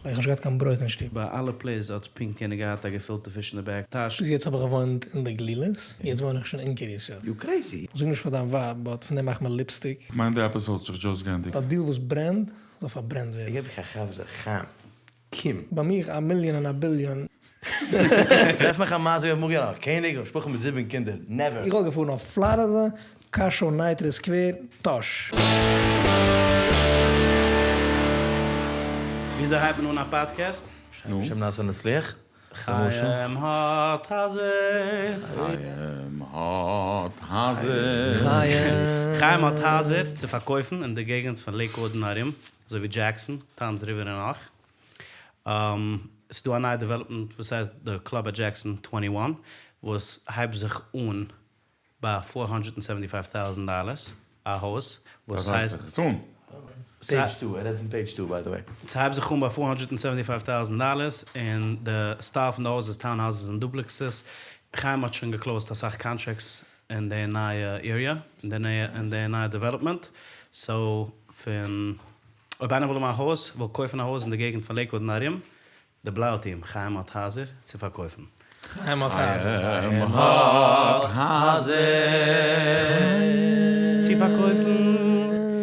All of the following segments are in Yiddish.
איך האב נישט געהאט קיין ברויט אין שטוב. ביי אלע plays האט פונקט יענער געהאט א געפילטע פיש אין די back טאש. ביז יעצט האב איך געוואוינט אין די גלילות, יעצט וואוין איך שוין אין קרית יואל. You crazy? זאג נישט פאר דיין ווייב, but פון דעם מאכט מען lipstick. כ'מיין די episode האט זיך just גענדיגט. א deal וואס ברענט, זאל פארברענט ווערן. איך געב דיך א חזר חיים, קום. ביי מיך א מיליאן און א ביליאן. טרעף מיך א מעשה ווי אמאל געווען א קעניג, א משפחה מיט זיבן קינדער, never. איך וואלט געפארן אויף פלארידע, קאשוי נייטרא סקווער, טאהש. וויאזוי הייבט מען אן א פאדקעסט? נו? שם נעשה נצליח. חיים האט הייזער. חיים האט הייזער. חיים האט הייזער צו פארקויפן אין די געגנט פון לעיקוואד און ארום, אזוי ווי דזשעקסאן, טאמס ריווער און נאך. ס'איז דא א נייע development וואס הייסט די Club at Jackson twenty one וואס הייבט זיך אן ביי four hundred and seventy five thousand dollars א הויז וואס הייסט. זיך עס אן. page two, ער רעדט פון page two by the way. ס'הייבט זיך אן ביי four hundred and seventy five thousand dollars און די style פון די הויז איז town houses און duplexes. חיים האט שוין גע closed אסאך contracts אין די נייע area, אין די נייע development, so פון אויב איינער וויל האבן א הויז, וויל קויפן א הויז אין די געגנט פון לעיקוואד און ארום, די בלייו טיעם, חיים האט הייזער צו פארקויפן. חיים האט הייזער. חיים האט הייזער. צו פארקויפן.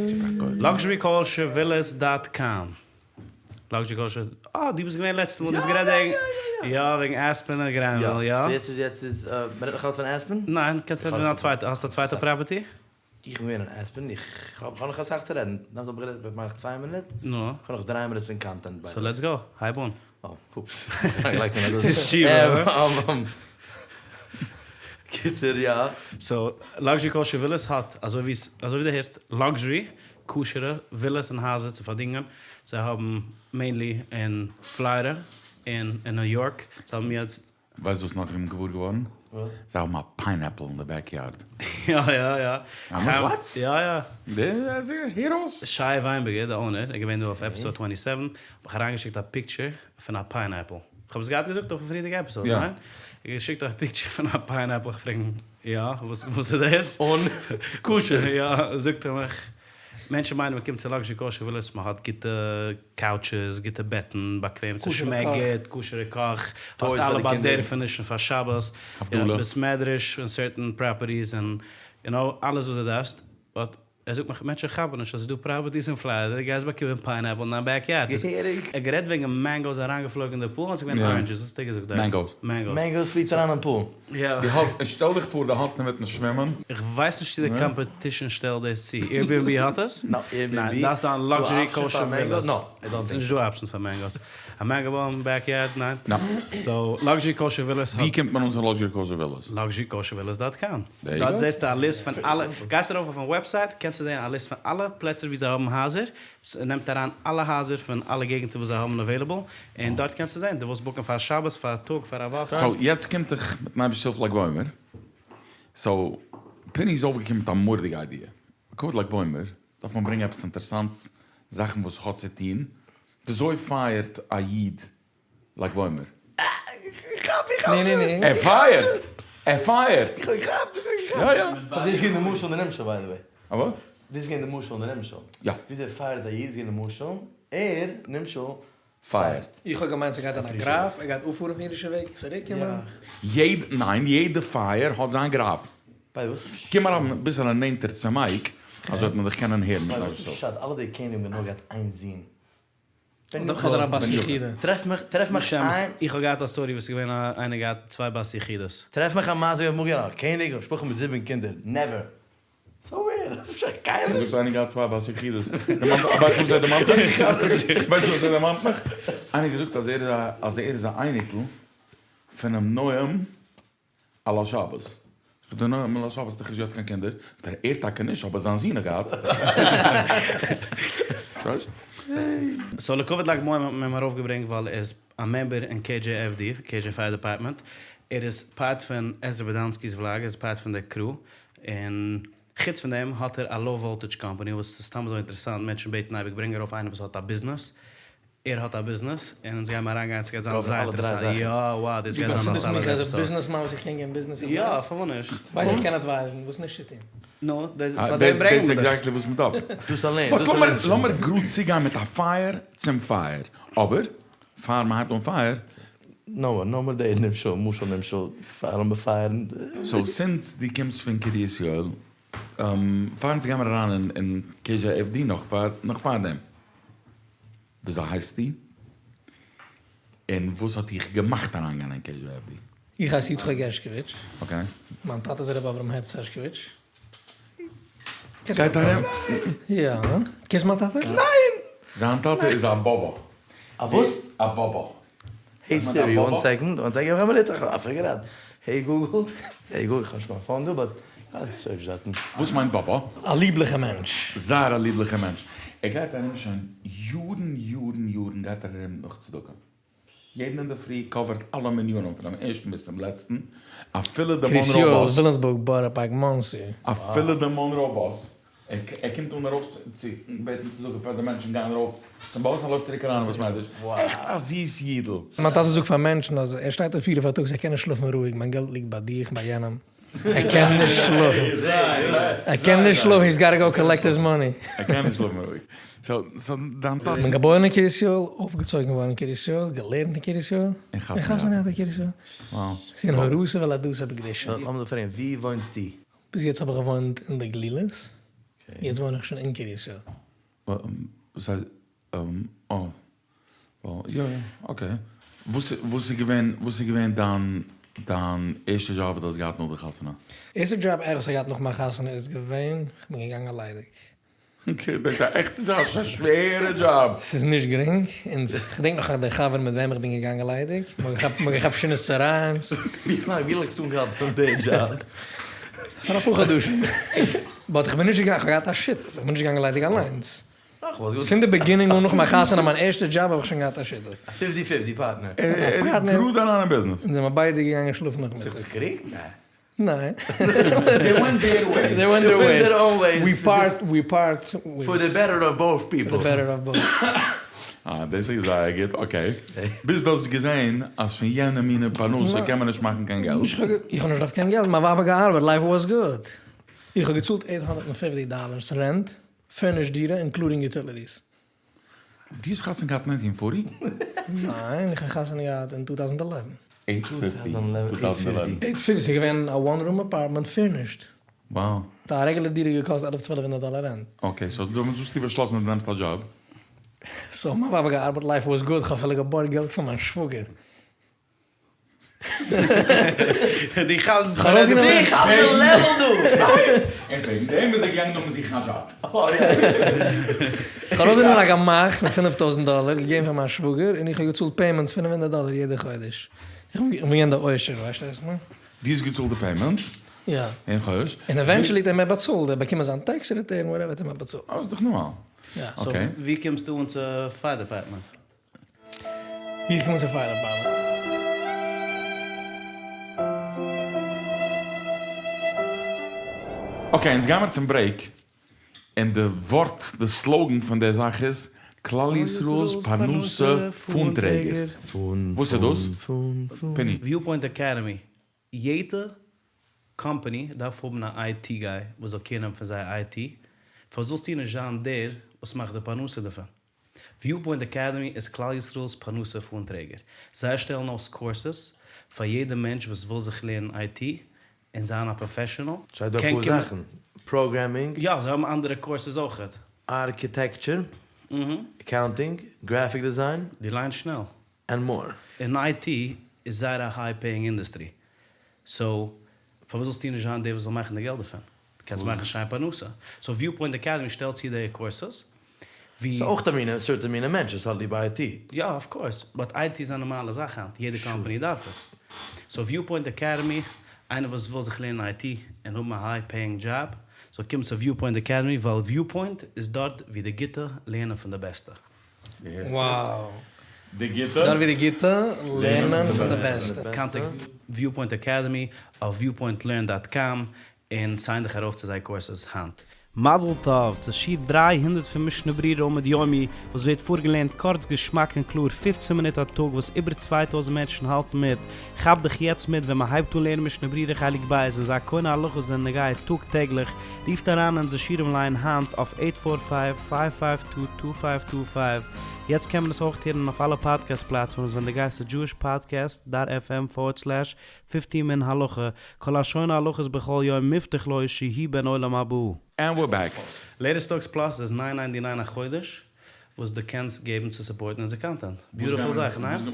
צו פארקויפן. Luxury Kosher Villas dot com. Luxury Kosher, אה דו ביסט געווען לעצטע מאל, דו האסט גערעדט וועגן, יא וועגן אספען און גרענוויל, יא. so יעצט איז יעצט איז, מ'רעדט נאך אלץ פון אספען? ניין, קענסט רעדן פון א צווייטע, האסט א צווייטע property? איך בין געווען אין אספען, איך האב נאך אסאך צו רעדן, דאמאלס האב איך גערעדט מיין איך צוויי מינוט, נו. איך האב נאך דריי מינוט פון content ביי so let's go, הייב אן. אה, אופס. קיצור יא. so Luxury Kosher Villas האט, אזוי ווי אזוי ווי דו הערסט, luxury כשר'ע ווילאס און הייזער צו פארדינגען, זיי האבן mainly אין פלארידע און אין ניו יארק, זיי האבן יעצט ווייסט וואס נאך איך בין געוואר געווארן? זיי האבן א pineapple אין די backyard. יא יא יא. What? יא יא. הער אויס. שי וויינבערגער די owner איז געווען דא אויף episode twenty seven, האט מיך אריינגעשיקט א picture פון א pineapple. כ'האב עס געהאט געזאגט אויפן פריערדיגע episode, ניין? ער האט געשיקט א picture פון א pineapple, איך פרעג אים יא וואס איז דאס? און כשר. יא זאגט ער מיך. מענטשן מיינען מען קומט צו Luxury Kosher Villas מען האט גוטע couches, גוטע בעטן, באקוועם ס'שמעקט גוט, כשר'ע קאך, האסט אלע באדערפענישן פאר שבת, בית מדרש אין certain properties און יו נאו אלעס וואס דו דארפסט, but ער זאגט מיך מענטשן כאפן נישט אז ס'איז דא properties אין פלארידע, דו גייסט באקומען pineapple אין דיין backyard. ער האט גערעדט וועגן mangoes אריינגעפלויגן אין די pool און ס'איז געווען oranges, וואס האט ער געזאגט דארט? Mangoes. Mangoes. Mangoes פליעט אריין אין pool. יא. דו האסט, שטעל דיך פאר דו האלסט אינמיטן שווימען. איך ווייס נישט צו די competition שטעלט דאס צו. Airbnb האט עס? No, Airbnb. ניין, דארפסט זיין luxury kosher villas. No, I don't think ס'נישט דא options פאר mangoes. א mango בוים backyard? ניין. No. So, Luxury Kosher Villas האט. ווי קומט מען אן צו Luxury Kosher Villas? Luxury Kosher Villas dot com. דארט זעסטו א list פון אלע, גייסט ארויף אויפן website קענסטו זען א list פון אלע פלעצער ווי זיי האבן הייזער, ס'נעמט אריין אלע הייזער פון אלע געגנטער וואס זיי האבן available, און דארט קענסטו זען, דו ווילסט book ן פאר שבת, פאר א טאג, פאר א וואך. So יעצט קומט איך מיטן אייבערשטנ'ס הילף לג בעומר, so פיני איז אויפגעקומען מיט א מורא'דיגע idea, לכבוד לג בעומר דארף מען ברענגען עפעס אינטערעסאנטס, זאכן וואס האט צו טון, וויאזוי פייערט א איד לג בעומר? איך כאפ, איך כאפ שוין. ער פייערט! ער פייערט! איך האב געכאפט, איך האב געכאפט. יא יא. דאס איז געווען די משל און די נמשל by the way. א וואס? דאס איז געווען די משל און די נמשל. יא. וויאזוי פייערט א איד איז געווען די משל, ער, נמשל, פייערט. איך האב געמיינט ס'גייט זיין א graph, ער גייט אפפארן פון אידישע וועג, צוריק קומען. יעדע, ניין, יעדע פייער האט זיין graph. ביי וואס איז פשט? קום אריין אביסעלע נענטער צום mic, אזוי וועט מען דיך קענען הערן. ביי וואס איז פשט אלע די קעניגן האבן נאר געהאט איין זון? אדער א בת יחידה. טרעף מיך, טרעף מיך איין. איך האב געהאט א story וואס איז געווען א איינער געהאט צוויי בת יחידות. טרעף מיך א מעשה ווי אמאל געווען א קעניג א משפחה מיט זיבן קינדער, never. So ווער? אפשר קיינער נישט. זאגט איינער געהאט צוויי בת יחידות. ווייסט וואס ער דערמאנט מיך? ווייסט וואס ער דערמאנט מיך? איינער האט געזאגט אז ער איז א אז ער איז א אייניקל פונעם נועם על השבת. זאגט ער נועם על השבת האט דאך נישט געהאט קיין קינדער. זאגט ער ער טאקע נישט אבער זיין זון האט געהאט. פארשטייסט? So לכבוד לג בעומר האט מען אים ארויפגעברענגט ווייל ער איז א member אין KJFD, KJ Fire Department, ער איז part פון עזרא באדאנסקי'ס vlog, ער איז part פון די crew, און חוץ פון דעם האט ער א low voltage company וואס איז סתם אזוי אינטערעסאנט, מענטשן בעטן אייביג ברענג ארויף איינער וואס האט א ביזנעס, ער האט א ביזנעס, און אונז גיימער אריינגיין, ס'גייט זיין זייער אינטערעסאנט, יא wow דאס גייט זיין א solid episode. ביזנעס מאן וואס איך קען גיין ביזנעס יא פארוואס נישט? ווייס איך קען advise ן וואס נישט צו טון. נו, פאר דעם ברענגן מיר דיך. דאס איז exactly וואס מ'דארף. דאס אליין. But לאמיר גראד צוגיין מיט א פייער צום פייער, אבער. פאר מען הייבט אן פייער. נאר נאר די נמשל משל נמשל פארן באפייערן. סאו סינס דו קומסט פון קרית יואל, פאר אונז גיימער אריין אין KJFD נאך פאר נאך פארדעם, וויאזוי הייסטו? און וואס האט דיך געמאכט אריינגיין אין KJFD? איך הייס יצחק הערשקאוויטש. אקעי. מיין טאטע איז הרב אברהם הערץ הערשקאוויטש. גייט ארום? יא. קענסט מיין טאטע? ניין! זיין טאטע איז א באבא. א וואס? א באבא. העי סירי, וואן סעקאנד, וואן סעקאנד, איך האב א מינוט, איך פיגער אוט. העי גוגל, העי גוגל, איך האב נישט מיין פאון דא, באט כ'גיי סערטש דארטן. וואס מיינט באבא? א ליבליכע מענטש. זייער א ליבליכע מענטש. ער גייט ארום שוין יארן יארן יארן גייט ער ארום נאך צדקה. יעדן אינדערפרי קאווערט אלע מנינים פונעם ערשטן ביז צום לעצטן, אפילו די קרית מאנרא יואל, באס. וויליאמסבורג, בארא פארק, מאנסי. אפילו די מאנרא באס, ער קומט אן ארויף צו בעטן צדקה פאר די מענטשן גייען ארויף צום באס, ער לויפט צוריק אריין אין בית מדרש, עכט א זיס אידל. מיין טאטע זאגט פאר מענטשן אז ער שטייט אויף פיר פארטאגס ער קען נישט שלאפן רואיג, מיין געלט ליגט ביי דיך ביי יענעם, ער קען נישט שלאפן, ער קען נישט שלאפן, היז גאטע גאו קאלעקט היז מאני. ער קען נישט שלאפן רואיג. סאו דיין טאטע. כ'בין געבוירן אין קרית יואל, אויפגעצויגן געווארן אין קרית יואל, געלערנט אין קרית יואל, און חתונה געהאט אין קרית יואל. וואו. ס'איז געווען הורתו ולדתו בקדושה. לאמיר דיר פרעגן, וואו וואוינסטו? ביז יעצט האב איך געוואוינט אין די גלילות, יעצט וואוין איך שוין אין קרית יואל. וואס הייסט, אה, יא יא, אקעי. וואס איז געווען, וואס איז געווען דיין דיין ערשטע דזשאב וואס דו האסט געהאט נאך די חתונה? ערשטע דזשאב וואס איך האב געהאט נאך מיין חתונה איז געווען, כ'בין געגאנגען ליידיג. אקעי, דאס איז א עכטע דזשאב, ס'איז א שווערע דזשאב. ס'איז נישט גרינג, און כ'דענק נאך די חבר מיט וועם איך בין געגאנגען ליידיג, מ'האט געכאפט שינת צהריים'ס. ווי לאנג ווי לאנג האסטו אנגעהאלטן אויף די דזשאב? פאר אפאר חדשים. באט איך בין נישט געגאנגען, כ'האב געהאט א שותף, איך בין נישט געגאנגען ליידיג אליינס. פון די בעגינינג אן נאך מיין חתונה מיין ערשטע דזשאב האב איך שוין געהאט א שותף. א פיפטי פיפטי פארטנער. ער איז גראד אריין אין ביזנעס. אונז זעמער ביידע געגאנגען שלאפן נאכמיטאג. זיך צוקריגט? ניין. They went their ways. They went their own ways. We part, we part ways. For the better of both people. For the better of both. אה, דאס איז זייער גוט, אקעי. ביז דו האסט געזען אז פון יענע מינע פרנסה קען מען נישט מאכן קיין געלט. איך האב נישט געדארפט קיין געלט, מיין ווייב האט געארבעט, לייף וואס גוד. איך האב געצאלט עיט הונדערט און פיפטי דאלערס רענט, פורנישד דירה, אינקלודינג יוטיליטיס. דו האסט חתונה געהאט ניינטין פארטי? ניין, איך האב חתונה געהאט אין טו טאוזענד עלעווען. עיט פיפטי, טו טאוזענד עלעווען. עיט פיפטי, ס'איז געווען א וואן רום אפארטמענט פירנישד. Wow. א רעגולער דירה געקאסט עלף צוועלף הונדערט דאלער רענט. אקעי, סאו דעמאלטס האסטו באשלאסן אז דו נעמסט א דזשאב? סאו מיין ווייב האט געארבעט לייף וואס גוד, כ'האב אפילו געבארגט געלט פון מיין שוואגער. די כאפסט כ'האב ארויסגענומען די כאפסט די לעוועל דא! און וועגן דעם איז ער געגאנגען נאכן זוכן א דזשאב. כ'האב ארויסגענומען א גמח פון פינף טויזנט דאלער, געגעבן פאר מיין שוואגער, און איך האב געצאלט פעימענטס פינף הונדערט דאלער יעדע חודש. איך בין געווען דער עושר, פארשטייסט מיר? דו האסט געצאלט די פעימענטס? יא. יעדן חודש? און עווענטשעלי האט ער מיר באצאלט, ער האט באקומען זיין טעקס ריטערן וואטעווער האט ער מיר באצאלט. אה, איז דאך נארמאל. יא. סאו ווי קומסטו אן צו פייער דעפארטמענט? ווי איך קום אן צו פייער דעפארטמענט? אקעי אונז גיימער צום ברעיק, און די ווארט די סלאוגען פון די זאך איז כלל ישראל'ס פרנסה פאן טרעגער. וואס איז דאס? פיני. וויופוינט אקעדעמי, יעדע קאמפאני דארף האבן א איי טי גיי וואס זאל קעיר נעמען פון זייער איי טי, פארוואס זאלסטו נישט זיין דער וואס מאכט די פרנסה דערפון? וויופוינט אקעדעמי איז כלל ישראל'ס פרנסה פאן טרעגער. זיי שטעלן אויס קורסעס פאר יעדע מענטש וואס וויל זיך לערנען איי טי און זיין א פראפעשענעל. ס'איז דא אפאר זאכן, פראגרעמינג. יא, זיי האבן אנדערע קורסעס אויכעט. ארקיטעקטשער, אקאונטינג, גרעפיק דיזיין. דו ליינסט שנעל. ענד מאר. און איי טי איז זייער א היי פעיאינג אינדוסטרי, סאו פארוואס זאלסטו נישט זיין דער וואס זאל מאכן די געלט דערפון? דו קענסט מאכן שיין פרנסה. סאו וויופוינט אקעדעמי שטעלט צו די קורסעס ווי. ס'איז אויך א מין סערטען מינע מענטש וואס האט ליב איי טי. יא אף קאורס, באט איי טי איז א נארמאלע זאך היינט, יעדע קאמפאני דארף עס. סאו וויופוינט אקעדעמי, איינער וואס וויל זיך לערנען איי טי און האבן א היי פעיאינג דזשאב, זאל קומען צו וויופוינט אקעדעמי ווייל וויופוינט איז דארט ווי די גוטע לערנען פון די בעסטע. Wow. די גוטע? דארט ווי די גוטע לערנען פון די בעסטע. קאנטעקט וויופוינט אקעדעמי אויף וויופוינטלערן דאט קאם און סיין דיך ארויף צו זייער קורסעס היינט. מזל טוב צו שיעור דרײַ הונדערט פון משנה ברורה עמוד יומי וואס ווערט פארגעלערנט קורץ געשמאק און קלאר פֿופֿצן מינוט א טאג וואס איבער צוויי טויזנט מענטשן האלטן מיט, כאפ דיך יעצט מיט ווען מען הייבט אן לערנען משנה ברורה חלק ב' און זיי קונה הלכות זענען נוגע טאג טעגליך, רופט אריין אונזער שיעורים ליין היינט אויף eight four five, five five two, two five two five, יעצט קען מען עס אויך הערן אויף אלע פאדקעסט platforms ווען דו גייסט צו jewishpodcast dot fm forward slash fifteen min halacha, כל השונה הלכות בכל יום מובטח לו שיהי' בן עולם הבא. And we're back. Latest Talks Plus איז נײַן ninety nine א חודש וואס דו קענסט געבן צו support ן אונזער content. Beautiful זאך, ניין?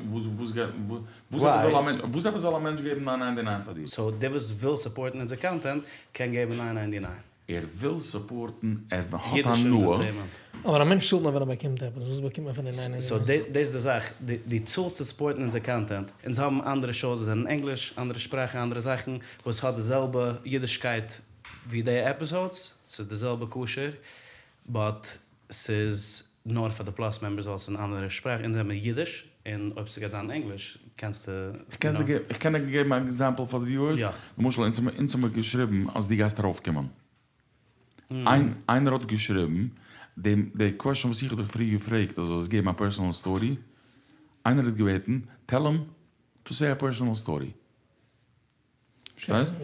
וואס עפעס זאל א מענטש געבן נײַן ninety nine פאר דיר? So דער וואס וויל support ן אונזער content קען געבן נײַן ninety nine. ער וויל support ן, ער האט הנאה. אבער א מענטש צאלט נאר ווען ער באקומט עפעס, וואס באקומט מען פון די נײַן ninety nine? So דאס איז די זאך, דו צאלסט צו support ן אונזער content, אונז האבן אנדערע shows וואס זענען ענגליש, אנדערע שפראכן, אנדערע זאכן, וואס האט די זעלבע אידישקייט ווי די episodes, ס'איז די זעלבע כשר, but ס'איז נאר פאר די Plus members ווייל ס'איז אן אנדערע שפראך, אונז זעמיר אידיש, און אויב ס'גייט זיין ענגליש קענסטו. איך קען דיר געבן אן example פאר די viewers, למשל אונז האמיר געשריבן אז דו גייסט ארויפקומען, איינער האט געשריבן די question וואס איך האב דיך פריער געפרעגט אז זאלסט געבן א personal story, איינער האט געבעטן tell him to say a personal story. פארשטייסט?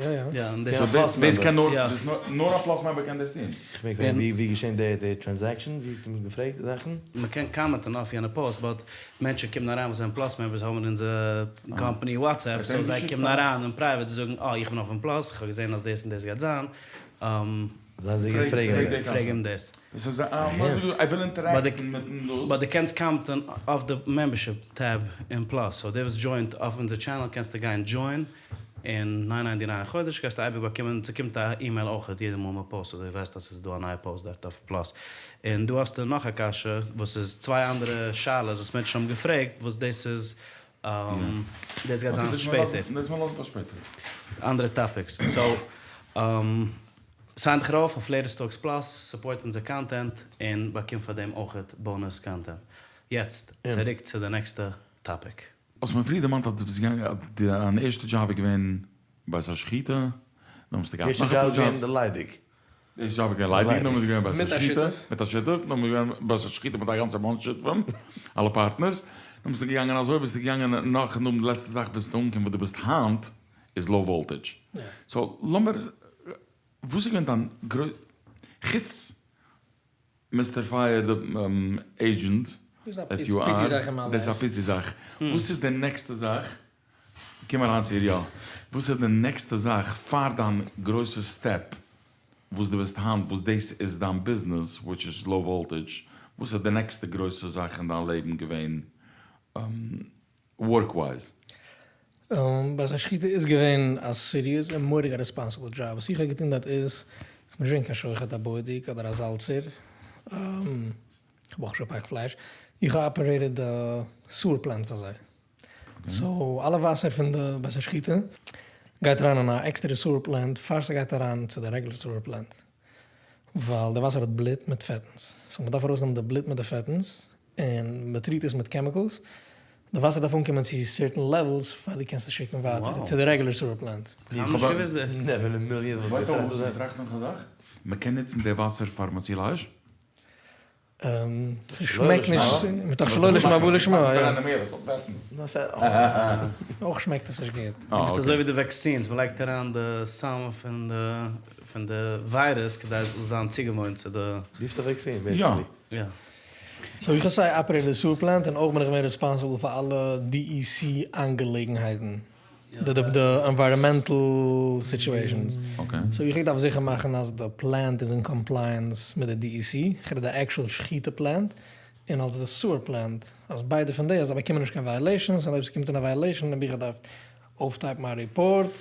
דאס קען נאר נאר א Plus member קען דאס טון. כ'מיין ווי געשען די transaction? ווי האט מען געפרעגט די זאכן? מען קען comment ן אויף יענע post but מענטשן קומען אריין וואס זענען Plus members האבן אונזער company WhatsApp so זיי קומען אריין אין private זיי זאגן אה איך בין אויפן Plus איך האב געזען אז דאס און דאס גייט זיין. פרעג אים דאס. But דו קענסט comment ן אויף די membership tab אין Plus, so דער וואס join ט אויף אונזער channel קענסטו גיין join און נײַן ninety nine א חודש גייסטו אייביג באקומען, ס'קומט א אימעיל אויכעט יעדע מאל מען post אזוי ווייסט אז ס'איז דא א נייע post דארט אויף Plus. און דא האסטו נאך א קשיא וואס איז צוויי אנדערע שאלות וואס מענטשן האבן געפרעגט וואס דאס איז דאס גייט זיין שפעטער. אנדערע topics. So sign דיך ארויף אויף Latest Talks Plus, support אונזער content, און באקום פאר דעם אויכעט bonus content. יעצט צוריק צו די נעקסטע topic. האסט מיר פריער דערמאנט אז דו ביסט געגאנגען, דיין ערשטע דזשאב איז געווען בית השחיטה, נאכדעם האסטו געהאט נאך אפאר דזשאבס. ערשטע דזשאב איז געווען די ליידיג. די ערשטע דזשאב איז געווען ליידיג, נאכדעם איז געווען בית השחיטה, מיט א שותף, נאכדעם איז געווען בית השחיטה מיט א גאנצע bunch שותפים, אלע partners, נאכדעם ביסטו געגאנגען אזוי, ביסטו געגאנגען נאך, נאכדעם די לעצטע זאך ביסטו אנגעקומען וואו דו ביסט היינט, איז Low Voltage. So לאמיר, וואס איז געווען דיין גרויסע, חוץ Mister Fire agent that you are, דאס איז א פיצי זאך, וואס איז די נעקסטע זאך, קום אריין צו איר יא, וואס איז די נעקסטע זאך פאר דיין גרויסע step וואס דו ביסט היינט וואס דאס איז דיין ביזנעס which is Low Voltage, וואס איז די נעקסטע גרויסע זאך אין דיין לעבן געווען work wise? בית השחיטה איז געווען א serious און מורא'דיג א responsible job. וואס איך האב געטון דארט איז, איך בין נישט געווען קיין שוחט א בודק אדער א זאלצער, איך האב אויך נישט געפאקט פלייש, איך האב operated די sewer plant פאר זיי. So אלע וואסער פון די בית השחיטה גייט אריין אין א עקסטערע sewer plant פאר ס'גייט אריין צו די regular sewer plant. ווייל די וואסער האט בלוט מיט פעטנס, so מ'דארף ארויסנעמען די בלוט מיט די פעטנס, און מ'טריט עס מיט chemicals, די וואסער דארף אנקומען צו certain levels פאר דו קענסט עס שיקן ווייטער צו די regular sewer plant. ווייסט אויך וואס איך טראכט נאך א זאך? מ'קען נוצן די וואסער פאר מוציא לאש? ס'שמעקט נישט, מתוך שלא לשמה בא לשמה, יא. אויך שמעקט עס נישט גוט. דו ביסט אזוי ווי די vaccines, מ'לייגט אריין די סם פון די פון די וויירוס כדי עס זאל זיין צוגעוואוינט צו די. ביסט א vaccine basically. יא. So איך האב סיי operate די sewer plant און אויך בין איך געווען responsible פאר אלע DEC אנגעלעגנהייטן. די environmental situations. So איך דארף זיכער מאכן אז די plant איז אין compliance מיט די DEC, איך רעד די actual שחיטה plant, און אלס די sewer plant, אז ביידע פון די אז זיי באקומען נישט קיין violations, און אויב ס'קומט אן א violation האב איך געדארפט אויפטייפן א report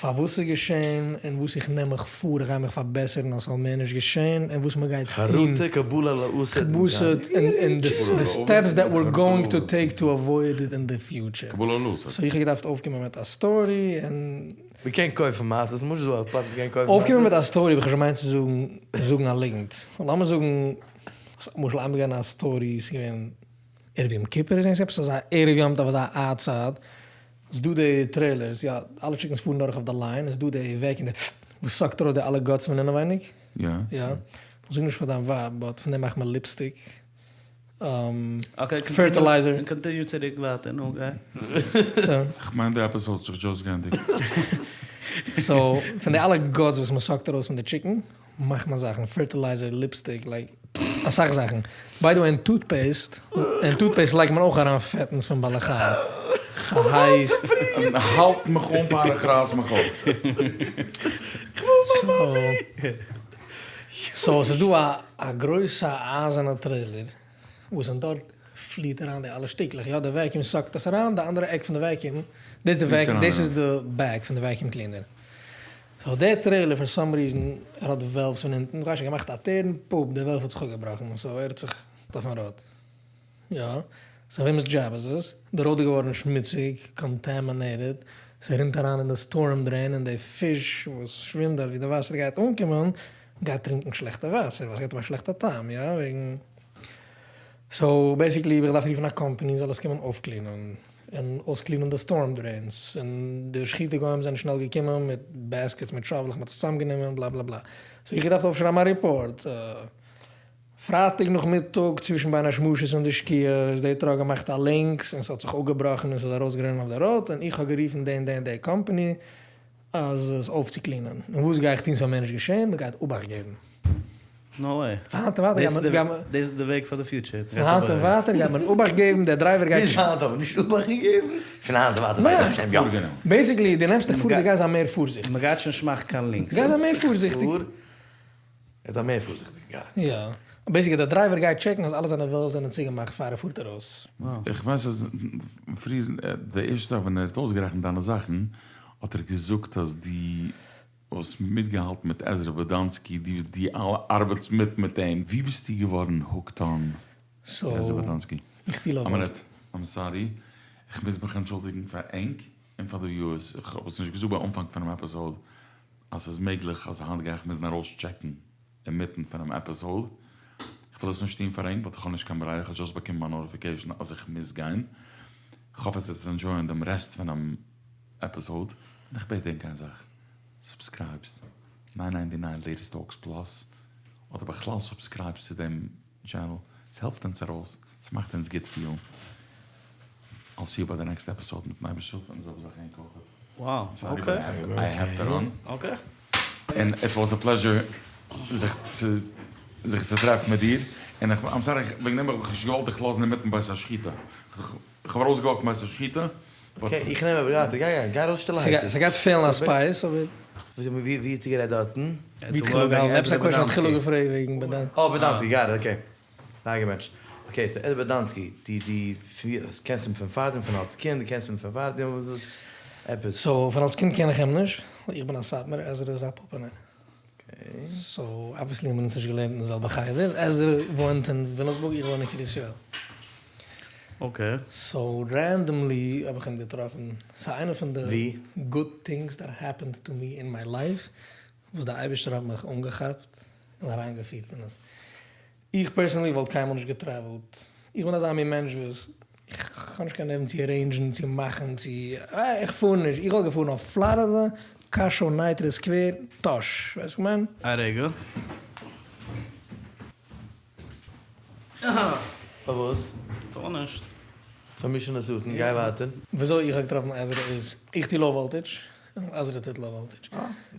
פארוואס ס'איז געשען און וואס איך נעם מיך פאר איך גיי מיך פארבעסערן אז ס'זאל מער נישט געשען און וואס מ'גייט טון. חרטה קבלה לעתיד. און די steps that we're going to take to avoid it in the future. So איך האב געדארפט אויפקומען מיט א story און. מ'קען קויפן מעשות, מוז דא א פלאץ ווי מ'קען קויפן מעשות? אויפקומען מיט א story האב איך נישט געמיינט צו זאגן זאגן א ליגנט. לאמיר זאגן למשל איינמאל געווען א story ס'איז געווען ערב יום כיפור איז געווען עפעס אזא ערב יום טוב אזא א צייט איז דא די trailers יא אלע chickens פארן דורך אויף די line איז דא די vacuum די וואס suck ט ארויס די אלע guts פון אינעווייניג. יא. יא. זאג נישט פאר דיין ווייב, באט פון דעם מאכט מען ליפסטיק. פערטילייזער. אקעי, קאנטיניו צוריק ווייטער, נו גיי. כ'מיין די עפיסאוד האט זיך דזשאסט גענדיגט. סאו, פון די אלע גאטס וואס מ'סאקט ארויס פון די טשיקן, מאכט מען זאכן, פערטילייזער, ליפסטיק, לייק, אסאך זאכן. ביי די וועי אין טוטפעיסט, אין טוטפעיסט לייגט מען אויך אריין פעטנס פון בעלי חיים. ס'הייסט. האלט מיך אן פאר איך רייס מיך אויף. סאו ס'איז דא א גרויסע אייזערנע טרעילער וואס אין דארט פליעט אריין די אלע שטיקלעך, יא די וועקיום סאקט עס אריין, די אנדערע עק פון די וועקיום, דאס די וועקיום, דאס איז די בעג פון די וועקיום קלינער, סאו די טרעילער פאר סאם ריזען ער האט וועלווס פון אונטן, כ'ווייס נישט געמאכט א טורן, פאפ די וועלוו האט זיך אפגעבראכן, סאו ער האט זיך אויפן ראוד. יא, סאו וועמענס דזשאב איז עס? די ראוד איז געווארן שמוציג, קאנטעמינעיטעד, ס'רינט אריין אין די סטארם דרעין און די פיש וואס שווימט דארט ווי די וואסער גייט אנקומען גייט טרינקן שלעכטע וואסער ווייל ס'געט אים א שלעכטע טעם, יא וועגן סאו בעסיקלי האב איך געדארפט רופן א קאמפאני זאל עס קומען אויפקלינען און אויסקלינען די סטארם דרעינס און די שחיטה גוים זענען שנעל געקומען מיט בעסקעטס מיט שאוולעך מ'האט עס צוזאמגענומען בלא בלא בלא סאו איך געדארפט אויפשרייבן א ריפארט. פרייטאג נאכמיטאג צווישן בין השמשות און די שקיעה איז די טראק געמאכט א לינקס און ס'האט זיך אפגעבראכן און ס'איז ארויסגערינען אויף די ראוד און איך האב גערופן די און די און די קאמפאני אז עס אויפצוקלינען און וואס גיי איך טון ס'זאל מער נישט געשען? מ'גייט אבאכט געבן. נאו וועי. פון היינט און ווייטער גייט מען. דאס איז די וועג פאר די פיוטשער. פון היינט און ווייטער גייט מען אבאכט געבן, דער דרייווער גייט. ביז היינט האט מען נישט אבאכט געגעבן, פון היינט און ווייטער בעזרת השם יא. בעיסיקלי דו נעמסט דיך פאר דו גייסט זיין מער פארזיכטיג. מ'גייט שוין נישט מאכן קיין לינקס. גייסט זיין מער פארזיכטיג. ער איז א מער פארזיכטיגע גארד. יא. בעיסיקלי דער דרייווער גייט טשעקן אז אלע זיינע וועלווס זענען צוגעמאכט פאר ער פארט ארויס. איך ווייס אז פריער די ערשטע זאך ווען ער האט אויסגערעכנט דיינע זאכן האט ער געזאגט אז דו האסט מיטגעהאלטן מיט עזרא באדאנסקי, דו דו ארבעטסט מיט מיט אים, ווי ביסטו געווארן הוקט אן צו עזרא באדאנסקי? איך טו לאו א מינוט, איים סארי, איך מוז מיך אנטשולדיגן פאר ענק און פאר די וויוערס, איך האב עס נישט געזאגט ביי אנפאנג פונעם עפיסאוד, אז ס'איז מעגליך אז היינט גיי איך מוזן ארויסטשעקן אינמיטן פונעם עפיסאוד, איך וויל עס נישט טון פאר ענק באט איך האב נישט קיין ברירה, איך האב דזשאסט באקומען א נאטיפיקעישן אז איך מוז גיין, כ'האף עטס וועטס ענדזשויען דעם רעסט פונעם עפיסאוד, און איך בעט ענק איין זאך, סובסקרייבס ניין ניינטי ניין לעיטעסט טאלקס פלאס, אדער בכלל סובסקרייבס צו דעם טשענעל, ס'העלפט אונז ארויס, ס'מאכט אונז גוט פילן. אייל סי יו ביי די נעקסט עפיסאוד מיטן אייבערשטנ'ס הילף און די זעלבע זאך ענק אויכעט. וואו, אקעי. איי העוו טו ראן. אקעי. און איט וואס א פלעזשער זיך צו זיך צו טרעפן מיט דיר, און איך איים סארי וועגן דעם האב איך נישט געוואלט דיך לאזן אינמיטן בית השחיטה, איך האב ארויסגעוואקט בית השחיטה, באט. אקעי איך נעם איבער ווייטער, גיי גיי גיי ארויס שטילערהייט. ס'גייט פעלן א ספייס אבער. ווי ווי האט איר גערעדט דארטן? ווי האט חילו געהאלטן? עפעס א קוועשאן האט חילו געפרעגט וועגן באדאנסקי. אה באדאנסקי גאט איט אקעי. נייגער מענטש. אקעי סאו עזרא באדאנסקי, דו דו קענסט אים פון פארדעם פון אלס קינד, דו קענסט אים פון פארדעם וואס עפעס? סאו פון אלס קינד קען איך אים נישט, איך בין א סאטמארער, עזרא איז א פאפענער. סאו אבוויעסלי האבן אונז נישט געלערנט אין די זעלבע חדר, עזרא וואוינט אין וויליאמסבורג איך וואוין אין קרית יואל. אקעי. סאו רענדאמלי האב איך אים געטראפן, ס'איז איינע פון די ווי? גוד טינגס דעט העפענד טו מי אין מיי לייף, וואס די אייבערשטער האט מיך אנגעכאפט און אריינגעפירט אין עס. איך פערסענלי וואלט קיינמאל נישט געטרעוולט, איך בין אזא מין מענטש וואס איך האב נישט קיין נערוון צו ארעינדזשן, צו מאכן, צו איך פאר נישט, איך וואלט געפארן אויף פלארידע, קאשוי, נייטרא, סקווער, טאהש, ווייסט וואס איך מיין? א רגע. פארוואס? גארנישט. פארמישענע השטן, גיי ווייטער. וויאזוי איך האב געטראפן עזרא איז, איך טו לאו וואלטעדזש, און עזרא טוט לאו וואלטעדזש.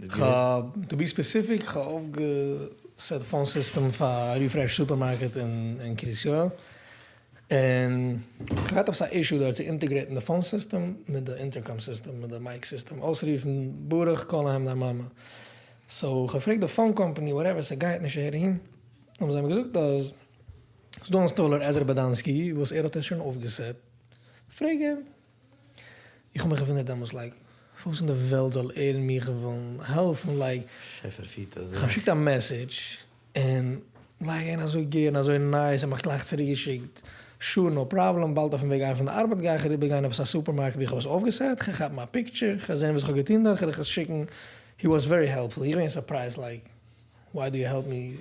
כ'האב, טו בי ספעסיפיק, כ'האב אויפגעסעט פאון סיסטעם פאר ריפרעש סופערמארקעט אין קרית יואל, און כ'האב געהאט עפעס א אישו דארט צו אינטעגרעיטן די פאון סיסטעם מיט די אינטערקאם סיסטעם, מיט די מייק סיסטעם, אויסרופן ברוך קאל אהיים דיין מאמע. סאו כ'האב געפרעגט די פאון קאמפאני וואטעווער ס'גייט נישט אהער אהין, האבן זיי מיר געזאגט אז ס'דא אן אינסטאלער עזרא באדאנסקי וואס ער האט עס שוין אויפגעסעט, פרעג אים. איך האב מיך געוואונדערט דעמאלטס לייק פארוואס אין די וועלט זאל ער מיך וועלן העלפן לייק שעפער פירט אזוי. כ'האב געשיקט א מעסעדזש און לייק געווען אזוי גערן אזוי נייס ער האט מיך גלייך צוריק געשיקט שור נאו פראבלעם באלד אויפן וועג אהיים פון די ארבעט גיי איך אריבער גיין עפעס א סופערמארקעט ווי איך האב עס אויפגעסעט כ'גיי כאפן א פיקטשער כ'גיי זען וואס כ'האב געטון דארט כ'גיי דיך עס שיקן הי וואס ווערי העלפפול איך בין סורפרייזד לייק וויי דו יו העלפ מי?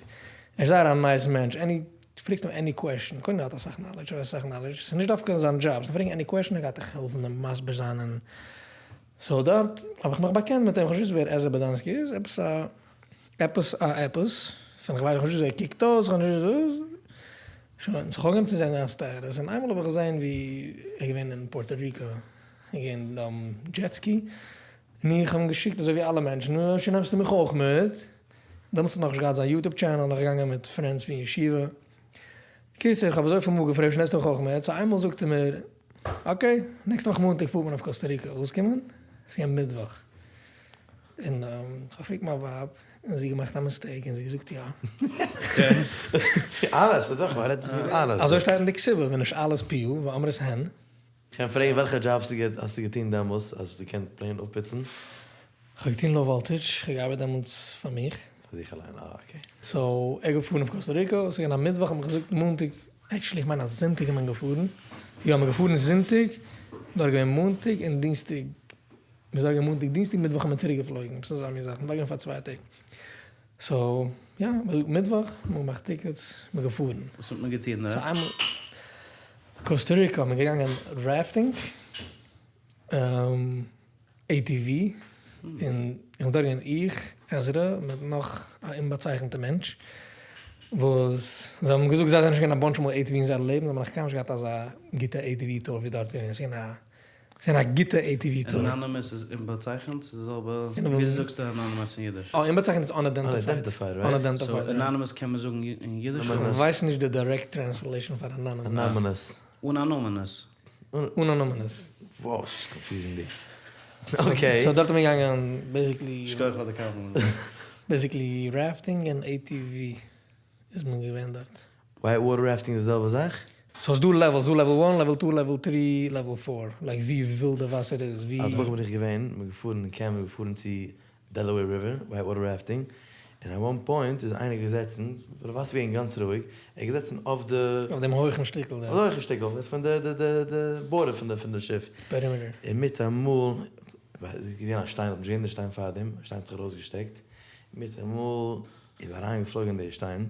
ער איז זייער א נייס מענטש, עני, פרעגסט אים עני קוועשן, קודם ער האט אסאך נאלעדזש, ער ווייסט אסאך נאלעדזש, ס'איז נישט דווקא זיין דזשאב, ס'איז פרעגן עני קוועשן ער גייט דיך העלפן און מסביר זיין און סאו דארט האב איך מיך באקענט מיט אים, כ'האב נישט געוואוסט ווער עזרא באדאנסקי איז, עפעס א. עפעס א עפעס, פון כ'ווייס נישט וויאזוי ער קוקט אויס, כ'האב נישט געוואוסט, שוין, סאו כ'האב אנגעהויבן צו זען זיין סטעטוס, און איינמאל האב איך געזען ווי ער איז געווען אין פארטא ריקא, ער איז געווען אויף דזשעט סקי, און איך האב אים געשיקט אזוי ווי אלע מענטשן, נו אפשר נעמסטו מיך אויך מיט, דעמאלטס האט ער נאכנישט געהאט זיין יוטוב טשענעל, נאך געגאנגען מיט פרענדס פון ישיבה, קיצור איך האב אזויפיל מאל געפרעגט אפשר נעמסטו מיך אויך מיט, סאו איינמאל זאגט ער מיר, אקעי, נעקסטע וואך מאנטאג פארט מען אויף קאסטא ריקא, ווילסט קומען? ס'איז געווען מיטוואך. און כ'האב געפרעגט מיין ווייב, און זי האט געמאכט א מיסטעיק און זי האט געזאגט יא. אלעס איז דאך מ'רעדט פון אלעס. אזוי שטייט אין די כתובה, ונשאלת פיה ואמרת הן. כ'קען פרעגן וועלכע דזשאב האסטו געטון דעמאלס אז האסט געקענט פלעין אפפוצן? כ'האב געטון לאו וואלטעדזש, כ'האב געארבעט דעמאלטס פאר מיך. פאר זיך אליין, אה אקעי. סאו ער געפארן אויף קאסטא ריקא, ס'איז געווען א מיטוואך האט מען געזאגט מאנטאג, עקשעלי איך מיין אז זונטאג איז מען געפארן, יא מ'איז געפארן זונטאג, דארט געווען מאנטאג און דינסטאג מ'איז דארט געווען מאנטאג דינסטאג מיטוואך איז מען צוריק געפלויגן, עפעס אזא מין זאך, מ'איז דארט געווען פאר צוויי טעג, סאו יא, מיטוואך, מ'האט געמאכט טיקעטס, מ'איז געפארן. וואס האט מען געטון דארט? סאו איינמאל קאסטא ריקא איז מען געגאנגען רעפטינג, עי טי ווי, און איך בין דארט געווען איך, עזרא, מיט נאך א אומבאצייכענטע מענטש, וואס זיי האבן געזאגט זיי זענען שוין געווען א באנטש מאל עי טי ווי אין זייער לעבן, זיי האבן נאך קיינמאל נישט געהאט אזא גוטע עי טי ווי טור ווי דארט געווען, ס'איז געווען א ס'איז געווען א גוטע עי טי ווי טור. אנאנימעס איז אומבאצייכנט? ס'איז די זעלבע? וויאזוי זאגסטו אנאנימעס אין אידיש? אה, אומבאצייכנט איז אנאידענטיפייד. סאו אנאנימעס קען מען זאגן אין אידיש? כ'ווייס נישט די דירעקט טרענסלעישאן פאר אנאנימעס. אנאנימעס. אן א נאמען עס. אן א נאמען עס. וואו, ס'איז קאנפיוזינג די. אקעי. סאו דארט איז מען געגאנגען בעיסיקלי. שכוח פאר די קאמפלימענט. בעיסיקלי רעפטינג און עי טי ווי. איז מען געווען דארט. ווייט וואטער רעפטינג איז די זעלבע זאך? סאו ס'דא לעוועלס, ס'דא לעוועל וואן, לעוועל טו, לעוועל טרי, לעוועל פאר, לייק ווי ווילד די וואסער איז, ווי. אלס בחור בין איך געווען, מ'איז געפארן אין קעמפ, מ'איז געפארן צו דעלעוועיר ריווער, ווייט וואטער רעפטינג, און עט וואן פוינט איז איינער געזעצן, די וואסער איז געווען גאנץ רואיג, ער איז געזעצן אויף די. אויף דעם הויכן שטיקל דארט. אויף די הויכן שטיקל, דאס פון די די די די בארדער פון די פון די שיף. פערימעטער. און מיטאמאל, איז געווען א שטיין, כ'האב נישט געזען די שטיין פארדעם, א שטיין האט זיך ארויסגעשטעקט, מיטאמאל איז אריין געפלויגען די שטיין,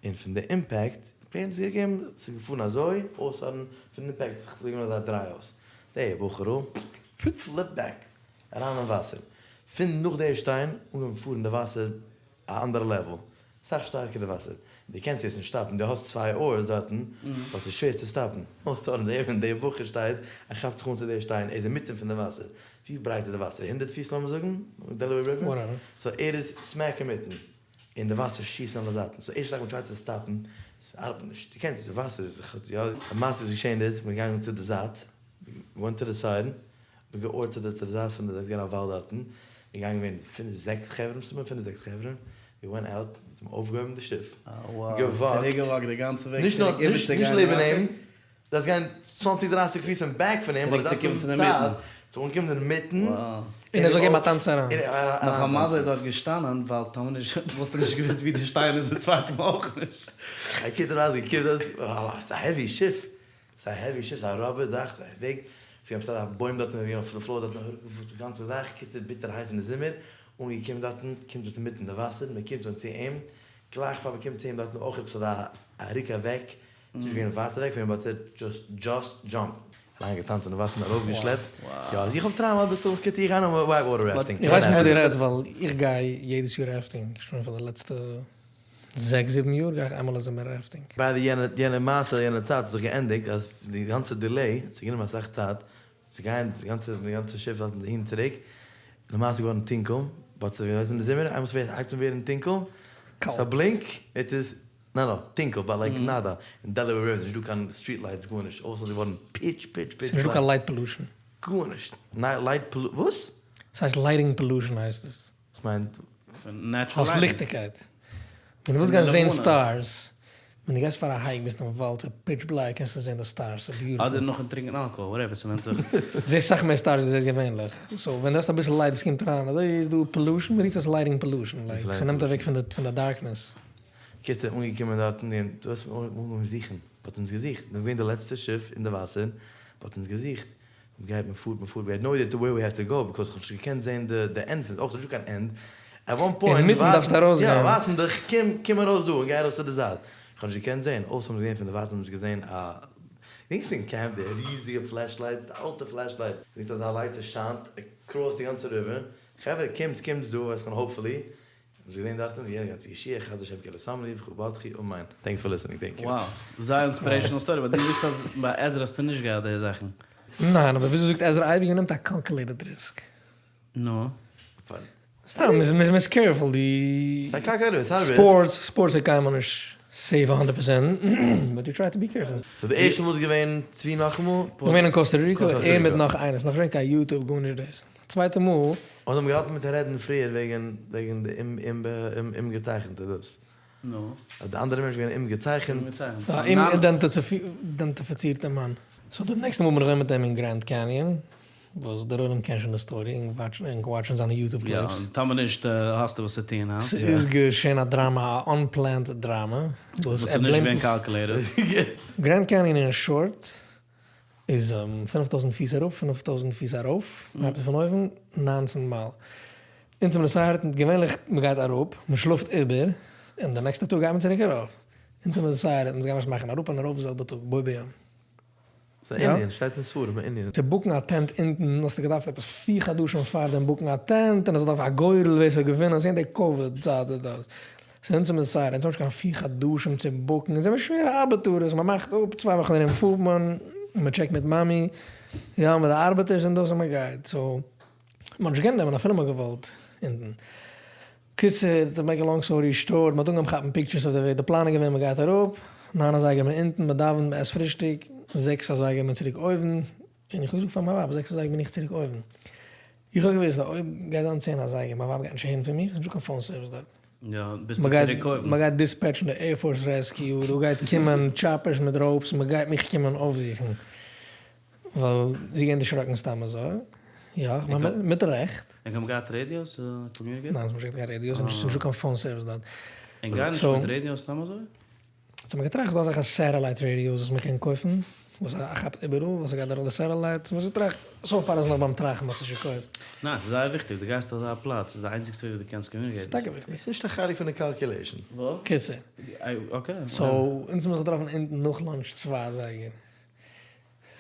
און פון די אימפעקט, פלעין האט זיך געגעבן, ס'איז געפארן אזוי, אויסהארן, פון די אימפעקט האט זיך געגעבן אזא דריי אויס, די בחור'ל, פליפ בעק, אריין אין וואסער, פון נאך די שטיין, אנגעהויבן פארן די וואסער א אנדערע לעוועל, סאך שטארקער די וואסער, דו קענסט יעצט נישט סטאפן, דו האסט צוויי ארס דארטן, באט ס'איז שווער צו סטאפן, אויסהארן זעהט מען די בחור שטייט, ער כאפט זיך אן צו די שטיין, ער איז אינמיטן פון די וואסער, ווי ברייט איז די וואסער? הונדערט פיס לאמיר זאגן? דעלעוועיר ריווער? סאו ער איז סמעק אינמיטן, און די וואסער שיסט אין אלע זייטן, סאו ערשט זאך מען טרייט צו סטאפן, ס'ארבעט נישט, דו קענסט נישט, די וואסער איז זיך יא, למעשה איז געשען איז, מ'איז געגאנגען צו די זייט, ווענט טו די סייד, מ'האט געארט צו די צו די זייט פון די, ס'איז געווען א וואלד דארטן, מ'איז געגאנגען געווען פינף זעקס חברה, מסתמא פינף זעקס חברה, ווי ווענט אוט, מ'האט אויפגעהויבן די שיף, געוואקט, נישט נאר, נישט לעבן אים, דארפסט גיין צוואנציג דרייסיג פיס אין בעק פון אים ווייל דו דארפסט האבן צייט צו אנקומען אינמיטן. און ער זאל געבן א טאנץ אריין. נאך א מזל איז דארט געשטאנען ווייל טאמער נישט וואלסטו נישט געוואוסט ווי די שטיין איז די צווייטע מאל אויך נישט. ער קומט ארויס געקומט דארט ס'איז א העווי שיף, ס'איז א העווי שיף, ס'איז א ראבער דאך, ס'איז א וועג, ס'איז געווען עפעס א בוים דארטן אויף די פלאר דארטן די גאנצע זאך, קיצור ביטער הייס אין די זומער, אנגעקומען דארטן קומט עס אינמיטן די וואסער, מען קומט אן צו אים, גלייך פאר מען קומט צו אים דארטן אויך עפעס אזא א ריק אוועק, ס'איז נישט געווען ווייט אוועק פון אים באט ער דזשאסט דזשאסט דזשאמפט. אריין געטאנצן אין וואסער און ארויף געשלעפט. יא אז איך האב טראומא אביסל קיצור איך גיי נאר ווייט וואטער רעפטינג. איך ווייס פון וואס דו רעדסט ווייל איך גיי יעדעס יאר רעפטינג שוין פאר די לעצטע זעקס זיבן יאר גיי איך איינמאל א זומער רעפטינג. ביי די יענע יענע מעשה יענע צייט האט זיך געענדיגט אז די גאנצע דילעי האט זיך גענומען אסאך צייט צו גיין די גאנצע די גאנצע שיף דארטן אהין און צוריק למעשה איז געווארן טונקל באט ס'איז אין די זומער איינמאל ס'ווערט הייבט אן ווערן טונקל ס'איז א בלינק איט איז נא נא, טונקל, באט לייק נאדא, אין דעלעווער ריווער איז נישט דא קיין סטריט לייטס גארנישט, אלעס איז געווארן פיטש פיטש פיטש ס'איז נישט דא קיין לייט פאלושען. גארנישט, לייט פאלו וואס? ס'הייסט לייטינג פאלושען הייסט עס. וואס מיינט? האסט ליכטיגקייט. ווען דו ווילסט גיין זעהן סטארס, ווען דו גייסט פאר א הייק ביסט אין וואלד ס'איז פיטש בלעק קענסטו זעהן די סטארס ס'איז ביוטיפול. אדער נאכן טרינקען אלקאהאל, וואטעווער ס'ווענדט זיך. זעהסט סאך מער סטארס ווי דו זעהסט געווענליך. סאו ווען דו האסט אביסל לייט וואס קומט אריין אזוי איז דא פאלושען, מ'רופט עס לייטינג פאלושען, לייק ס'נעמט אוועק פון די דארקנעס. קיצור אנגעקומען דארטן און דו האסט אנגעהויבן זוכן, מ'האט אונז געזוכט, מ'איז געווען די לעצטע שיף אין די וואסער, מ'האט אונז געזוכט, מ'גייט מ'פארט מ'פארט, ווי העד נאו איידיע וועיר ווי העד טו גאו, ביקאוז כ'האב נישט געקענט זעהן די די ענד פון, אויך ס'נישטא קיין ענד, עט וואן פוינט אינמיטן דארפסטו ארויסגיין. יא ווייזט מען דיך קום קום ארויס דא און גיי ארויס צו די זייט, כ'האב נישט געקענט זעהן, אויס האבן געזעהן פון די ווייטענס האבן אונז געזעהן א, געדענקסט אין קעמפ די ריזיגע פלעש לייטס, די אלטע פלעש לייט, זעהסט אזא לייט ס'שיינט אקראס די גאנצע ריווער, חברה קומטס קומטס דא, ווייסט מען האופפולי. מ'איז געווען דארטן ווי יענער גייט צו ישי' חסדי השם כי לא תמנו בך בטחו אמן טענקס פאר ליסענינג טענק יו. Wow, זייער אינספירעישאנעל סטארי, באט דו זאגסט אז ביי עזרא האסטו נישט געהאט די זאכן. ניין, אבער וויאזוי זאגט עזרא אייביג מ'נעמט א קאלקולעיטעד ריסק. נו. סתם, מ'איז קעירפול די ספארטס, ספארטס איז קיינמאל נישט סעיף א הונדערט פערסענט, באט יו טריי טו בי קעירפול. סאו די ערשטע מאל איז געווען צבי נאכאמאל? געווען אין קאסטא ריקא, ער מיט נאך איינער, ס'נאך נישט געווען קיין יוטוב גארנישט דאס. צווייטע מאל. און האבן געהאלטן מיט רעדן פריער וועגן וועגן די אומגעצייכענטע דאס. נו. אז די אנדערע מענטש איז געווען אומגעצייכענט. א אומאידענטיפיצירטע מאן. סאו די נעקסטע מאל בין איך געווען מיט אים אין גרענד קעניאן, וואס דער עולם קען שוין די סטארי און וואטשן זיינע יוטוב קליפס. יא, טאמער נישט האסטו וואס צו טון, הא? ס'איז געשען א דראמא, א אנפלענד דראמא, וואס איז נישט געווען קאלקולעיטעד. גרענד קעניאן אין שארט איז פינף טויזנט פיס אראפ, פינף טויזנט פיס ארויף, מ'הייבט אן פון אויבן, ניינצן מייל. אונז האבן דעסיידעט, געווענליך מ'גייט אראפ, מ'שלאפט איבער, און די נעקסטע טאג גייט מען צוריק ארויף. אונז האבן דעסיידעט, אונז גיימער עס מאכן אראפ און ארויף די זעלבע טאג, בו ביום. ס'איז א ענין, שטייט אין ספרים, א ענין. צו בוקן א טענט אונטן האסטו געדארפט עפעס פיר חדשים פארדעם בוקן א טענט, און האסט געדארפט א גורל ווער ס'זאל געווינען, ס'איז געווען די קאוויד צייט איז דאס. סאו אונז האבן דעסיידעט, אונז האבן נישט קיין פיר חדשים צו בוקן, אונז זעמיר שווערע ארבעטארעס, מען מאכט אפ, צוויי וואכן ארום פארט מען, מען טשעקט מיט מאמי, יא מיט די ארבעטערס און דאס און מען גייט, סאו מען האט נישט געקענט נעמען אפילו מען האט געוואלט אונטן. קיצור, טו מעיק א לאנג סטארי שארט, מען האט אנגעהויבן כאפן פיקטשערס אויף די וועג, די פלאן איז געווען מען גייט אראפ, ניין אזייגער מען אונטן, מען דאווענט, מען עסט פרישטאג, זעקס אזייגער מען צוריק אויבן, און איך האב געזאגט פאר מיין ווייב זעקס אזייגער בין איך צוריק אויבן, איך האב געוואוסט אז אויב גייט זיין צען אזייגער מיין ווייב גייט נישט הערן פון מיך, ס'נישטא קיין פאון סערוויס דארט. יא, ביסטו צוריק אויבן. מען גייט דיספעטשן די עירפארס רעסקיו, דא גייט קומען טשאפערס מיט ראופס, מען גייט מיך קומען אויפזוכן, ווייל זי איז געווען דערשראקן סתם אזוי, יא, כ'מיין מיט רעכט. ענק האבן געהאט רעדיאוס צו קאמיוניקעיטן? ניין, ס'נישט געהאט קיין רעדיאוס, און נישטא קיין פאון סערוויס דארט. ענק גייען נישט מיט רעדיאוס סתם אזוי? סאו מ'האט געטראכט ס'דא אזעלכע סעטעלייט רעדיאוס וואס מ'קען קויפן, וואס כאפט איבעראל, וואס ס'גייט דורך די סעטעלייט, מ'האט געטראכט, סאו פאר איז נאך ביים טראכטן מ'האט עס נישט געקויפט. ניין, ס'איז זייער וויכטיג, דו גייסט אזא פלאץ, ס'איז די איינציגסטע וועג ווי דו קענסט קאמיוניקעיטן. ס'איז טאקע וויכטיג. ס'איז נישט א חלק פון די קאלקולעישן. וואס? קיצור. אקעי. סאו אונז האבן זיך געטראפן אונטן נאך לאנטש צוויי אזייגער.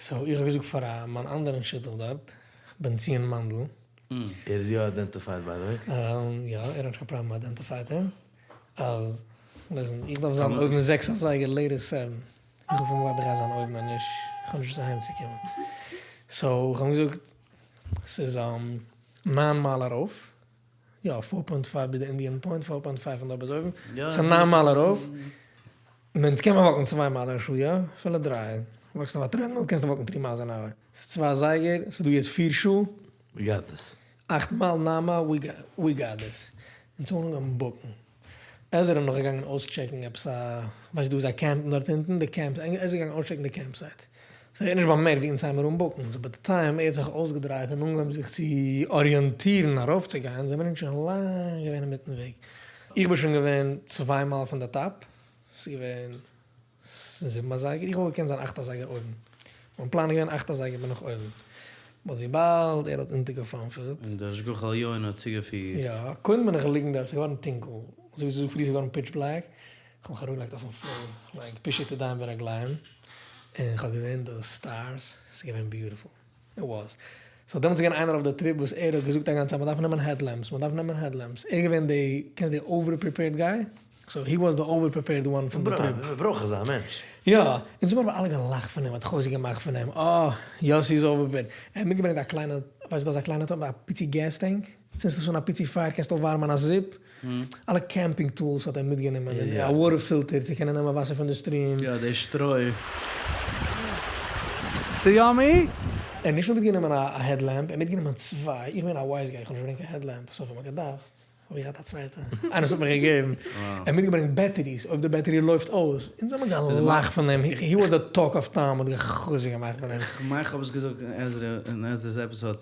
סאו איך האב געזאגט פאר מיין אנדערן שותף דארט, בנציון מאנדל. ער איז יא איידענטיפייד ביי די וועי. יא, ער האט נישט קיין פראבלעם איידענטיפייד אים. אז ליסן, איך דארף זיין אויבן זעקס אזייגער לעיטעסט סעווען. איך האב פון ווייב איך גיי זיין אויבן אז נישט, איך האב נישט וואס אהיים צו קומען. סאו איך האב אים געזאגט ס'איז ניין מייל ארויף, יא פאר פוינט פייוו ביז די אינדיען פוינט, פאר פוינט פייוו פון דארט ביז אויבן, ס'איז ניין מייל ארויף, אונז קען מען וואקן צוויי מייל א שעה יא? אפילו דריי, וואקסט אויף א טרעדמיל קענסטו וואקן טרי מיילס אן אווער. ס'איז צוויי אזייגער, ס'איז דא יעצט פיר שעה. ווי גאט דיס. אכט מייל, ניין מייל, ווי גאט דיס. אונז האבן אנגעהויבן בוקן. עזרא איז נאך געגאנגען אויסטשעקן עפעס א, ווייסט דא איז א קעמפ דארט אונטן, די קעמפ, עזרא איז געגאנגען אויסטשעקן די קעמפ סייט. סאו ער האט נישט באמערקט ווי אונז הייבן אן בוקן, סאו ביי די טיים ער האט זיך אויסגעדרייט און אנגעהויבן זיך צו אריענטירן ארויפצוגיין, זעמיר אונז שוין לאנג געווען אינמיטן וועג. איך בין שוין געווען צוויי מייל פון די טאפ, ס'איז געווען זיבן אזייגער, איך וואלט געקענט זיין אכט אזייגער אויבן, מיין פלאן איז געווען אכט אזייגער בין איך אויבן, באט וויבאלד ער האט אונטערגעפאנפערט. און די השגחה עליונה האט צוגעפירט. יא, קודם בין איך געליגן דארט, ס'איז געווארן טונקל, אזוי ווי ס'איז פרי ס'איז געווארן פיטש בלעק, איך האב מיך אראפגעלייגט אויפן פלאר, לייק פישוט ידיים ורגליים, און כ'האב געזען די סטארס, ס'איז געווען ביוטיפול, איט וואס. סאו דעמאלטס איז געווען איינער אויף די טריפ וואס ער האט געזאגט א גאנצע צייט מ'דארף נעמען העדלעמפס, מ'דארף נעמען העדלעמפס, ער איז געווען די, קענסט די אווער פריפעירד גיי? סאו הי וואס די אווער פריפעירד וואן פון די טריפ. מ'ברויך אזא מענטש. יא, אונז האבן אבער אלע געלאכט פון אים, מ'האט חוזק געמאכט פון אים, אה, יאסי איז אווער פריפעירד. ער האט מיטגעברענגט א קליינע, ווייסט דאס א קליינע טאפ, א פיצי געז טענק, צינדסט עס אן א פיצי פייער קענסטו אויפווארעמען א זופ, אלע קעמפינג טולס האט ער מיטגענומען, און א וואטער פילטער צו קענען נעמען וואסער פון די סטריעם. יא, די שטרוי. ס'יאמי! ער האט נישט נאר מיטגענומען א העד לעמפ, ער האט מיטגענומען צוויי, איך בין א ווייז גיי, איך האב נישט געברענגט קיין העד לעמפ, סאו האב איך געדארפט, האב איך געהאט א צווייטע, איינער וואס האט מיך געגעבן, ער האט מיטגעברענגט בעטעריס, אויב די בעטערי לויפט אויס, אונז האבן געלאכט פון אים, הי וואס די טאלק אוו טאון, מ'האט חוזק געמאכט פון אים. כ'מיין כ'האב עס געזאגט אין עזרא, אין עזרא'ס עפיסאד,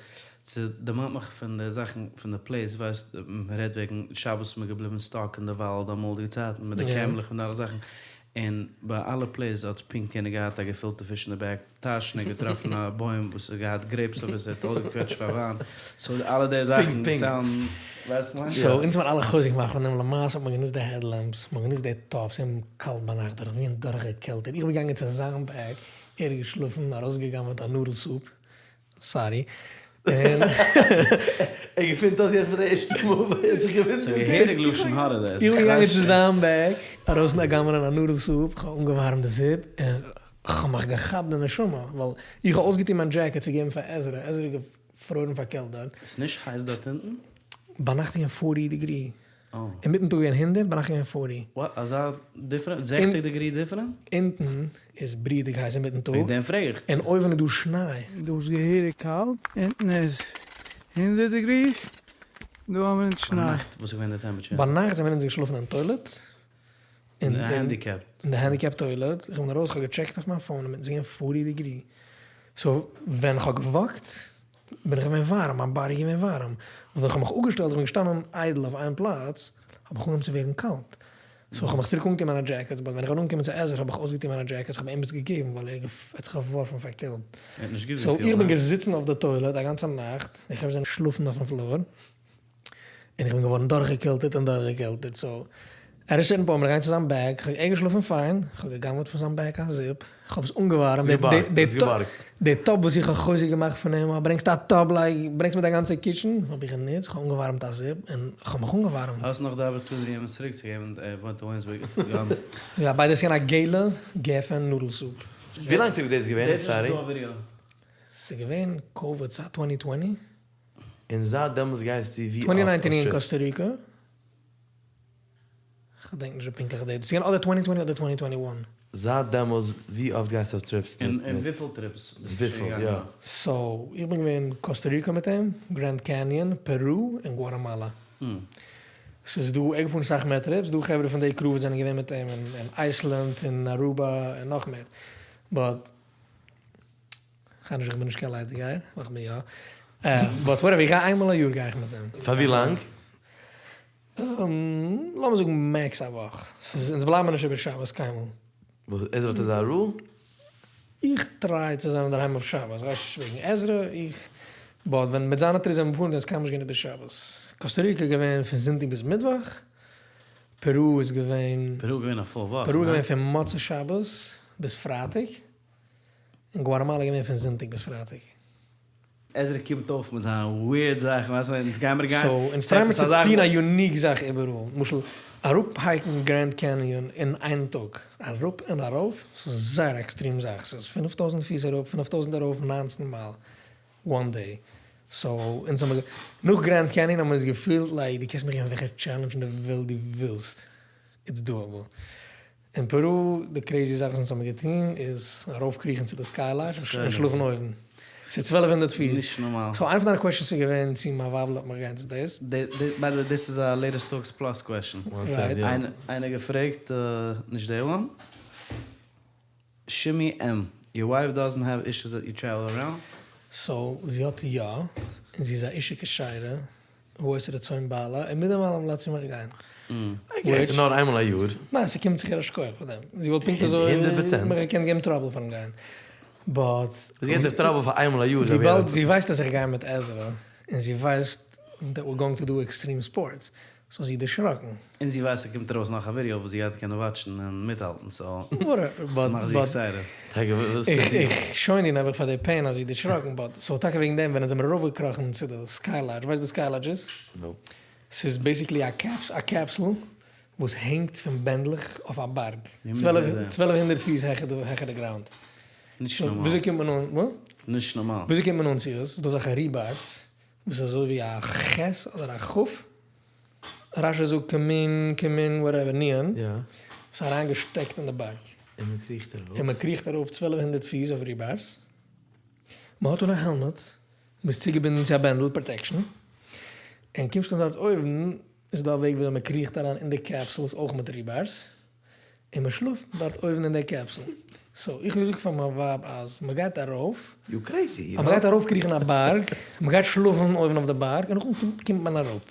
ס'דערמאנט מיך פון די זאכן פון די פלעיס, ווייסט, מ'רעדט וועגן שבת איז מען געבליבן סטאק אין די וואלד אמאליגע צייטן מיט די קעמלעך און אלע זאכן, און ביי אלע פלעיס האט פונקט יענער געהאט א געפילטע פיש אין די בעק טאש און ער האט געטראפן א בוים וואס האט געהאט גרעיפס אויף עס ער האט אויסגעקוועטשט פאר וויין, סאו אלע די זאכן סאונד, ווייסט וואס כ'מיין? סאו אונז האבן אלע חוזק געמאכט פון אים, למעשה האט מען גענוצט די העדלעמפס, מ'האט גענוצט די טאפס, ס'איז געווען קאלט ביינאכט דורך געווען דורכגעקעלטערט, איך בין געגאנגען צו זיין בעק, ער איז געשלאפן, ארויסגעגנב'עט א נודל סופ, סארי. און. ער געפינט אויס יעצט פאר די ערשטע מאל ווער האט זיך געוואונדערט. ס'איז געהעריג לשון הרע דאס. איך בין געגאנגען צו זיין בעק, ארויס גנב'ענען א נודל סופ, כ'האב אנגעווארעמט די זופ, און כ'האב מיך געכאפט די נשמה, ווייל איך האב אויסגעטון מיין דזשעקעט צו געבן פאר עזרא, עזרא איז געפרוירן פאר קעלט דארט. ס'איז נישט הייס דארט אונטן? ביינאכט איז געווען פארטי דעגרי. אינמיטן טאג געווען הונדערט, ביינאכט געווען פארטי. וואט? אזא דיפרענט? זעכציג דעגרי דיפרענט? אונטן איז בריעדיג הייס אינמיטן טאג, וועגן דעם פרעג איך. און אויבן איז דא שניי. דא איז געהעריג קאלט, אונטן איז הונדערט דעגרי, דא האבן אונז שניי. ביינאכט וואס איז געווען די טעמפעטשער? ביינאכט זענען אונז געשלאפן אין טוילעט. אין די הענדיקעפ. אין די הענדיקעפ טוילעט, איך בין ארויס איך האב געטשעקט אויף מיין פאון אינמיטן ס'איז געווען פארטי דעגרי, סאו ווען איך האב געוואקט בין איך געווען ווארעם, מיין באדי איז געווען ווארעם, ווען איך האב מיך אפגעשטעלט, איך בין געשטאנען איידל אויף איין פלאץ, האב איך אנגעהויבן צו ווערן קאלט, סאו איך האב מיך צוריק אנגעטון מיינע דזשעקעטס, באט ווען איך בין אנגעקומען צו עזרא האב איך אויסגעטון מיינע דזשעקעטס, איך האב אים עס געגעבן ווייל ער האט זיך געווארפן פאר קעלט, סאו איך בין געזיצן אויף די טוילעט א גאנצע נאכט, די חברה זענען געשלאפן אויפן פלאר. און איך בין געווארן דורכגעקעלטערט און דורכגעקעלטערט, סאו עט א סערטן פוינט בין איך געגאנגען צו זיין בעק, איך האב געשלאפן פיין, איך האב גע'גנב'עט פון זיין בעק א זופ, איך האב עס אנגעווארעמט, די טאפ וואס איך האב חוזק געמאכט פון אים, ברענגסט א טאפ לייק, ברענגסט מיט א גאנצע קיטשן, האב איך גענוצט, איך האב אנגעווארעמט א זופ, און איך האב מיך אנגעווארעמט. האסט נאך די אפערטוניטי אים עס צוריקצוגעבן, ער וואוינט אין וויליאמסבורג, יא, ביי די וועי ס'איז געווען א געלע גפן נודל סופ. ווי לאנג צוריק איז דאס געווען? סארי. ס'איז געווען קאוויד צייט טווענטי טווענטי. און זייט דעמאלטס גייסטו ווי אפט אויף טווענטי ניינטין אין טריפס? קאסטא ריקא, כ'דענק נישט די פונקטליכע דעיט, ס'איז געווען אדער טווענטי טווענטי אדער טווענטי טווענטי וואן. זייט דעמאלטס ווי אפט גייסטו אויף טריפס מיט און וויפיל טריפס ביסטו שוין וויפיל יא. געגאנגען? סאו איך בין געווען קאסטא ריקא מיט אים, גרענד קעניאן, פערו, און גואטעמאלא. ס'איז דא, ער איז געפארן אסאך מער טריפס, דא חברה פון די קרו וואס זענען געווען מיט אים אין אייסלענד און ארובא און נאך מער, באט. כ'גיי נישט, כ'בין נישט קיין ליידיגייער, איך בין יא. באט וואטעווער, איך גיי איינמאל א יאר גיי איך מיט אים. פאר ווי לאנג? לאמיר זאגן מעקס א וואך. ס'איז, אונז בלייבן מיר נישט איבער שבת קיינמאל. וואס, עזרא האט אזא רול? איך טריי צו זיין אינדערהיים אויף שבת, כ'ווייס נישט וועגן עזרא, איך, באט ווען מיט זיינע טריפס זענען מיר געפארן איז אונז קיינמאל נישט געווען איבער שבת. קאסטא ריקא איז געווען פון זונטאג ביז מיטוואך, פערו איז געווען. פערו איז געווען א פול וואך, פערו איז געווען פון מוצאי שבת ביז פרייטאג. אין גואטעמאלע געווען פון זונטאג ביז פרייטאג. עזרא קומט אויף מיט זיינע וויערד זאכן, ווייסט ווען אונז גיימער גיין, סאו אונז טרייען מיר צו טון א יוניק זאך איבעראל, למשל אראפ הייקן גרענד קעניאן אין איין טאג, אראפ און ארויף, ס'איז זייער א עקסטרים זאך, ס'איז פינף טויזנט פיס אראפ, פינף טויזנט ארויף, ניינצן מייל, וואן דעי, סאו אונז האמיר, נאך גרענד קעניאן האמיר אונז געפילט לייק דו קענסט מיך געבן וועלכע טשעלענדזש אין די וועלט דו ווילסט, איטס דואעבל. אין פערו, די קרעזי זאך וואס אונז האמיר געטון איז ארויפקריכן צו די סקיי לאדזש און שלאפן אויבן. ס'איז צוועלף הונדערט פיס. נישט נארמאל. סאו איינע פון דיינע קוועשאנס איז געווען צו מיין ווייב לאזט מיך גיין צו דאס. ביי די וועי דאס איז א לעיטעסט טאלקס פלאס קוועשאן. רייט. איינער געפרעגט, נישט די וואן. שימי אם. יור ווייף דאזענט העוו אישוס דעט יו טרעוול אראונד? סאו זי האט יא, און זי איז א אישה כשרה, ועושה רצון בעלה, און מיט דעם אלעם לאזט זי מיך גיין. אקעי, ס'איז נאר איינמאל א יאר. ניין, ס'קומט זיך איר א שכוח פאר דעם. זי וואלט פונקט אזוי הונדערט פראצענט. מיך געקענט געבן טראבל פארן גיין. באט. זי געבט דיך טראבל פאר איינמאל א יאר. וויבאלד זי ווייסט אז איך גיי מיט עזרא, און זי ווייסט דעט וויר גאוינג טו דו עקסטרים ספארטס, סאו זי איז דערשראקן. און זי ווייסט ס'קומט ארויס נאך א ווידעא וואס זי גייט קענען וואטשן און מיטהאלטן, סאו ס'מאכט זי עקסייטעד. איך שוין איר נעבעך פאר די פעין אז זי איז דערשראקן, באט סאו טאקע וועגן דעם ווען אונז זעמיר ארויפגעקראכן צו די סקיי לאדזש, ווייסט וואס די סקיי לאדזש איז? נאופ. ס'איז בעיסיקלי א קעפסול וואס הענגט פון בענדלעך אויף א בארג, צוועלף הונדערט פיס העכער די גראונד. נישט נארמאל. וויאזוי קומט מען אן? וואס? נישט נארמאל. וויאזוי קומט מען אן צו עס? ס'איז דא אזעלכע ריבארס וואס איז אזוי ווי א ח' אדער א כ', רש"י זאגט כמין כמין וואטעווער נו"ן, וואס איז אריין געשטעקט אין די בארג. און מען קריכט ארויף. און מען קריכט ארויף צוועלף הונדערט פיס אויף ריבארס, מען האט אן א העלמעט, מען איז צוגעבינדן צו א בענדל, פראטעקשן, און קומסט אן דארט אויבן, איז דא א וועג וויאזוי מען קריכט אריין אין די קעפסולס אויך מיט ריבארס, און מען שלאפט דארט אויבן אין די קעפסול. סאו איך האב געזאגט פאר מיין ווייב אז מען גייט ארויף, יו קרעיזי, אז מען גייט ארויפקריכן א בארג, מען גייט שלאפן אויבן אויף די בארג, און נאכדעם קומט מען אראפ.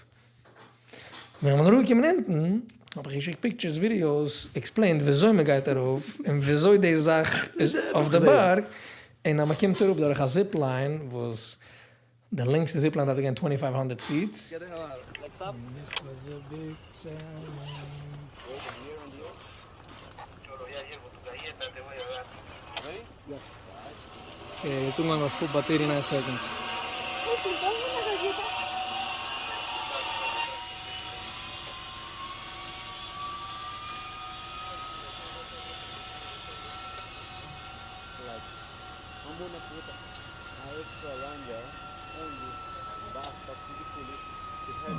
ווען איך בין אראפגעקומען אונטן, האב איך געשיקט פיקטשערס, ווידיאוס, עקספלעינד וויאזוי מען גייט ארויף, און וויאזוי די זאך איז אויף די בארג, און אז מען קומט אראפ דורך א זיפ ליין וואס די לענגסטע זיפ ליין דארף גיין טווענטי פייוו הונדערט פיט. אה,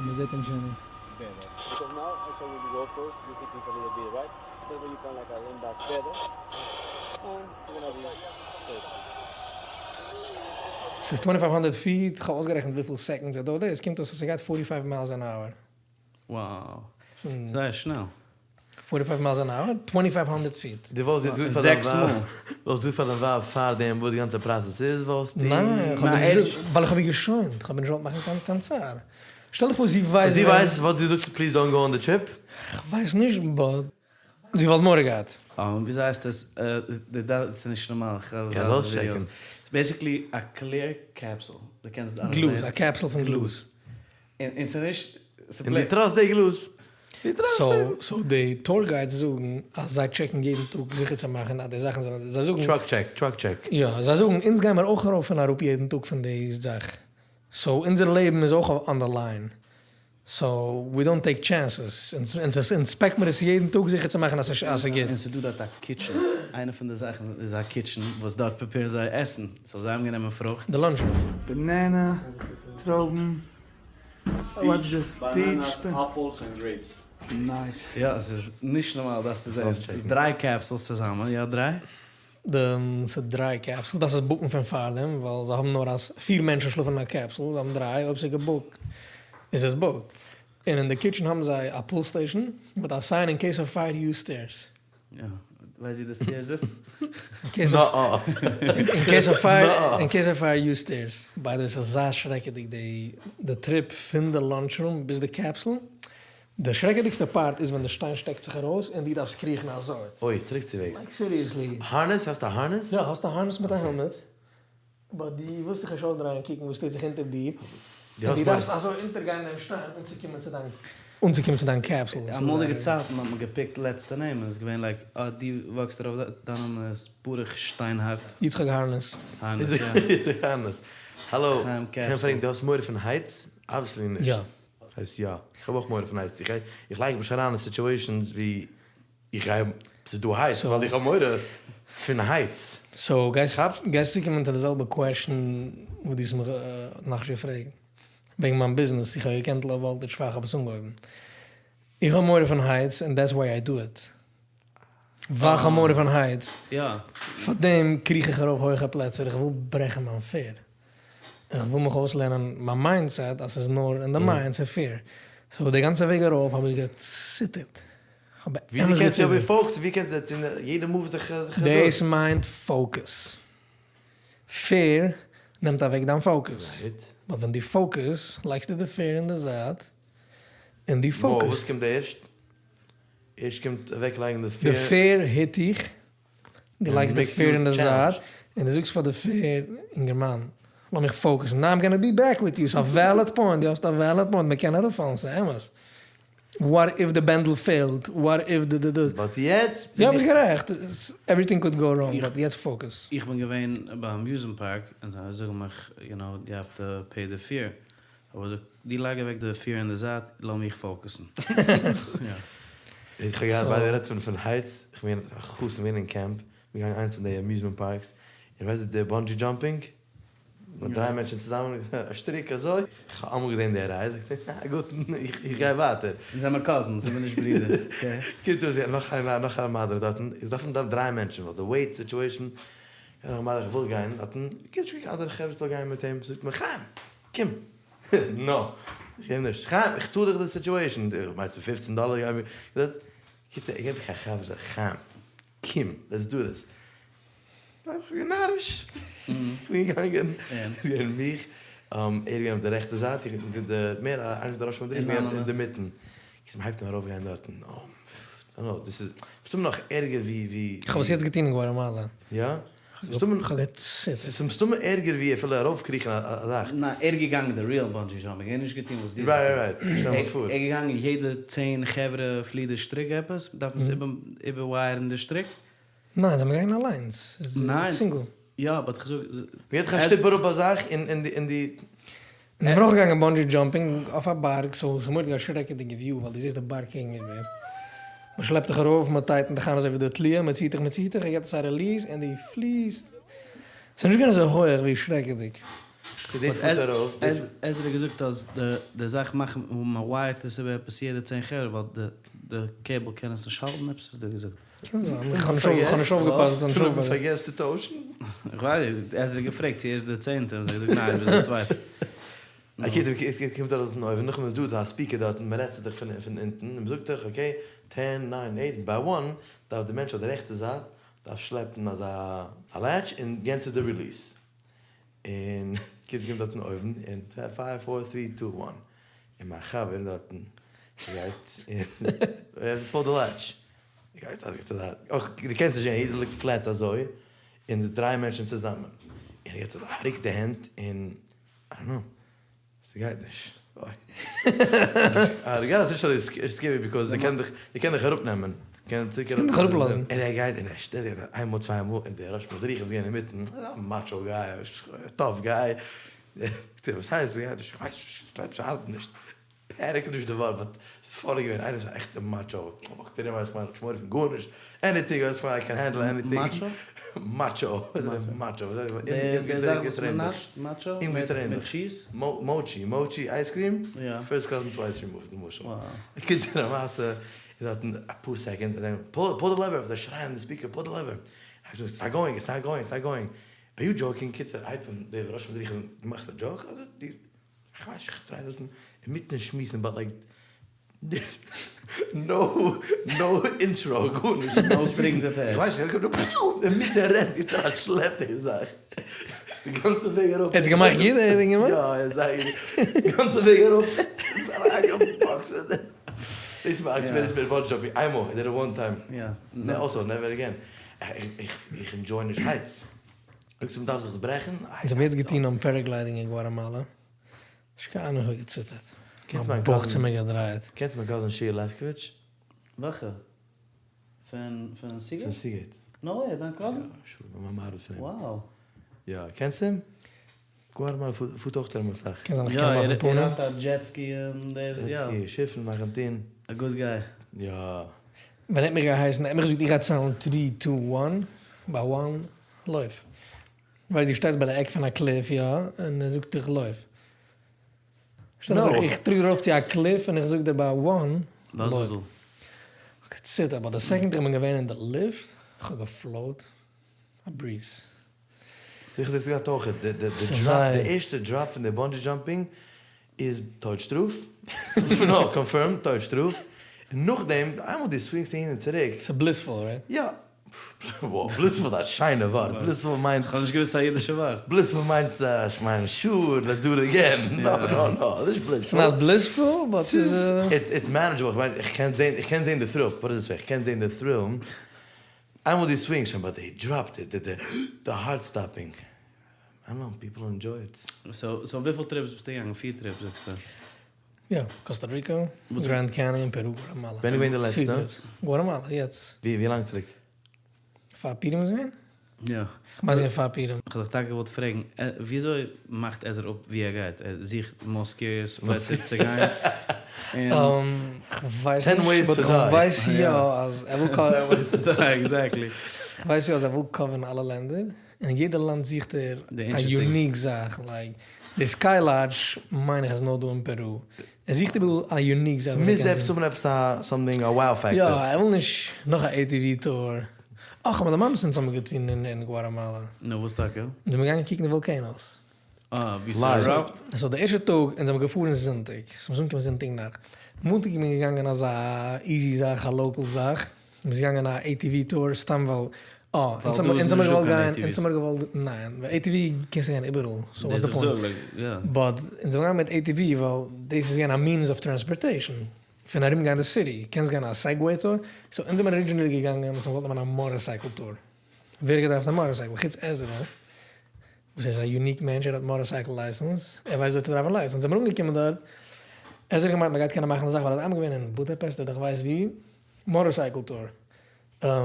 מ'זעט אים שוין. ס'איז טווענטי פייוו הונדערט פיט, כ'האב אויסגערעכנט וויפיל סעקאנדס עס דויערט, עס קומט אויס אז ס'גייט פארטי פייוו מיילס אן אווער. Wow. זייער שנעל. פארטי פייוו מיילס אן אווער, טווענטי פייוו הונדערט פיט. דו וואלסט געזאגט פאר דיין ווייב, וואלסט געזאגט פאר דיין ווייב פארדעם וואס די גאנצע פראסעס איז, וואלסטו. ניין, איך האב איר נישט געזאגט, ווייל איך האב איר געשוינט, איך האב איר נישט געוואלט מאכן קיין צער. שטעל דיך פאר זי ווייסט. זי ווייסט, וואלט זי געזאגט פליז דאנט גאו אן די טריפ? כ'ווייס נישט באט זי וואלט מורא געהאט. וויאזוי הייסט עס? ס'איז נישט נארמאל. יא זאלסט טשעקן. בעיסיקלי א קלעיר קעפסול. דו קענסט גלאז, א קעפסול פון גלאז. און ס'איז נישט. און דו טראסט די גלאז? דו טראסט אים? סאו די טור גיידס זאגן אז זיי טשעקן יעדן טאג זיכער צו מאכן אז די זאכן זענען, זיי זאגן. טראק טשעק, טראק טשעק. יא, זיי זאגן אונז גיימער אויך ארויף און אראפ יעדן טאג פון די זאך. סאו אונזער לעבן איז אויך אן די ליין. סאו ווי דאנט טעיק טשענסעס, אונז אינספעקט מיר עס יעדן טאג זיכער צו מאכן אז ס'איז גוט. און ס'דא דארט א קיטשען, איינע פון די זאכן איז א קיטשען וואס דארט פריפעירן זיי עסן, סאו זיי האבן גענומען פרוכט. די לאנטש רום. באנענע, טרויבן, וואטס דיס? פיטש, עפלס און גרעיפס. נייס. יא ס'איז נישט נארמאל דארפסטו זען, ס'איז דריי קעפסולס צוזאמען, יא דריי? די ס'איז דריי קעפסולס, דארפסט עס בוקן פון פארדעם, ווייל זיי האבן נאר אז פיר מענטשן שלאפן אין א קעפסול, זיי האבן דריי, אויב ס'איז געבוקט איז עס בוקט. און אין די קיטשען האבן זיי א פול סטעישן מיט א סיין אין קעיס אוו פייער יוז סטעירס. יא, ווייסט ווי די סטעירס איז? אין קעיס אוו פייער, אין קעיס אוו פייער יוז סטעירס. ביי די וועי ס'איז אזא שרעקעדיג די די טריפ פון די לאנטש רום ביז די קעפסול. די שרעקעדיגסטע פארט איז ווען די שטיין שטעקט זיך ארויס און דו דארפסט קריכן אזוי. אוי, צוריק צו וועגס. לייק סיריעסלי. הארנעס? האסט א הארנעס? יא, האסט א הארנעס מיט א העלמעט, באט דו ווילסט דיך נישט אויסדרייען קוקן וואס טוט זיך אונטער דיר, און דו דארפסט אזוי אונטערגיין דעם שטיין אנצוקומען צו דיין אנצוקומען צו דיין קעפסול. אמאליגע צייטן האט מען געפיקט לעצטע נעמען, איז געווען לייק אה דו וואקסט ארויף דיין נאמען איז ברוך שטיינהארט. יצחק הארנעס. הארנעס יא. יצחק הארנעס. האלא, קען פרעגן דו האסט מורא פון הייטס? אבוויעסלי נישט. יא. הייסט יא, איך האב אויך מורא פון הייטס, איך לייג מיך נישט אריין אין סיטועשאנס ווי איך גיי, ס'איז דא הייטס, ווייל איך האב מורא פון הייטס. סאו גייסט גייסט צוקומען צו די זעלבע קוועשאן וואס דו האסט מיך נאכנישט געפרעגט וועגן מיין ביזנעס, איך האב געקענט לאו וואלטעדזש פאר איך האב עס אנגעהויבן, איך האב מורא פון הייטס און דעטס וואי איי דו איט, ווייל איך האב מורא פון הייטס, פארדעם קריך איך ארויף הויכע פלעצער, איך וויל ברעכן מיין פער. איך וויל מיך אויסלערנען מיין מיינדסעט אז ס'איז נאר אין די מיינד ס'איז פעיר. סאו די גאנצע וועג ארויף האב איך געציטערט. כ'האב באמת ווי קענסטו געציטערט. האבן פאוקעס? ווי קענסטו יעדע מאוו זיך זיך דאס מיינט פאוקעס. פעיר נעמט אוועק דיין פאוקעס. באט ווען דו פאוקעס לייגסטו די פעיר אין די זייט און דו פאוקעסט. וואס קומט ערשט? ערשט קומט אוועקלייגן די פעיר. די פעיר היט דיך. דו לייגסט די פעיר אין די זייט, און דו זאגסט פאר די פעיר, אינגערמאן, לאמיך פאוקעסן, נאו איים גאנא בי בעק וויט יו, ס'איז א וועליד פוינט, דו האסט א וועליד פוינט, מען קען אראפפאלן, ס'איז אמת. וואט איף די בענדל פעלט, וואט איף די די די. באט יעצט בין יא איך. ביסט גערעכט, עווריטינג קוד גאו ראנג, באט יעצט פאוקעס. איך בין געווען ביי אמיוזמענט פארק, און זיי זאגן מיך, יו נאו, יו העוו טו פעי די פעיר. האב איך געזאגט, דו לייג אוועק די פעיר אין די זייט, לאז מיך פאוקעסן. איך האב געהאט ביי די רעדט פון פון הייטס, איך בין א חתן געווען אין קעמפ, מיר געגאנגען איינס פון די אמיוזמענט פארקס, און ווייסט די באנדזשי דזשאמפינג, מיט דריי מענטשן צוזאמען, א שטריק אזוי, איך האב אלעמאל געזען די רייד, איך זאג א גוטן, איך גיי ווייטער. אונז זעמער קאזינס, זעמער נישט ברידער, אקעי? קומט אויס נאך איינער נאך א מדריך דארטן, איך דארף דארף דריי מענטשן, ווייל די וועיט סיטועשן, נאך א מדריך איך וויל גיין דארטן, קומט שוין אנדערע חברה זאל גיין מיט אים, זאגט מיר חיים! קום! נא! איך קום נישט. חיים, איך צאל דיך די סיטועשן. מיינסט פופצן דאלער גיי מיר. דאס. קיצור, ער געבט מיך א כאפ זאגט חיים, קום, לעטס דו דיס. איך בין נאריש. איך בין געגאנגען. עס איז געווען מיך, ער איז געווען אויף די רעכטע זייט, איך בין די מער איינער פון די ראש מדריכים געווען אינדערמיטן. קיצור, מ'הייבט אן ארויפגיין דארטן. אוי, נא, דאס איז מסתמא נאך ערגער ווי ווי. איך האב עס יעצט געטון אין גואטעמאלא. יא? ס'איז מסתמא ערגער ווי אפילו ארויפקריכן א זאך. ניין, ער איז געגאנגען די ריעל באנדזשי דזשאמפינג, ער האט נישט געטון וואס דו האסט רייט רייט רייט, שטעל מיר פאר. ער איז געגאנגען יעדע צען חברה פליט די שטריק עפעס, דארף מען עס איבערווייערן די שטריק? ניין, זיי זענען געגאנגען אליינס, ס'איז סינגל. יא, באט כ'זאג. מ'געט דיך א שטופ אראפ א זאך און די. און איך בין אויך געגאנגען באנדזשי דזשאמפינג אויף א בארג, סאו ס'איז מורא'דיג א שרעקעדיגע וויו ווייל דו זעסט די בארג קעגן איבער. מ'שלעפט דיך ארויף, מ'טייטנט דיך איין אזוי ווי די תליה, מ'ציט דיך מ'ציט דיך, ער געט עס א ריליעס און דו פליסט. ס'איז נישט געווען אזוי הויעך ווי שרעקעדיג. דאס פארט ארויף, דאס. עזרא האט געזאגט אז די זאך מאכן וואו מ'ווייערט עס איבער עפעס יעדע צען חברה ווייל די קעיבל קען עס נישט האלטן, עפעס האט ער געזאגט. קען זיין, איך האב נישט אויפגעפאסט. מען פארגעסט צו טוישן? איך ווייס נישט, עזרא האט געפרעגט צו ער איז די צענטע, האט ער געזאגט ניין, ער איז די צווייטע. אקעי, עס קומט ארויס פון אויבן, נאכדעם איז דא א ספיקער דארטן, מען רעדט צו דיך פון אונטן, און מען זאגט דיך אקעי, טען, ניין, עיט, ביי וואן דארף די מענטש אויף די רעכטע זייט דארף שלעפן אזא א לעטש און יענץ איז די ריליס. און קיצור קומט דארטן אויבן און פייוו פאר טרי טו וואן און מיין חבר דארטן גייט און ער פולט די לעטש גייט אזוי צו זייט אויך דו קענסט נישט זעהן יעדער ליגט פלעט אזוי און די דריי מענטשן צוזאמען און ער געט אזא ריק די הענט און איי דאנט נאו ס'גייט נישט אוי רגע ס'נישט אזוי סקערי ביקאוז זיי קענען דיך זיי קענען דיך אראפנעמען קענען צוריק קענען דיך אראפלאזן. און ער גייט און ער שטעלט זיך איינמאל צוויי מאל און דער ראש מדריכים איז געווען אינמיטן אזא מאטשאו גיי טאף גיי וואס הייסט ס'גייט נישט כ'ווייס נישט ס'ארבעט נישט פעניק איז נישט די ווארט באט ס'איז פאני געווען איינער איז א עכטע מאטשאו וואקט ארום ווייסט כ'מיין נישט מורא פון גארנישט עניטינג ווייסט כ'מיין איי קען הענדל עניטינג מאטשאו? מאטשאו מאטשאו די זאך וואס מ'נאשט מאטשאו מיט טשיז? מאטשי מאטשי אייז קריעם פירסט קאזין טווייס רימאווד למשל בקיצור המעשה איז דארטן אפאר סעקאנדס פול די לעווער זיי שרייען אין די ספיקער פול די לעווער איטס נאט גאוינג איטס נאט גאוינג איטס נאט גאוינג אר יו דזשאוקינג קיצור הייבט אן דער ראש מדריכים דו מאכסט א דזשאוק אדער דו כ'ווייס נישט כ'טריי דאס אינמיטן שמועסן באט לייק נאו נאו אינטראו גארנישט נאו סטרינגס עטעטשט. כ'ווייס נישט אינמיטן רעדן גיבט ער א שלעפ די זאך די גאנצע וועג אראפ. ער האט עס געמאכט גוט דער אינגערמאן? יא ער איז זייער גוט די גאנצע וועג אראפ אריינגעבאקסט דאס איז מיין עקספיריענס מיט באנדזשי דזשאמפינג איינמאל איי דיד איט וואן טיים אלסא נעווער אגעין איך ענדזשוי נישט הייטס. זאגסט מ'דארף זיך ברעכן? אונז האבן יעצט געטון אן פערעגליידינג אין גואטעמאלא, נישט קיין אנונג איך האב געציטערט, מיין בויך האט זיך מיר געדרייעט. קענסט מיין קאזין שיע לעפקאוויטש? וועלכע? פון פון סיגעיט? פון סיגעיט. נאו וועי, דיין קאזין? יא, שור, מיין מאמע ארבעט פאר אים. וואו. יא, קענסט אים? גואטעמאלא פארט אויך ארום אסאך. קען זיין איך קען אים אויפן פנים. יא, ער האט א דזשעט סקי און די, יא. דזשעט סקי, שיפן, מאכן טון. א גוד גיי. יא. ווען ער האט מיך געהייסן, ער האט מיך געזאגט איך גיי ציילן טרי טו וואן, ביי וואן, לויף. ווייסט דו שטייסט ביי די עק פון א קליף יא, און ער זאגט דיך לויף. שטעל דיך פאר איך טראג דיר ארויף צו א קליף און איך זאג דיר ביי וואן, לויף. כ'האב געציטערט, באט די סעקאנד איך בין געווען אין די לופט, כ'האב געפלאוט א בריז. זיכער זאגסטו געהאט אויך די די דראפ די ערשטע דראפ פון די באנדזשי דזשאמפינג איז טויט שטראף, נאו קאנפירמד טויט שטראף, און נאכדעם איינמאל דו סווינגסט אהין און צוריק. ס'איז בליספול רייט? יא. וואו בליספול איז א שיינע ווארט, בליספול מיינט. כ'האב נישט געוואוסט ס'איז א אידישע ווארט. בליספול מיינט כ'מיין שור לעטס דו איט אגעין, נאו נאו נאו נישט בליספול. ס'איז נאט בליספול באט ס'איז. איטס מענעדזשעבל, כ'מיין כ'קען זעהן כ'קען זעהן די טריל, פוט איט דיס וועי, כ'קען זעהן די טריל, איינמאל דו סווינגסט שוין באט דעי דראפד איט, די די הארט סטאפינג, איי דאנט נאו, פיפל ענדזשוי איט. סאו וויפיל טריפס ביסטו געגאנגען? פיר טריפס זאגסטו? יא, קאסטא ריקא, גרענד קעניאן, פערו, גואטעמאלא. ווען איז געווען די לעצטע? גואטעמאלא, יעצט. ווי לאנג צוריק? פאר פורים איז געווען? יא. כ'מיין ס'איז געווען פאר פורים. כ'האב דיך טאקע געוואלט פרעגן, וויאזוי מאכט עזרא אפ ווי ער גייט? ער זוכט מאסט סקעריעסט פלעצער צו גיין? כ'ווייס נישט, באט כ'ווייס יא אז ער וויל עקזעקטלי. כ'ווייס יא אז ער וויל קאווערן אלע לענדער, און אין יעדע לאנד זוכט ער א יוניק זאך, לייק די סקיי לאדזש מיין איך איז נאר דא אין פערו, ער זוכט איבעראל א יוניק זאך. ס'מוז עפעס האבן עפעס א סאמטינג א wow פעקטאר. יא, ער וויל נישט נאך א ATV טור. אך, כ'האב מיר דערמאנט וואס אונז האבן געטון אין גואטעמאלא. נו, וואס טאקע? אונז זעמיר געגאנגען קוקן די וואלקעינאוס. אה, ווי ס'עראפט? סאו די ערשטע טאג, אונז זעמיר געפארן זונטאג, סאו מ'איז אנגעקומען זונטאג נאכט. מאנטאג איז מען געגאנגען אזא איזי זאך, א לאקעל זאך. מ'איז געגאנגען א ATV טור סתם ווייל אה, אונז האמיר געוואלט גיין, אונז האמיר געוואלט, ניין, ווייל ATV קענסטו גיין איבעראל, סאו וואטס די פוינט? באט אונז זעמיר געגאנגען מיט ATV ווייל דאס איז געווען א מינס אוו טרענספארטעישן פון ארום גיין די סיטי, קענסט גיין א סעגוועי טור, סאו אונז זעמיר ארידזשינעלי געגאנגען אונז האבן געוואלט נעמען א מאטערסייקל טור, ווער האט געדארפט א מאטערסייקל חוץ עזרא וואס ער איז א יוניק מענטש ער האט מאטערסייקל לייסענס, ער ווייסט וויאזוי צו דרייוון לייסענס, זעמיר אנגעקומען דארט, עזרא האט געמיינט מ'גייט קענען מאכן די זאך ווייל ער איז איינמאל געווען אין בודאפעסט אדער כ'ווייס ווי, מאטארסייקל טור.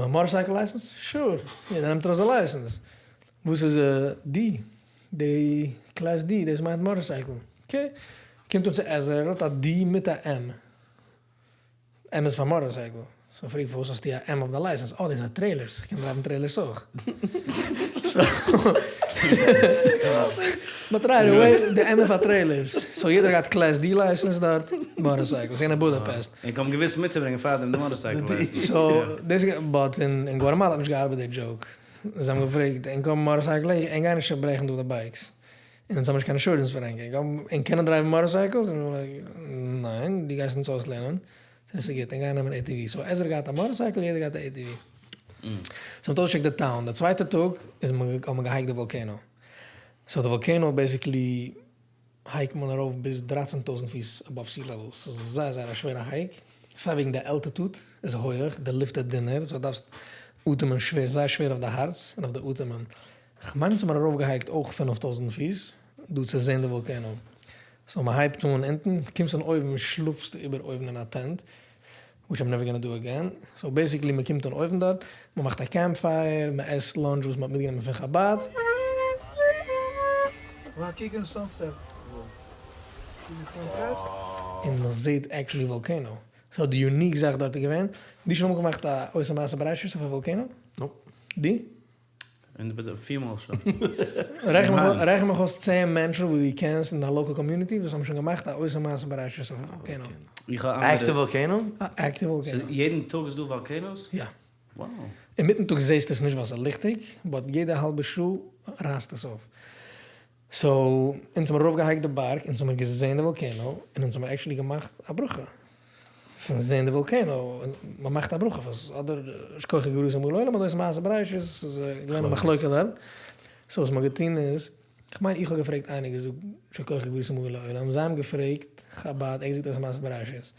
מאטארסייקל לייסענס? שור! יעדער נעמט ארויס די לייסענס. וואס איז די? די קלעס די, דאס מיינט מאטארסייקל. אקעי, קומט אן צו עזרא, ער האט א די מיט א עם. עם איז פאר מאטארסייקל. סאו פרעג פארוואס האסטו א עם אויף די לייסענס? אה דאס איז פאר טרעילערס, איך קען דרייוון טרעילערס אויך. באט רייט עוועי די עם איז פאר טרעילערס. סאו יעדער געהאט קלעס די לייסענס דארט, מאטארסייקל. ס'איז געווען אין בודאפעסט. און כ'האב געוואוסט מיטצוברענגען פארדעם די מאטארסייקל לייסענס. סאו דאס איז באט אין גואטעמאלא האט נישט געארבעט די דזשאוק. זיי האבן געפרעגט ענק האבן מאטארסייקל? ענק גייען נישט צוברעכן דא די בייקס. און אונז האבן נישט קיין אינשורענס פאר ענק, ענק קענען דרייוון מאטארסייקלס? און מיר לייק, ניין, דו גייסט אונז אויסלערנען? זאגט ער גוט, ענק גייען נעמען עי טי ווי, סאו עזרא געהאט א מאטארסייקל, יעדער געהאט א עי טי ווי. סאו מ'האט אויסגעטשעקט די טאון, די צווייטע טאג איז מען האט מען געהייקט די וואלקענא, סאו די וואלקענא בעסיקלי הייקט מען ארויף ביז דרייצן טויזנט פיס אבאוו סי לעוועל, ס'איז זייער זייער א שווערע הייק, סיי וועגן די עלטיטוד איז הויעך, די לופט איז דינער, סאו דארפסט אטעמען שווער, זייער שווער אויף די הארץ און אויף די אטעמען, כ'מיין אונז האמיר ארויפגעהייקט אויך פינף טויזנט פיס דא צו זעהן די וואלקענא. סאו מ'הייבט אן אונטן, קומסט אן אויבן שלאפסטו איבער אויבן אין א טענט, וויטש איים נעווער גאנא דו אגעין, סאו בעסיקלי מ'קומט אן אויבן דארט, מ'מאכט א קעמפ פייער, מ'עסט לאנטש וואס מ'האט מיטגענומען פון חבד. און מ'זעהט עקטשולי וואלקענא. סאו די יוניק זאך דארט איז געווען, דו שוין אמאל געמאכט א עושה מעשה בראשית אויף א וואלקענא? נאופ. דו? און די פיר מאל שוין. רעכן מיך אויס צען מענטשן וואס דו קענסט אין דיין לאקעל קאמיוניטי וואס האבן שוין געמאכט א עושה מעשה בראשית אויף א וואלקענא. איך האב אנדערע. אקטיוו וואלקענא? א אקטיוו וואלקענא. ס'איז יעדן טאג איז דא וואלקענאס? יא. Wow. אינמיטן טאג זעסטו עס נישט ווייל ס'איז ליכטיג, באט יעדע האלבע שעה רייסט עס אויף. סאו אונז האמיר ארויפגעהייקט די בארג, אונז האמיר געזען די וואלקענא, און אונז האמיר עקשעלי געמאכט א ברכה פון זען די וואלקענא, מען מאכט א ברכה פאר אדער שכוחו וגבורתו מלא עולם אדער עושה מעשה בראשית, ס'איז געווען א מחלוקה דארט, סאו וואס מ'האט געטון איז, כ'מיין איך האב געפרעגט איינער געזאגט שכוחו וגבורתו מלא עולם, זיי האבן געפרעגט חבד, ער האט געזאגט עושה מעשה בראשית,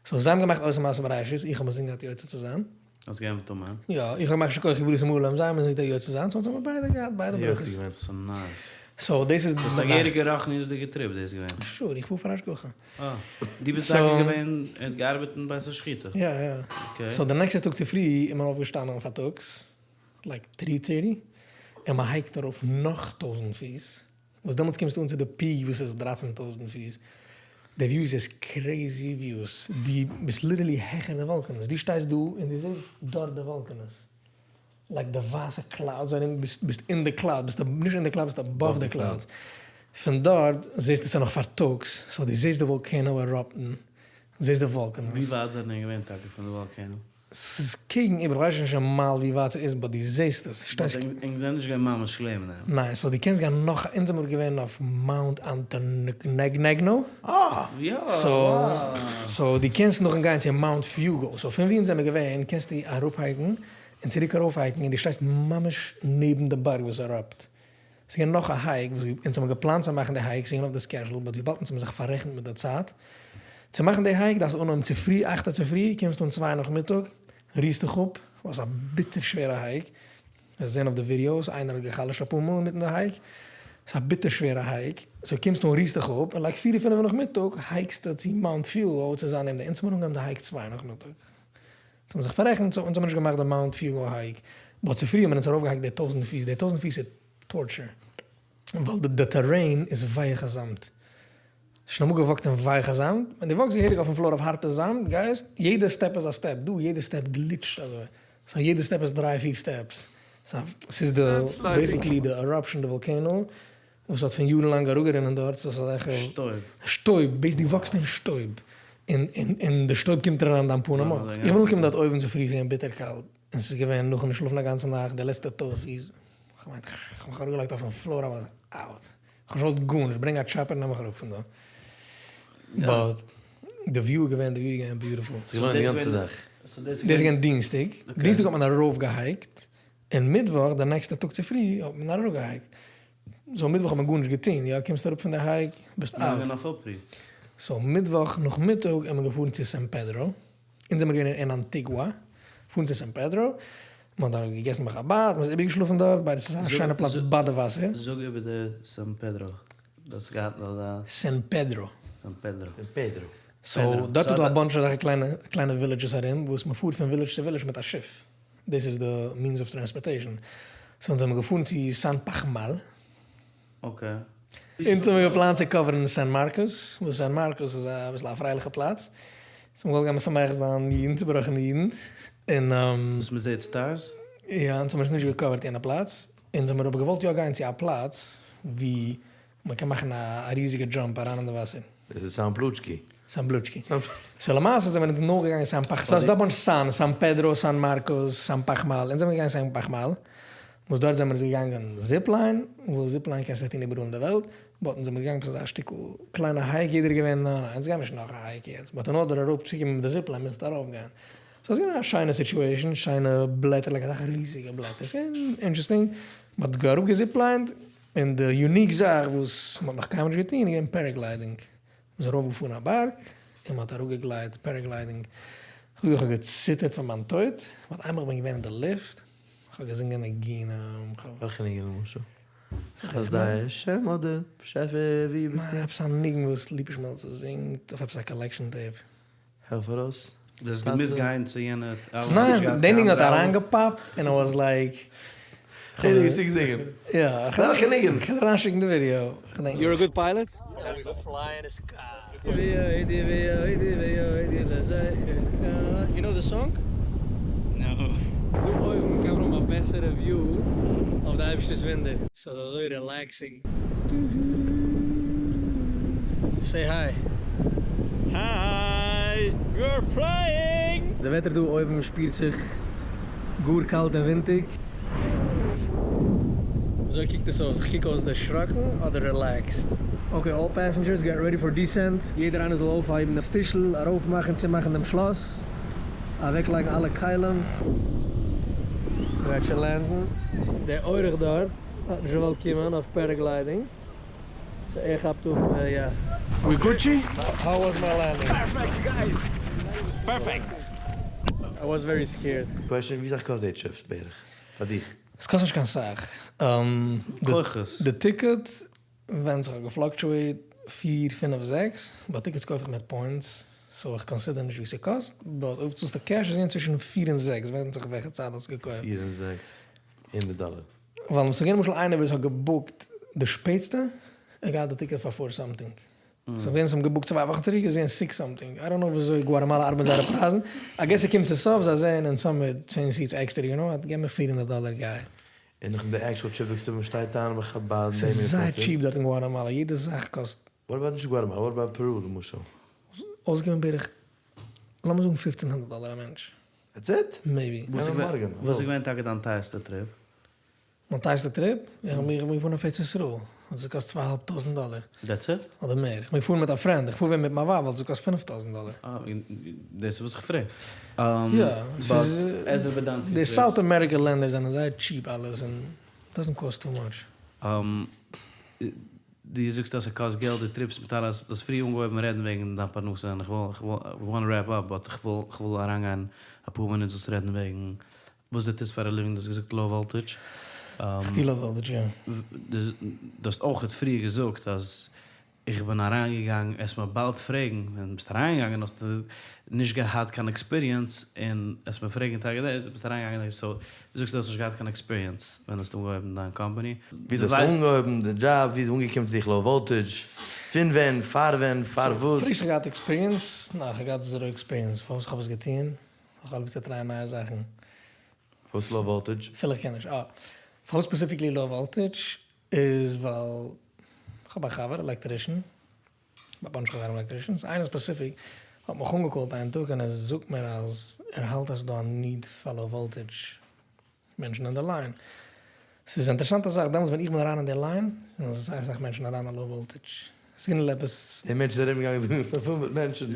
סאו זיי האבן געמאכט עושה מעשה בראשית, איך האב אינזין געהאט יוצא צו זיין. האסט געענטפערט אמן? יא, איך האב געמאכט שכוחו וגבורתו מלא עולם, זיי האבן אינזין געהאט יוצא צו זיין, סאו האבן מיר ביידע געהאט ביידע ברכות. יוצא געווען. סאו נייס. סאו דאס איז סאו ס'איז א געהעריגע רוחניות'דיגע טריפ דאס געווען. שור, איך פאר פאר השגחה. אה. דו ביסט טאקע געווען, ער האט געארבעט אין בית השחיטה? יא יא. אקעי. סאו די נעקסטע טאג צופרי איז מען אויפגעשטאנען פארטאגס, לייק טרי טערטי, און מען הייקט ארויף נאך טויזנט פיס, וואס דעמאלטס קומסטו אן צו די פיק וואס איז דרייצן טויזנט פיס, די וויוס איז קרעזי וויוס, דו ביסט ליטערלי העכער די וואלקענעס, דו שטייסט דא און דו זעסט דארט די וואלקענעס, לייק די ווייסע קלאודס ארום, ביסט ביסט אין די קלאוד, ביסט נישט אין די קלאוד ביסט אבאוו די קלאודס, פון דארט זעסטו ס'איז נאך פארטאגס, סאו דו זעסט די וואלקענאו עראפטן, זעסט די וואלקענעס. ווי ווייט זענען ענק געווען טאקע פון די וואלקענאו? ס'איז קעגן איבער, כ'ווייס נישט אין מייל ווי ווייט ס'איז באט דו זעסט עס, שטייסט. באט ענק זענען נישט געווען ממש לעבן דעם. ניין, סאו דו קענסט גיין נאך, אונז זעמיר געווען אויף מאונט אנטענעגנעגנא. אה! יא! סאו דו קענסט נאכדעם גיין צו מאונט פיוגא, סאו פון ווי אונז זעמיר געווען קענסטו אראפהייקן און צוריק ארויפהייקן און דו שטייסט ממש נעבן די בארג וואס עראפט. ס'איז געווען נאך א הייק וואס אונז האבן געפלאנט צו מאכן די הייק, ס'איז געווען אויף די סקעזשול, באט וויבאלד אונז האבן זיך פאררעכנט מיט די צייט צו מאכן די הייק, דארפסטו אנהויבן צופרי אכטע צופרי, קומסט אן צוויי נאכמיטאג, רוסט דיך אפ, ווייל ס'איז א ביטער שווערע הייק, וועסט זען אויף די ווידיאוס, איינער האט גע'חלש'ט אפאר מאל אינמיטן די הייק, ס'איז א ביטער שווערע הייק, סאו קומסט אן רוסט דיך אפ, און לייק פיר פינעף נאכמיטאג הייקסטו צו מאונט פיוגא צו זיין נעבן די, אונז האבן אנגעהויבן די הייק צוויי נאכמיטאג. אונז האבן זיך פאררעכנט סאו אונז האבן נישט געמאכט די מאונט פיוגא הייק, באט צופרי האבן אונז ארויפגעהייקט די טויזנט פיס, די טויזנט פיס איז טארטשער, ווייל די טערעין איז ווייעכע זאמד, שוין אמאל געוואקט אין ווייכע זאמד? ווען דו וואקסט געהעריג אויפן פלאר אויף הארטע זאמד גייסט, יעדע סטעפ איז א סטעפ, דא יעדע סטעפ גליטשט אזוי, סאו יעדע סטעפ איז דריי פיר סטעפס, סאו ס'איז די בעסיקלי די עראפשען די וואלקענא וואס האט פון יארן לאנג אראפגערינען דארט, ס'איז אזעלכע שטויב. שטויב, ביז דו וואקסט אין שטויב, און און און די שטויב קומט אריין אין דיין פנים אויך. איך בין אנגעקומען דארט אויבן צופרי ס'איז געווען ביטער קאלט, און ס'איז געווען נאכן נישט שלאפן א גאנצע נאכט, די לעצטע טויזנט פיס, כ'האב געמיינט כ'האב מיך אראפגעלייגט אויפן פלאר איי וואס אוט, כ'האב נישט געוואלט גארנישט, ברענג א טשאפער נעם מיך אראפ פון דא. באט די וויו איז געווען די וויו איז געווען ביוטיפול. ס'איז געווען די גאנצע זאך. דאס איז געווען דינסטאג, דינסטאג האט מען ארויפגעהייקט, און מיטוואך די נעקסטע טאג צופרי האט מען אראפגעהייקט. סאו מיטוואך האט מען גארנישט געטון, יא קומסט אראפ פון די הייק ביסט אוט. סאו מיטוואך נאכמיטאג איז מען געפארן צו סען פעדרא, אונז זעמיר געווען אין אנטיגוע, פארן צו סען פעדרא, מען האט דארט געגעסן ביי חבד, מען איז איבערגעשלאפן דארט, ביי ס'איז א שיינע פלאץ ביי די וואסער. זאג איבער די סען פעדרא, דו האסט געהאט נאך א. סען פעדרא. סען פעדרא. סען פעדרא. סאו דארט איז דא א באנטש אזעלכע קליינע קליינע ווילעדזשעס ארום וואס מען פארט פון ווילעדזש צו ווילעדזש מיט א שיף. דאס איז די מינס אוו טרענספארטעישאן. סאו אונז זעמיר געפארן צו סאן פאכמאל. אקעי. אונז האבן געפלאנט צו קאווערן סען מארקוס, וואס סען מארקוס איז אביסל א פרייליכע פלאץ, אונז האבן געוואלט גיין משמח זיין אידן, צובראכענע אידן, און. וואס מ'זעט סטארס? יא, אונז האבן עס נישט געקאווערט יענע פלאץ, אונז האבן אבער געוואלט יא גיין צו א פלאץ ווי מ'קען מאכן א ריזיגע דזשאמפ אריין אין די וואסער. דאס איז סאן פלוטשקי. סאן בלוטשקי. סאו למעשה זעמיר אונז נאר געגאנגען סאן פאך, סאיז דא א באנטש סאן, סאן פעדרא, סאן מארקוס, סאן פאכמאל, אונז זעמיר געגאנגען סאן פאכמאל, וואס דארט זעמיר אונז געגאנגען זיפליין, וואס זיפליין קענסטו טון איבעראל אין די וועלט, באט אונז זעמיר געגאנגען עפעס אזא שטיקל קליינע הייק, יעדער איז געווען ניין ניין אונז גיימיר נישט נאך א הייק יעצט, באט אין ארדער אראפ צו קומען מיט די זיפליין מוזטו ארויף גיין, סאו ס'איז געווען א שיינע סיטועשאן, שיינע בלעטער לייק אזעלכע ריזיגע בלעטער, ס'איז געווען אינטערעסטינג, מ'האט אראפ געזיפליינט, און די יוניק זאך וואס מ'האט נאך קיינמאל נישט געטון איז געווען פערעגליידינג. מ'איז ארויפגעפארן א בארג און מ'האט אראפגעגליידט פערעגליידינג. כ'זאג דיר כ'האב געציטערט פאר מיין טויט, באט איינמאל כ'בין געווען אין די לופט, כ'האב געזינגען ניגונים, כ'האב. וועלכע ניגון למשל? חסדי השם אדער באשעפער ווי ביסטו? עפעס א ניגון וואס ליפא שמעלצער זינגט אויף עפעס א קאלעקשאן טעיפ. העלף ארויס. דו האסט געמוזט גיין צו יענע ניין, די ניגון האט אריינגעפאפט און איי וואס לייק. די ניגון האסטו געזינגען? יא. וועלכע ניגון? כ'וועל אריינשיקן די ווידיאו. יור א גוד פיילעט? יו נאו די סאנג? נאו. דא אויבן קען מען האבן א בעסערע וויו אויף די אייבערשטער'ס וואונדער. ס'איז אזוי רילעקסינג. סעי היי. היי! ווי אר פלייאינג! די וועטער דא אויבן שפירט זיך גאר קאלט און ווינטיג. וויאזוי קוקט עס אויס? איך קוק אויס דערשראקן אדער רילעקסד? אקעי אלל פעסענדזשערס געט רעדי פאר דיסענט. יעדער איינער זאל אויפהייבן דאס טישל, ארויפמאכן צומאכן דעם שלאס, אוועקלייגן אלע כלים. מ'גייט שוין לענדן. דער אורח דארט האט נישט געוואלט קומען אויף פערעגליידינג, סאו ער כאפט אפ יא. ווי גוטשי? האו וואס מיי לענדינג? פערפעקט גייס! פערפעקט! איי וואס ווערי סקעירד. קוועשאן, ווי סאך קאסט די טריפס בערך פאר דיך? עס קאסט נישט קיין סאך. כוחות. די טיקעט ווענדט זיך האט געפלאקטשועיט פיר פינעף זעקס, באט טיקעטס קויף איך מיט פוינטס, סאו איך קאנסידער נישט ווי ס'קאסט, באט אויב צאלסטו קעש איז געווען צווישן פיר און זעקס, ווענדט זיך וועלכע צייט האסט געקויפט. פיר און זעקס הונדערט דאלער. ווייל ס'איז געווען למשל איינער וואס האט געבוקט די שפעטסטע, ער האט געהאט די טיקעט פאר פאר סאמטינג. סאו ווער עס האבן געבוקט צוויי וואכן צוריק איז געווען סיקס סאמטינג. איי דאנט נאו וויאזוי גואטעמאלא ארבעט מיט זייערע פרייזן. איי געס ס'קומט צו סוף זיי זעען אונז האמיר צען סיטס עקסטער יו נאו וואט געב מיר פיר הונדערט דאלער גיי. און נאכדעם די עקשועל טריפ זאגסטו מ'שטייט איין ביי חבד ס'איז זייער טשיעפ דארט אין גואטעמאלא יעדע זאך קאסט. וואט אבאוט נישט גואטעמאלא וואט אבאוט פערו למשל? אויסגעבן בערך לאמיר זאגן פופצן הונדערט דאלער א מענטש. דעטס איט? מעיבי. וואס איז געווען טאקע דיין טייערסטע טריפ? מיין טייערסטע טריפ? איך בין געפארן אויף ארץ ישראל, האט עס געקאסט צוויי אהאלב טויזנט דאלער. דעטס איט? אדער מער. איך בין געפארן מיט א פרענד, איך פאר ווען מיט מיין ווייב וואלט עס געקאסט פינף טויזנט דאלער. אה, דאס איז וואס איך פרעג. יא, ס'איז, די סאוט אמעריקע לענדער זענען זייער טשיעפ אלעס און דאזענט קאסט טו מאטש. דו זאגסט אז ס'קאסט געלט די טריפס מיט אלעס, דו האסט פריער אנגעהויבן רעדן וועגן דיין פרנסה און איך וויל, איך וואנט רעפ אפ באט איך וויל, איך וויל אריינגיין אפאר מינוט זאלסט רעדן וועגן וואס דו טוסט פאר א ליווינג, דו האסט געזאגט לאו וואלטעדזש. איך טו לאו וואלטעדזש יא. דו האסט אויכעט פריער געזאגט אז איך בין אריינגעגאנגען, עסט מיר באלד פרעגן, ווען ביסט אריינגעגאנגען האסטו נישט געהאט קיין עקספיריענס, און עסט מיר פרעגן טאקע דאס, ביסט אריינגעגאנגען סאו דו זאגסט דו האסט נישט געהאט קיין עקספיריענס ווען האסט אנגעהויבן דיין קאמפאני. ווי דו האסט אנגעהויבן די דזשאב, ווי איז אנגעקומען צו דיך לאו וואלטעדזש, פון ווען, פאר ווען, פארוואס. פרעגסט איך האב געהאט עקספיריענס? ניין איך האב געהאט זירא עקספיריענס, פארוואס איך האב עס געטון? איך האב ליב צו טרייען נייע זאכן. פארוואס לאו וואלטעדזש? אפילו איך קען נישט. אה. פארוואס ספעסיפיקלי לאו וואלטעדזש איז ווייל כ'האב א חבר עלעקטרישן, א באנטש חברים עלעקטרישנס, איינער ספעסיפיק האט מיך אנגעקאלט איין טאג און ער זאגט מיר אז ער האלט אז ס'דא א ניד פאר לאו וואלטעדזש מענטשן אין די ליין. ס'איז א אינטערעסאנטע זאך, דעמאלטס ווען איך בין אריין אין די ליין, זענען זייער אסאך מענטשן אריין אין לאו וואלטעדזש. ס'איז געווען עפעס. דער מענטש איז ארום געגאנגען זאגן פאר פול מיט מענטשן,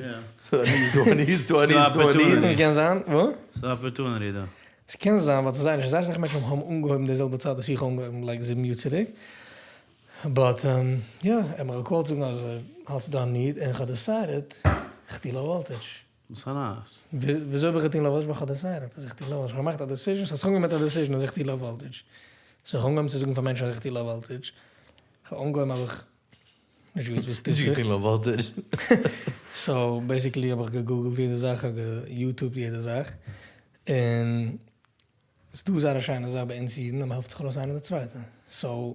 ס'דא א ניד, ס'דא א ניד, ס'דא א ניד, ס'דא א ניד. קען זיין, וואס? ס'איז א אפערטונעטי דא. ס'קען זיין ווייל ס'איז זייער נישט, זייער אסאך מענטשן האבן אנגעהויבן די זעלבע צייט וואס איך האב אנגעהויבן לייק זיבן יאר צוריק, באט יא, ער האט מיך געקאלט זאגן אז ער האלט ס'דא א ניד און כ'האב דעסיידעט כ'טו לאו וואלטעדזש. וואס א נייעס. וויאזוי האב איך געטון לאו וואלטעדזש? ווייל כ'האב דעסיידעט אז איך טו לאו וואלטעדזש. כ'האב געמאכט א דעסיזשן, ס'האט זיך אנגעהויבן מיט א דעסיזשן אז איך טו לאו וואלטעדזש. סאו כ'האב אנגעהויבן צו זאגן פאר מענטשן אז איך טו לאו וואלטעדזש. כ'האב אנגעהויבן האב איך נישט געוואוסט וואס טוט זיך. נישט געטון לאו וואלטעדזש. סאו בעסיקלי האב איך געגוגלט יעדע זאך, כ'האב געיוטובט יעדע זאך, און ס'דא זייער א שיינע זאך ביי אונז אידן אז מ'העלפט זיך ארויס איינער די צווייטע. סאו.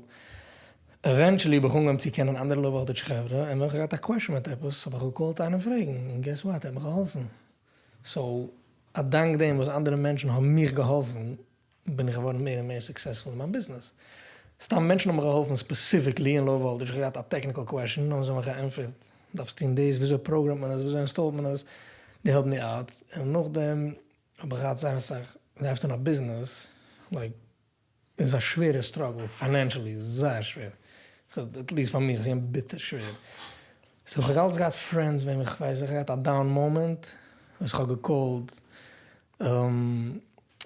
Eventually האב איך אנגעהויבן צו קענען אנדערע low voltage חברה, און ווען כ'האב געהאט א question מיט עפעס האב איך געקאלט איינעם פרעגן, און guess what, ער האט מיך געהאלפן. So, א דאנק דעם וואס אנדערע מענטשן האבן מיך געהאלפן, בין איך געווארן מער און מער successful אין מיין ביזנעס. סתם מענטשן האבן מיך געהאלפן specifically אין low voltage, איך האב געהאט א technical question האבן זיי מיך געענטפערט, דארפסט טון דאס, וויאזוי פראגרעמט מען עס, וויאזוי אינסטאלט מען עס, they helped me out, און נאכדעם האב איך געהאט זייער אסאך, דארפסט טון א ביזנעס, like איז א שווערע struggle financially, זייער שווער, at least פאר מיך איז געווען ביטער שווער, so איך האב אלץ געהאט friends וועם איך ווייס איך האב געהאט א down moment וואס איך האב געקאלט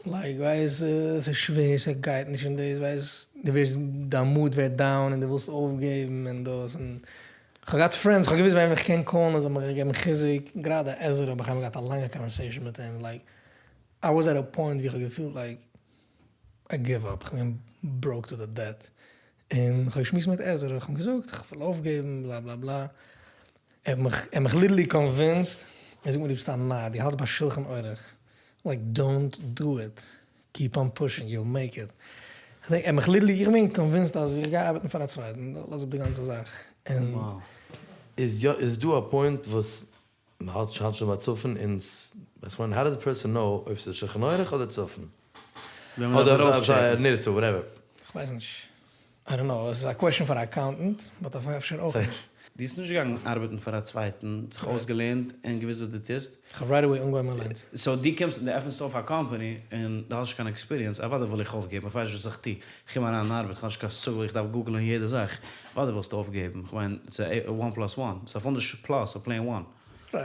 like ווייס ס'איז שווער ס'גייט נישט און דאס ווייס דו ווערסט דיין mood ווערט down און דו ווילסט אויפגעבן און דאס און כ'האב געהאט friends כ'האב געוואוסט וועם איך קען קאלן און זיי האבן מיך געגעבן חיזוק, גראדע עזרא האב איך איינמאל געהאט א לאנגע conversation מיט אים like I was at a point ווי איך האב געפילט like I give up, כ'בין broke to the death, און כ'האב געשמועסט מיט עזרא, כ'האב אים געזאגט כ'וויל אויפגעבן בלא בלא בלא, ער האט מיך, ער האט מיך literally convinced, ער זאגט מיר דו ביסט א נאר, דו האלטסט ביי שלחן עורך, like don't do it, keep on pushing, you'll make it, כ'דענק ער האט מיך literally, איך בין convinced אז איך גיי ארבעטן פאר א צווייטן, לאז אפ די גאנצע זאך, און. איז יא איז דא א point וואס מען האלט שוין ביי צפון און ס כ'מיין how does a person know אויב ס'איז שולחן עורך אדער צפון? אדער נרצה whatever. כ'ווייס נישט. I don't know. עס איז א question פאר א accountant, but אפשר אויך נישט. דו ביסט נישט געגאנגען ארבעטן פאר א צווייטן, זיך אויסגעלערנט און געוואוסט וואס דו טוסט. כ'האב right away אנגעהויבן אליינס. So דו קומסט און דו עפענסט אויף א קאמפאני און דו האסט נישט קיין experience, אוודאי וויל איך אויפגעבן, איך ווייס נישט וואס איך טו, איך קום אריין אין ארבעט, איך האב נישט קיין השגה, איך דארף גוגלען יעדע זאך, אוודאי ווילסטו אויפגעבן, איך מיין ס'איז one plus one, ס'איז אפילו נישט plus, ס'איז plain one. Right.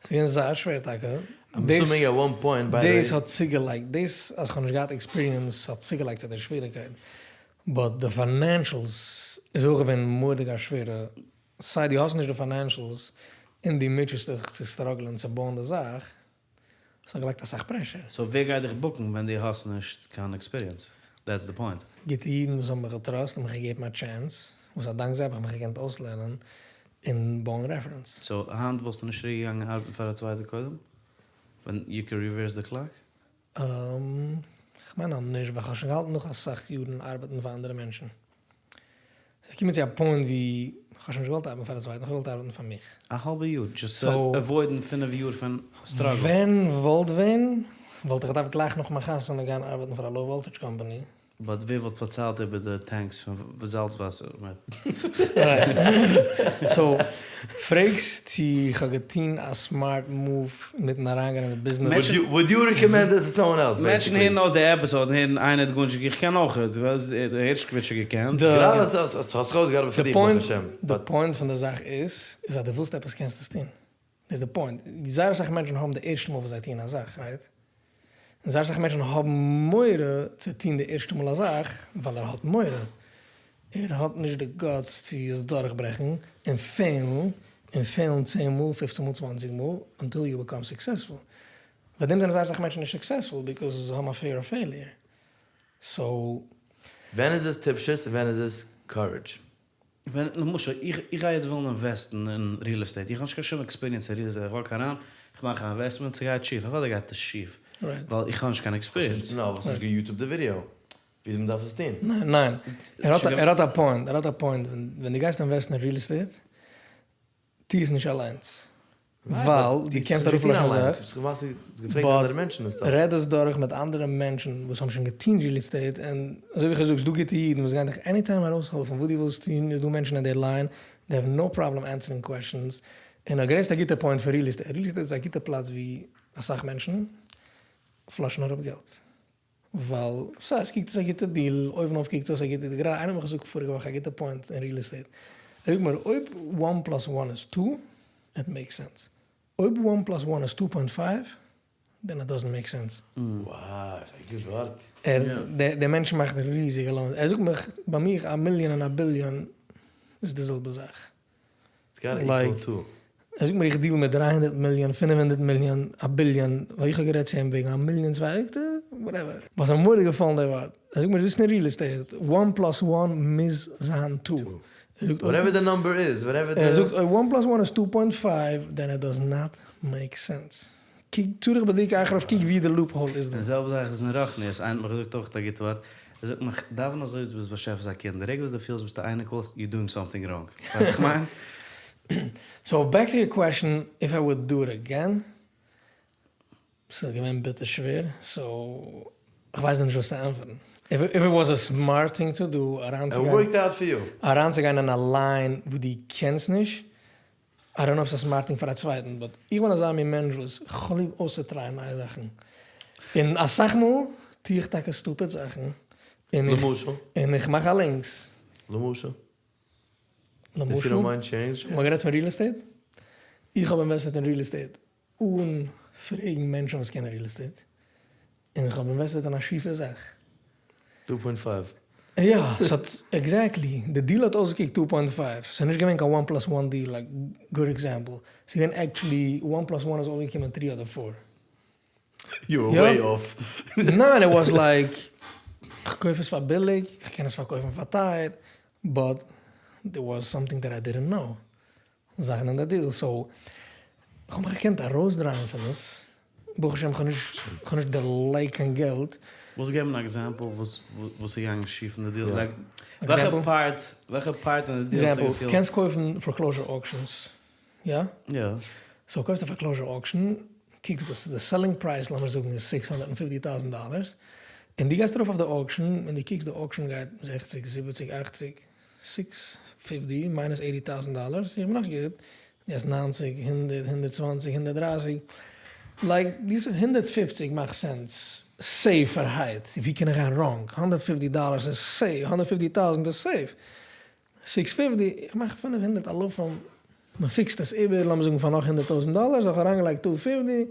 ס'איז געווען זייער שווער טאקע. דאס האט צוגעלייגט, דאס אז כ'האב נישט געהאט experience האט צוגעלייגט צו די שוועריקייט, but די financials איז אויך געווען מורא'דיג א שווערע, סיי דו האסט נישט די financials און דו מוטשעסט דיך צו סטראגלען צו בויען די זאך, ס'האט געלייגט אסאך pressure. So ווער גייט דיך בוקן ווען דו האסט נישט קיין experience? That's the point. גוטע אידן וואס האבן מיך געטראסט און מיך געגעבן א chance, וואס א דאנק זיי האב איך מיך געקענט אויסלערנען און בויען reference. So היינט וואלסטו נישט צוריק געגאנגען ארבעטן פאר א צווייטע קודם? ווען you can reverse the clock? כ'מיין אז נישט, ווייל כ'האב שוין געהאלטן נאך אסאך יארן ארבעטן פאר אנדערע מענטשן. ס'איז געקומען צו א point ווי כ'האב שוין נישט געוואלט ארבעטן פאר א צווייטן, כ'האב געוואלט ארבעטן פאר מיך. א האלבע יאר, just צו עוואוידן פינף יאר פון struggle. ווען וואלט ווען, וואלט איך געדארפט גלייך נאך מיין חתונה גיין ארבעטן פאר א low voltage company. But ווער וואלט פארציילט איבער די tanks פון זאלץ וואסער מיט. So פרעגסט צו איך האב געטון א smart move מיטן אריינגיין אין די ביזנעס? Would you recommend it to someone else מענטשן basically? הערן אויס די episode און הערן איינער האט גארנישט איך קען אויך הערשקאוויטש האט געקענט. גראדע האסט זיך אויסגעארבעט פאר דיר ברוך השם. די point פון די זאך איז, איז אז דו ווילסט עפעס קענסטו עס טון. דאס איז די point. זייער אסאך מענטשן האבן די ערשטע מאל וואס זיי טוען א זאך, right? און זייער אסאך מענטשן האבן מורא צו טון די ערשטע מאל א זאך, ווייל ער האט מורא. ער האט נישט די guts צו עס דורכברעכן און פעלן, און פעלן צען מאל, פופצן מאל, צוואנציג מאל, until you become successful. ביי דעם זענען זייער אסאך מענטשן נישט successful, because זיי האבן א fear of failure. So. ווען איז עס טיפשות און ווען איז עס courage? ווען למשל איך איך גיי יעצט ווילן אינוועסטן אין real estate, איך האב נישט קיין שום experience אין real estate, איך walk אריין, איך מאך א investment, ס'גייט שיף, אוודאי גייט עס שיף, ווייל איך האב נישט קיין experience. נאר האסט נישט געיוטובט די ווידיאו וויאזוי מ'דארף עס טון. ניין ניין, ער האט ער האט א point, ער האט א point, ווען דו גייסט אינוועסטן אין real estate, טו עס נישט אליינס, ווייל דו קענסט אראפלאזן א זאך, but רעד עס דורך מיט אנדערע מענטשן וואס האבן שוין געטון real estate, און אזוי ווי איך האב געזאגט, ס'דא גוטע אידן וואס גייען דיך anytime ארויסהעלפן וואס דו ווילסט טון, איז דא מענטשן אין די line, they have no problem answering questions, און גרעסט א גוטע point פון real estate, real estate איז א גוטע פלאץ ווי אסאך מענטשן פלאשן אראפ געלט. ווייל סא עס קוקט אויס א גוטע deal, אויבן אויף קוקט אויס א גוטע deal, גראדע איינער האט מיך געזאגט פאריגע וואך א גוטע point אין real estate, ער זאגט מיר אויב one plus one איז two, it makes sense, אויב one plus one איז two point five, then it doesn't make sense. וואו, ס'איז א גוט ווארט. ער, דער מענטש מאכט ריזיגע loans, ער זאגט מיך, ביי מיך א מיליאן און א ביליאן איז די זעלבע זאך. It's gotta equal two. ער זאגט מיר איך דיעל מיט 300 מיליאן, 500 מיליאן, א ביליאן, ווייל איך האב גערעדט צו אים וועגן א מיליאן צוויי, זאגט ער whatever. וואס איז מורא'דיג געפאלן די ווארט. ער זאגט מיר דו ביסט אין real estate, one plus one מוז זיין two. Whatever the number is, whatever the. ער זאגט אויב one plus one איז two point five, then it does not make sense. קוק, צריך בדיקה אחריו, קוק ווי די loophole איז דא. די זעלבע זאך איז אין רוחניות, איינער האט מיך געזאגט אויך א גוט ווארט. ער זאגט מיך, דאווען אזוי ווי דו ביסט באשעפער'ס א קינד, די רגע וואס דו פילסט ביסט א אייניקל, יור דואינג סאמטינג ראנג. ווייסט וואס איך מיין? סאו בעק טו יור קוועשאן, איף איי וואלד דו איט אגעין, ס'איז געווען ביטער שווער, סאו כ'ווייס נישט וואס צו ענטפערן. איף איט וואס א סמארט טינג טו דו אריינצוגיין אין א ליין וואס דו קענסט נישט, איי דאנט נאו אויב ס'איז א סמארט טינג פאר א צווייטן, באט איך בין אזא מין מענטש וואס כ'האב ליב אויסצוטרייען נייע זאכן, און אסאך מאל טו איך טאקע סטופיד זאכן, און איך למשל? און איך מאך א לינקס. למשל? למשל? מ'האט גערעדט פון ריעל עסטעיט? איך האב אינוועסטעט אין ריעל עסטעיט אן פרעגן מענטשן וואס קענען ריעל עסטעיט, און איך האב אינוועסטעט אין א שיפע זאך. טו פוינט פייוו. יא, ס'האט, עקזעקטלי, די דיעל האט אויסגעקוקט טו פוינט פייוו, ס'איז נישט געווען קיין וואן פלאס וואן דיעל, א גוד עקזעמפל, ס'איז געווען עקטשעלי וואן פלאס וואן איז אויסגעקומען טרי אדער פאר. יו ווער וועי אףף. ניין, איט וואס לייק, כ'קויף עס פאר ביליג, כ'קען עס פארקויפן פאר טייער, באט דער וואס סאמטינג דעט איי דידענט נאו. זאכן אין די דיעל, סאו כ'האב מיך געקענט ארויסדרייען פון עס, ברוך השם כ'האב נישט כ'האב נישט דערלייגט קיין געלט. ווילסט געבן אן עקזעמפל וואס וואס איז געגאנגען שיף אין די דיעל? לייק וועלכע פארט וועלכע פארט אין די דיעל האסטו געפילט? קענסט קויפן פארקלאוזשער אוקשענס, יא? יא. סאו קויפסט א פארקלאוזשער אוקשען, קוקסט די סעלינג פרייז לאמיר זאגן איז סיקס הונדערט און פיפטי טאוזענט דאלערס, און דו גייסט ארויף אויף די אוקשען און דו קוקסט די אוקשען גייט זעכציג זיבעציג אכציג, סיקס פיפטי מיינוס עיטי טאוזענט דאלערס, איך בין נאך גוט, דו האסט ניינציג, הונדערט, הונדערט צוואנציג, הונדערט דרייסיג, לייק דיס הונדערט פופציג מאכט סענס סעיפערהייט, ווי קען איך גיין ראנג, הונדערט פופטי דאלערס איז סעיף, הונדערט פופטי טאוזענט איז סעיף, סיקס פיפטי, איך מאך פינף הונדערט אלפים, מען פיקסט עס איבער, לאמיר זאגן פאר נאך הונדערט טויזענט דאלער, סאו איך האב אריינגעלייגט טו פיפטי,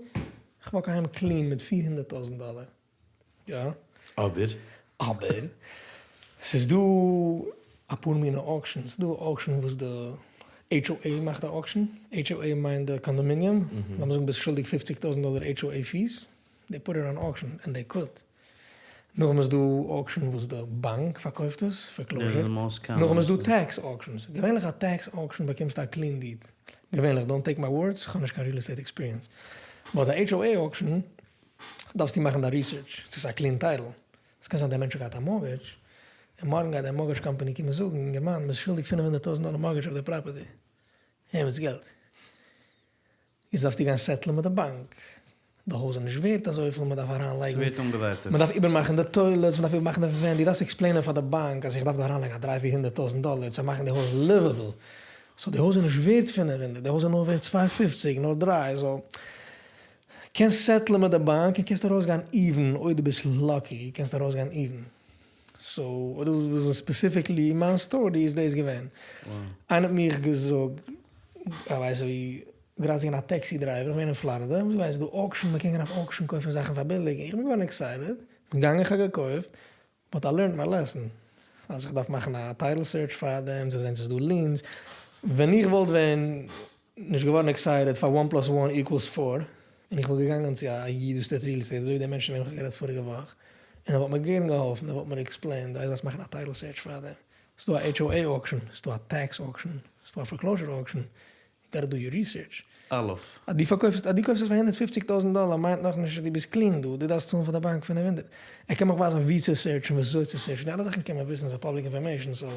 איך וואק אהיים קלין מיט פיר הונדערט טויזענט דאלער. יא. אבער? אבער ס'איז דא אפאר מינע אוקשענס, ס'איז דא אוקשען וואס די HOA מאכט א אוקשען, HOA מיינט די קאנדאמיניום, לאמיר זאגן ביסט שולדיג פופציג טויזנט דאלער HOA פיס, דעי פוט איט אן אוקשען ענד דעי קוד. נאכדעם איז דא אוקשען וואס די באנק פארקויפט עס, פארקלאוזשער, נאכדעם איז דא טעקס אוקשענס, געווענליך א טעקס אוקשען באקומסטו א קלין דיד, געווענליך, דאנט טעיק מיי ווארדס, כ'האב נישט קיין ריעל עסטעיט עקספיריענס, באט א HOA אוקשען דארפסטו מאכן דיין ריסערטש צו ס'איז א קלין טייטל, ס'קען זיין דער מענטש האט געהאט א מארגעדזש, און מארגן גייט דער מארגעדזש קאמפאני קומען זאגן, אינגערמאן, מ'איז שולדיג פינף הונדערט טויזנט דאלער מארגעדזש אויף די פראפערטי, הער מיט געלט. יעצט דארפסטו גיין סעטלען מיט די באנק, די הויז איז נישט ווערט אזויפיל, מ'דארף אריינלייגן, ס'ווערט אנגעווייטאגט. מ'דארף איבערמאכן די טוילעטס, מ'דארף איבערמאכן די ווענט, דו דארפסט עקספלעינען פאר די באנק אז איך דארף דא אריינלייגן א דריי פיר הונדערט טויזנט דאלער צו מאכן די הויז ליוועבל, סאו די הויז איז נישט ווערט פינף הונדערט, די הויז איז נאר ווערט צוויי פופציג, נאר דריי, סאו. קענסט סעטלען מיט די באנק און קענסט ארויסגיין איווען אויב דו ביסט לאקי קענסטו ארויסגיין איווען סאו אויב דו ווילסט וויסן ספעסיפיקלי מיין סטארי איז דאס געווען איינער האט מיך געזאגט איך ווייס ווי גראדע ס'געווען א טעקסי דרייווער איך בין געווען אין פלארידע דו ווייסט דא אוקשען מ'קען גיין אויף אוקשען קויפן זאכן פאר ביליג איך בין געווארן עקסייטעד כ'בין געגאנגען כ'האב געקויפט באט איי לערנט מיי לעסן אז איך דארף מאכן א טייטל סערטש פאר דעם צו זען צו ס'איז דא ליענס, ווען איך וואלט ווען נישט געווארן עקסייטעד פאר וואן פלאס וואן איקוועלס פאר, און איך וואלט געגאנגען צו א איד וואס טוט ריעל עסטעיט אזוי ווי די מענטש צו וועם איך האב גערעדט פאריגע וואך, און ער וואלט מיר גערן געהאלפן, ער וואלט מיר עקספלעינד אז דארפסט מאכן א טייטל סערטש פאר דעם, ס'איז דא א HOA אוקשען, ס'איז דא א טעקס אוקשען, ס'איז דא א פארקלאוזשער אוקשען, יו גאטע דו יור ריסערטש. א'. אז דו פארקויפסט אז דו קויפסט עס פאר הונדערט פופציג טויזענט דאלער מיינט נאכנישט אז דו ביסט קלין דא, דו דארפסט צאלן פאר די באנק פינף הונדערט. ער קען מיך ווייזן ווי צו סערטשן וויאזוי צו סערטשן, די אלע זאכן קען מען וויסן ס'איז פאבליק אינפארמעישן סאו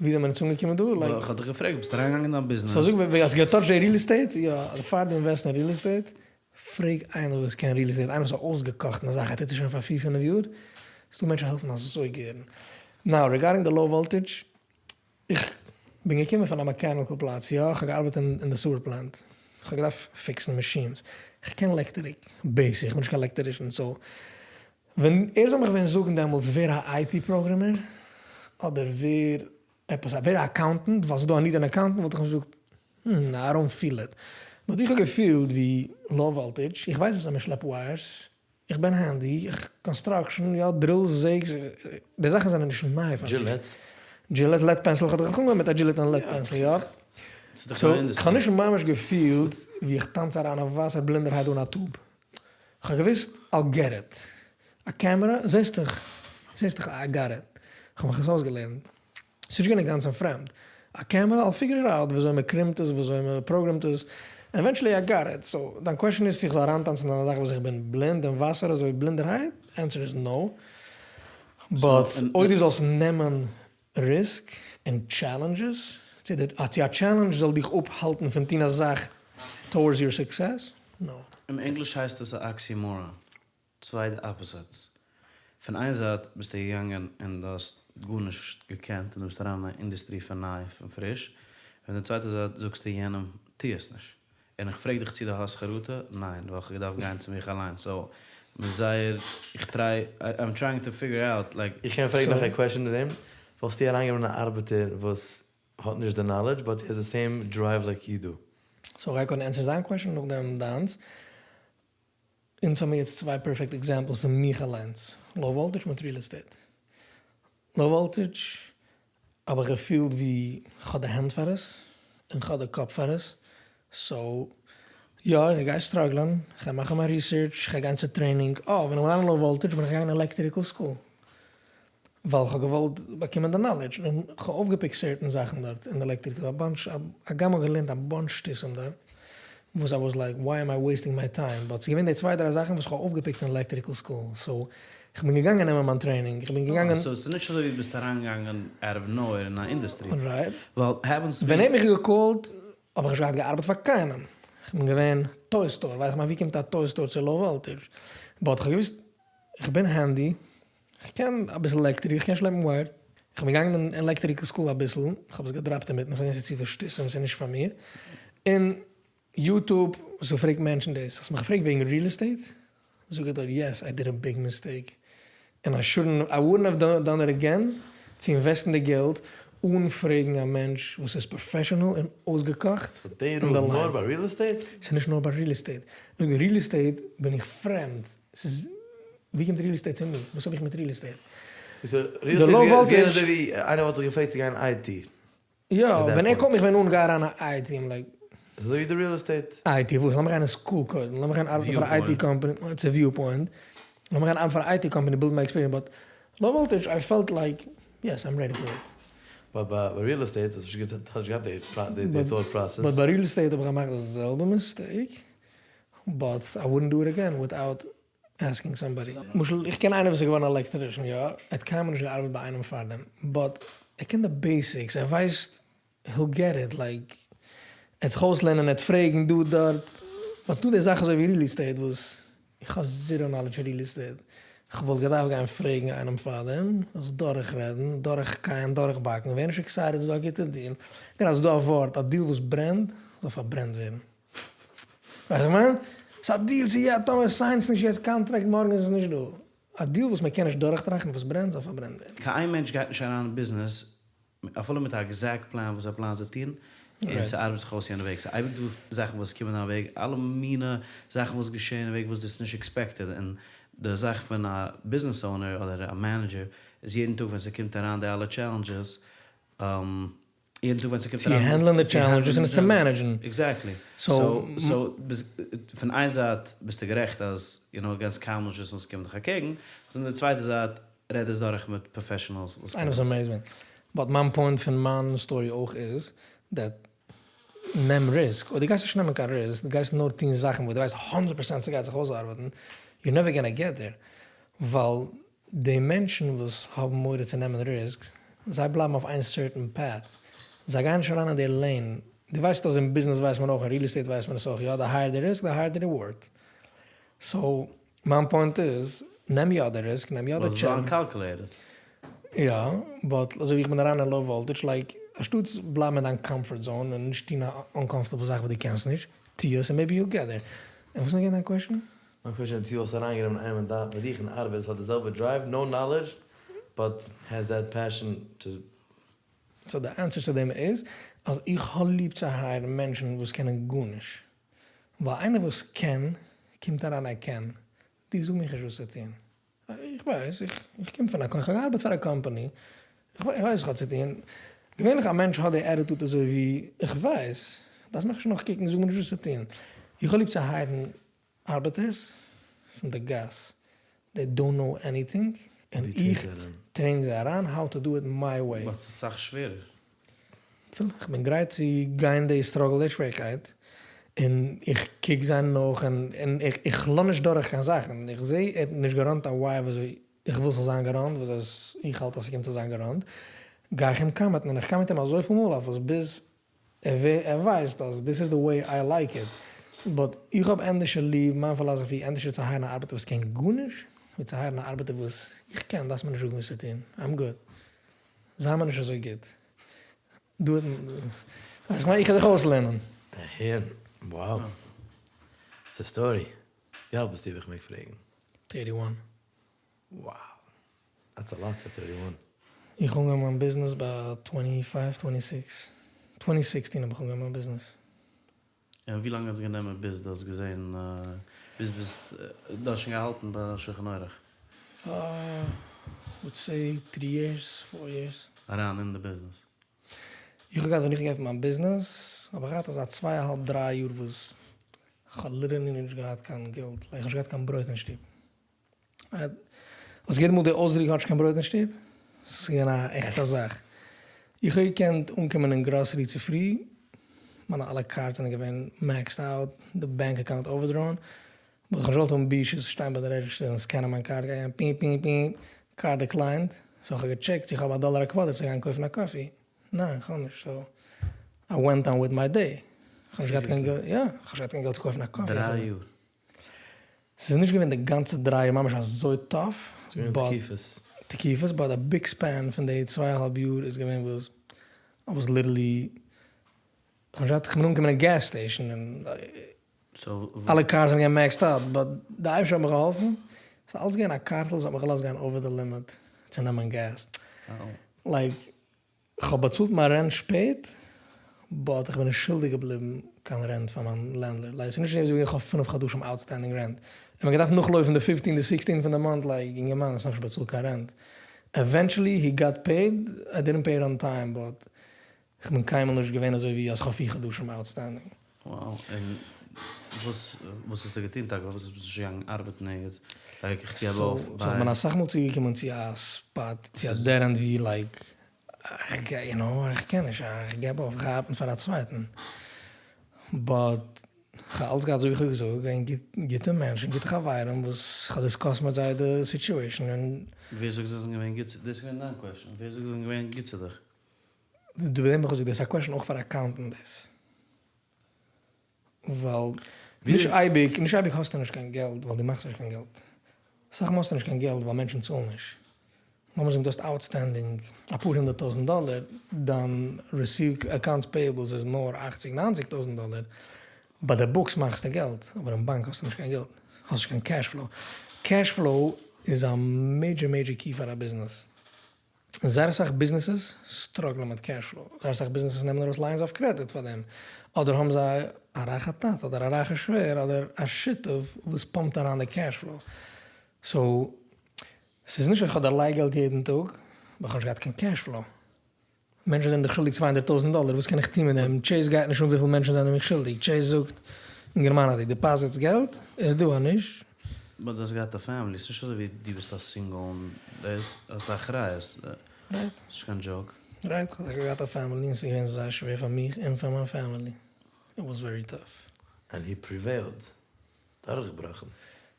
ווי זעמער אונז אנגעקומען דא? לייק. כ'האב דיך געפרעגט ביסט אריינגעגאנגען אין א ביזנעס. סאו זאג ווי האסט געטאטשט די ריעל עסטעיט? יא, פאר דו אינוועסט אין ריעל עסטעיט פרעג איינער וואס קען ריעל עסטעיט, איינער וואס איז אויסגעקאכט אין די זאך, ער טוט עס שוין פאר פיר פינף יאר, ס'דא מענטשן העלפן אזוי גערן. נאו ריגארדינג די לאו וואלטעדזש, איך בין געקומען פון א מעקעניקל פלאץ, יא, איך האב געארבעט אין די סוער פלענט, איך האב געדארפט פיקסן מאשינס, איך קען לעקטעריק, בעיסיק, איך בין נישט קיין לעקטערישן, סאו ווען ער זאל מיך ווען זאגן דעמאלטס ווער א איי טי פראגרעמער, אדער ווער עפעס א, ווער א אקאונטענט, ווייל ס'איז דא א ניד אין אקאונטענט, וואלט איך אים געזאגט, hmm, איי דאנט פיל איט. באט איך האב געפילט ווי לאו וואלטעדזש, איך ווייס וויאזוי מען שלעפט ווייערס, איך בין הענדי, איך קאנסטראקשן, יא, דרילס, זעגס, די זאכן זענען נישט ניי פאר מיר. דזשילעט. דזשילעט, לעד פענסיל, כ'האב דאך אנגעהויבן מיט א דזשילעט און לעד פענסיל, יא. סאו, כ'האב נישט ממש געפילט ווי איך טאנץ אריין אין וואסער בלינדערהייט אן א טוב. כ'האב געוואוסט I'll געט איט. א קעמערע, זעסט דאך, זעסט דאך איי גאט איט. כ'האב מיך עס אויסגעלערנט. ס'איז נישט געווען אינגאנצן פרעמד. א קעמערע, I'll פיגער איט אוט וויאזוי מ'קרימט עס, וויאזוי מ'פראגרעמט עס, ענד עווענטשעלי איי גאט איט. סאו, דיין קוועשאן איז צו איך זאל אריינטאנצן אין א זאך וואס איך בין בלינד אין וואסער אזוי בלינדערהייט? ענסער איז נאו. באט אויב דו זאלסט נעמען ריסק און טשעלענדזשעס, צו א טשעלענדזש זאל דיך אפהאלטן פון טון א זאך טאוערדס יור סוקסעס, נאו. אין ענגליש הייסט עס א אקסימאראן, צוויי אפאזיטס. פון איין זייט ביסטו געגאנגען און דו האסט גארנישט געקענט און דו ביסט אריין אין א אינדוסטרי פון ניי פון פריש, פון די צווייטע זייט זאגסטו יענעם טו עס נישט. און איך פרעג דיך צו דו האסט חרטה? ניין, ווייל כ'האב געדארפט גיין צו מיך אליין, סאו מ'איז זייער, איך טריי, איים טרייאינג טו פיגור אוט לייק. איך קען פרעגן נאך א קוועשאן אין דעם? וואלסטו אריינגענומען א ארבעטער וואס האט נישט די נאלעדזש באט הי העז די סעים דרייוו לייק יו דו? סאו כ'גיי קודם ענטפערן זיין קוועשאן נאכדעם דיינס. אונז האמיר יעצט צוויי פערפעקט עקזעמפלס פון מיך אליינס, לאו וואלטעדזש מיט ריעל עסטעיט. לאו וואלטעדזש האב איך געפילט ווי כ'האב די הענט פאר עס און כ'האב די קאפ פאר עס, סאו יא איך גיי סטראגלען, כ'גיי מאכן מיין ריסערטש, כ'גיי גיין צו טרעינינג, אה ווען איך בין אריין אין לאו וואלטעדזש בין איך געגאנגען אין עלעקטריקל סקול ווייל כ'האב געוואלט באקומען די נאלעדזש און כ'האב אויפגעפיקט סערטען זאכן דארט אין עלעקטריקל, א באנטש, הגם כ'האב געלערנט א באנטש שטותים דארט וואס איי וואס לייק וויי עם איי וועיסטינג מיי טיים באט ס'איז געווען די צוויי דריי זאכן וואס כ'האב אויפגעפיקט אין עלעקטריקל סקול סאו כ'בין געגאנגען נעמען מיין טרעינינג, כ'בין געגאנגען. סאו ס'איז נישט אזוי ווי ביסט אריינגעגאנגען אוט אוו נאווער אין א אינדוסטרי. רייט. ווייל העפענס טו בי. ווען ער האט מיך געקאלט האב איך נישט געהאט געארבעט פאר קיינעם, כ'בין געווען טוי סטאר, ווייסט כ'מיין ווי קומט א טוי סטאר צו לאו וואלטעדזש, באט כ'האב געוואוסט כ'בין הענדי, כ'קען אביסל עלעקטריק, כ'קען שלעפן ווייער, כ'בין געגאנגען אין עלעקטריקל סקול אביסל, כ'האב עס געדראפט אינמיטן, כ'האב געזען ס'איז צופיל שטותים, ס'איז נישט פאר מיר, און יוטוב, האסט געפרעגט מענטשן דאס, האסט מיך געפרעגט וועגן ריעל עסטעיט, זאג איך דיר יעס איי דיד א ביג מיסטעיק, און איי שודנט, איי וואלדנט האוו דאן איט אגעין, צו אינוועסטן די געלט אן פרעגן א מענטש וואס איז פראפעשענעל און אויסגעקאכט סאו די אין די רול ליין. נאר ביי ריעל עסטעיט? ס'איז נישט נאר ביי ריעל עסטעיט, זאג איך ריעל עסטעיט בין איך פרעמד, ס'איז ווי קומט ריעל עסטעיט צו מיר? וואס האב איך מיט ריעל עסטעיט? ריעל עסטעיט איז געווען אזוי ווי איינער וואלט דיך געפרעגט צו גיין איי טי. יא, ווען ער קאלט מיך ווען אן גיי אריין אין איי טי, איים לייק. אזוי ווי די ריעל עסטעיט. איי טי וואס? לאמיך גיין אין סקול קודם, לאמיך גיין ארבעטן פאר א איי טי קאמפאני, איטס א וויו פוינט, לאמיך גיין ארבעטן פאר א איי טי קאמפאני בילד מיי עקספיריענס, באט לאו וואלטעדזש איי פעלט לייק יעס איים רעדי פאר איט. באט ביי ריעל עסטעיט האסטו נישט געהאט די thought process. באט ביי ריעל עסטעיט האב איך געמאכט די זעלבע מיסטעיק, באט איי וואלדנט דו איט אגעין וויטאוט עסקינג סאמבאדי. למשל איך קען איינער וואס איז געווארן א עלעקטערישן יא, ער האט קיינמאל נישט געארבעט ביי איינעם פארדעם, באט ער קען די בעיסיקס, ער ווייסט היל געט איט, לייק ער וועט זיך אויסלערנען, ער וועט פרעגן דא דארט, באט ס'דא די זאך אזוי ווי ריעל עסטעיט וואס איך האב זירא נאלעדזש אין ריעל עסטעיט, כ'וואלט געדארפט גיין פרעגן איינעם פארדעם, עס דורכרעדן, דורכקייען, דורכבאקן, ווער נישט עקסייטעד ס'איז דא א גוטע דיעל, גראדע ס'איז דא א ווארט, א דיעל וואס ברענט זאל פארברענט ווערן. ווייסט וואס איך מיין? ס'איז א דיעל צו יא, טאמער סיינסט נישט יעצט קאנטראקט מארגן איז עס נישט דא. א דיעל וואס מען קען נישט דורכטראכטן וואס ברענט זאל פארברענט ווערן. קיין איין מענטש גייט נישט אריין אין ביזנעס אפילו מיט א עקזעקט פלאן וואס ער פלאנט צו טון, און ס'ארבעט זיך אויס יענע וועג. ס'איז אייביג דא זאכן וואס קומען אין וועג, אלע מינע זאכן וואס געשעהן אין וועג וואס דו האסט נישט עקספעקטעד, און די זאך פון א ביזנעס אונער אדער א מענעדזשער איז יעדן טאג ווען ס'קומט אריין די אלע טשעלענדזשעס, יעדן טאג ווען ס'קומט צו אריין הענדלען די טשעלענדזשעס און עס צו מענעדזשן. עקזעקטלי. סאו פון איין זייט ביסטו גערעכט אז יו נאו קענסט קיינמאל נישט וויסן וואס קומט דיך אקעגן, פון די צווייטע זייט רעד עס דורך מיט פראפעשענעלס וואס איינער וואס האט מענעדזשמענט. באט מיין פוינט פון מיין סטארי אויך איז דעט נעם ריסק, אויב דו גייסט נישט נעמען קיין ריסק, דו גייסט נאר טון זאכן וואס דו ווייסט הונדרעט פערסענט ס'גייט זיך אויסארבעטן, יור נעווער גאנא געט דער, ווייל די מענטשן וואס האבן מורא צו נעמען ריסק, זיי בלייבן אויף איין סערטען פעט, זיי גייען נישט אריין אין די לעין, דו ווייסט אז אין ביזנעס ווייסט מען אויך, אין ריעל עסטעיט ווייסט מען עס אויך, יא, די הייער די ריסק די הייער די ריווארד. סאו מיין פוינט איז, נעם יא די ריסק, נעם יא די טשעלענדזש. זיין קאלקולעיטעד. יא, באט אזוי ווי איך בין אריין אין לאו וואלטעדזש, לייק, אנשטאטס בלייבן אין דיין קאמפארט זאון און נישט טון א אנקאמפארטעבל זאך וואס דו קענסט נישט, טו עס און מעיבי יו וויל געט דער. און וואס איז נאך געווען דיין קוועשאן? מיין קוועשאן איז צו וואלסט אריינגענומען איינעם דא ביי דיך אין ארבעט וואס האט די זעלבע דרייוו, נאו נאלעדזש, באט העז דעט פעשען טו. סאו די ענסער צו דעם איז אז איך האב ליב צו הייערן מענטשן וואס קענען גארנישט, ווייל איינער וואס קען קומט אריין ער קען, דו זאג מיך נישט וואס צו טון, איך ווייס, איך קום פון א, איך האב געארבעט פאר א קאמפאני, איך ווייס וואס איך האב צו טון, געווענליך א מענטש האט די עטיטוד אזוי ווי, איך ווייס, דארפסט מיך נישט נאכקוקן, זאג מיר נישט וואס צו טון, איך האב ליב צו הייערן ארבעטערס פון די גאס, דעי דאנט נאו עניטינג, און איך טרעין זיי אריין האו טו דו איט מיי וועי. באט ס'איז סאך שווערער. איך בין גרייט צו גיין די סטראגל די שווערקייט, און איך קוק זיי נאך און איך לאז נישט דורך קיין זאכן, איך זעה ער האט נישט געראנט א ווייער ווי אזוי. איך וויל ס'זאל זיין געראנט, וואס הייסט איך האלט אז ס'קומט צו זיין געראנט, גיי איך אים קאמיטן, און איך קאמיט אים אזויפיל מאל אויף עס ביז ער ווייסט אז דיס איז די וועי איי לייק איט, באט איך האב ענדערשער ליב, מיין פילאזעפי, ענדערשער צו הייערן א ארבעטער וואס קען גארנישט, ווי צו הייערן א ארבעטער וואס איך קען, דארפסט מיר נישט זאגן וואס צו טון, איים גוד, זיי מיר נישט אזוי גוט, דו איך מיין איך וועל דיך אויסלערנען. הער, wow. ס'איז א סטארי. ווי אלט ביסטו אויב איך מעג פרעגן? טערטי וואן. Wow. דעטס א לאט פאר טערטי וואן. איך האב אנגעהויבן מיין ביזנעס ביי טווענטי פייוו טווענטי סיקס. טווענטי סיקסטין האב איך אנגעהויבן מיין ביזנעס. און ווי לאנג האט עס גענומען ביז דו האסט געזען ביז ביסט דו האסט שוין געהאלטן ביי שולחן עורך? וואלד סעי טרי יערס פאר יערס. אריין אין די ביזנעס? איך האב געהאט ווען איך האב געעפנט מיין ביזנעס האב איך געהאט אזא צוויי א האלב דריי יאר וואס כ'האב ליטערלי נישט געהאט קיין געלט, לייק כ'האב נישט געהאט קיין ברויט אין שטוב. האסט געהערט אמאל די אויסדרוק האט נישט קיין ברויט אין שטוב? ס'איז געווען א עכטע זאך. איך האב געקענט אנקומען אין גראסערי צופרי, מיינע אלע קארדס זענען געווען מעקסד אוט, די בענק אקאונט אווערדראון, באט איך האב נישט געוואלט האבן בושות שטיין ביי די רעדזשיסטער און סקענען מיין קארד גיין פי פי פי, קארד דעקליינד, סאו איך האב געטשעקט צו איך האב א דאלער א קוואדער צו גיין קויפן א קאפי, ניין איך האב נישט, סאו איי ווענט אן וויט מיי דעי, איך האב נישט געהאט קיין געלט, יא, איך האב נישט געהאט קיין געלט צו קויפן א קאפי. דריי יאר. ס'איז נישט געווען די גאנצע דריי יאר ממש אזוי טאף, ס'איז געווען תקופות. תקופות, באט א ביג ספען פון די צוויי אהאלב יאר איז געווען וואס איי וואס ליטערלי, כ'האב נישט געהאט, כ'בין אנגעקומען אין געז סטעישן און אלע קארס זענען געווען מעקסד אוט, באט די אייבערשטער האט מיך געהאלפן, ס'איז אלץ געווען א קארטל וואס האט מיך געלאזט גיין אווער די לימיט צו נעמען געז, לייק כ'האב באצאלט מיין רענט שפעט, באט איך בין נישט שולדיג געבליבן קיין רענט פאר מיין לענדלארד, לייק ס'איז נישט אזוי ווי איך האב פינף חדשים אוטסטענדינג רענט, און מ'האט געדארפט נאכלויפן די פיפטין די סיקסטין פון די מאנט, לייק אינגערמאן האסט נאכנישט באצאלט קיין רענט, עווענטשעלי הי גאט פעיד, איי דידנט פעי איט אן טיים באט כ'בין קיינמאל נישט געווען אזוי ווי אז כ'האב פיר חדשים אוטסטענדינג. Wow, און וואס וואס האסטו געטון טאקע? פארוואס ביסטו נישט געגאנגען ארבעטן ערגעץ? לייק איך געב אויף, ביי. סאו כ'בין אסאך מאל צוגעקומען צו א ספאט, צו א דעד ענד ווי לייק, איך גיי, יו נאו, איך קען נישט, איך געב אויף, איך ארבעט פאר א צווייטן. באט כ'האב אלץ געהאט אזוי ווי כ'האב געזאגט, געווען גוטע מענטשן, גוטע חברים וואס כ'האב דיסקאסט מיט זיי די סיטועשן און. ווער זאגט זיי זענען געווען גוט צו, דאס איז געווען דיין קוועשאן, ווער זאגט זיי זענען געווען גוט צו דיך? דו וועם איך האב געזאגט דאס איז א קוועשאן אויך פאר אקאונטענט דאס ווייל נישט אייביג נישט אייביג האסטו נישט קיין געלט ווייל דו מאכסט נישט קיין געלט אסאך מאל האסטו נישט קיין געלט ווייל מענטשן צאלן נישט לאמיר זאגן דו האסט אוטסטענדינג אפאר הונדערט טויזענט דאלער דיין רעסיוו אקאונטס פעיעבלס איז נאר אכציג ניינציג טויזענט דאלער ביי די בוקס מאכסטו געלט אבער אין באנק האסטו נישט קיין געלט האסט נישט קיין קעש פלאו קעש פלאו איז א מעידזשער מעידזשער קי פאר א ביזנעס. זייער אסאך ביזנעסעס סטראגלען מיט קעש פלאו, זייער אסאך ביזנעסעס נעמען ארויס ליינס אוו קרעדיט פאר דעם, אדער האבן זיי א רייכע טאטע אדער א רייכע שווער אדער א שותף וואס פאמפט אריין די קעש פלאו, סאו ס'איז נישט אז כ'האב דערלייגט געלט יעדן טאג, אבער כ'האב נישט געהאט קיין קעש פלאו. מענטשן זענען דיך שולדיג צוויי הונדערט טויזנט דאלער, וואס קען איך טון מיט דעם? טשעיס גייט נישט אן וויפיל מענטשן זענען מיך שולדיג, טשעיס זאגט, אינגערמאן אז דו דיפאזיטסט געלט, איז דא, אז נישט. באט דו האסט געהאט א פעמילי, ס'נישט אזוי ווי דו ביסט א סינגל און דאס, האסט א אחריות, רייט. ס'נישט קיין דזשאוק. רייט, כ'האב טאקע געהאט א פעמילי און ס'איז געווען זייער שווער פאר מיך און פאר מיין פעמילי, איט וואס ווערי טאף. ענד הי פריוועילד, דורכגעבראכן.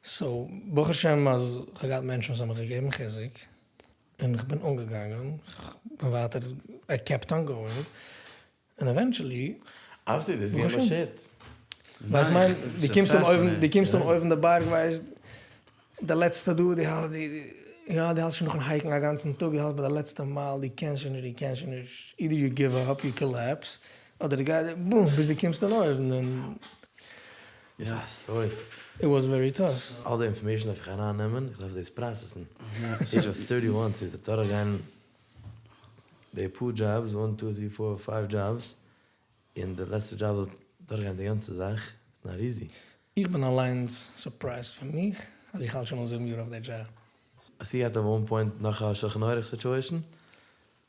סאו, ברוך השם אז כ'האב געהאט מענטשן וואס האבן מיך געגעבן חיזוק, און כ'בין אנגעגאנגען, כ'בין ווייטער, איי קעפט אן גאואינג, און עווענטשעלי. אבוויעסלי דאס איז געווען באשערט. ווייסט מיין, דו קומסט אן אויבן, דו קומסט אן אויבן די בארג ווייסט, די לעצטע דא, דו האלט, יא דו האלסט שוין נאכן הייקן א גאנצן טאג, דו האלסט ביי די לעצטע מייל, דו קענסט שוין נישט, דו קענסט שוין נישט, אידער יו גיוו אפ, יו קאלעפס, אדער דו גייסט, בום, ביז דו קומסט אן אויבן און. איז א סטארי. איט וואס ווערי טאף. אל די אינפארמעישן דארף איך אריין נעמען, איך דארף דאס פראסעסן. עידזש אוו טערטי וואן צו דורך גיין די פאר דזשאבס, וואן טו טרי פאר פייוו דזשאבס, און די לעצטע דזשאב זאל דורך גיין די גאנצע זאך, איטס נאט איזי. איך בין אליינס סורפרייזד פון מיך אז איך האלט שוין אן זיבן יאר אויף די דזשאב. האסטו געהאט עט וואן פוינט נאך א שלחן עורך סיטועשן?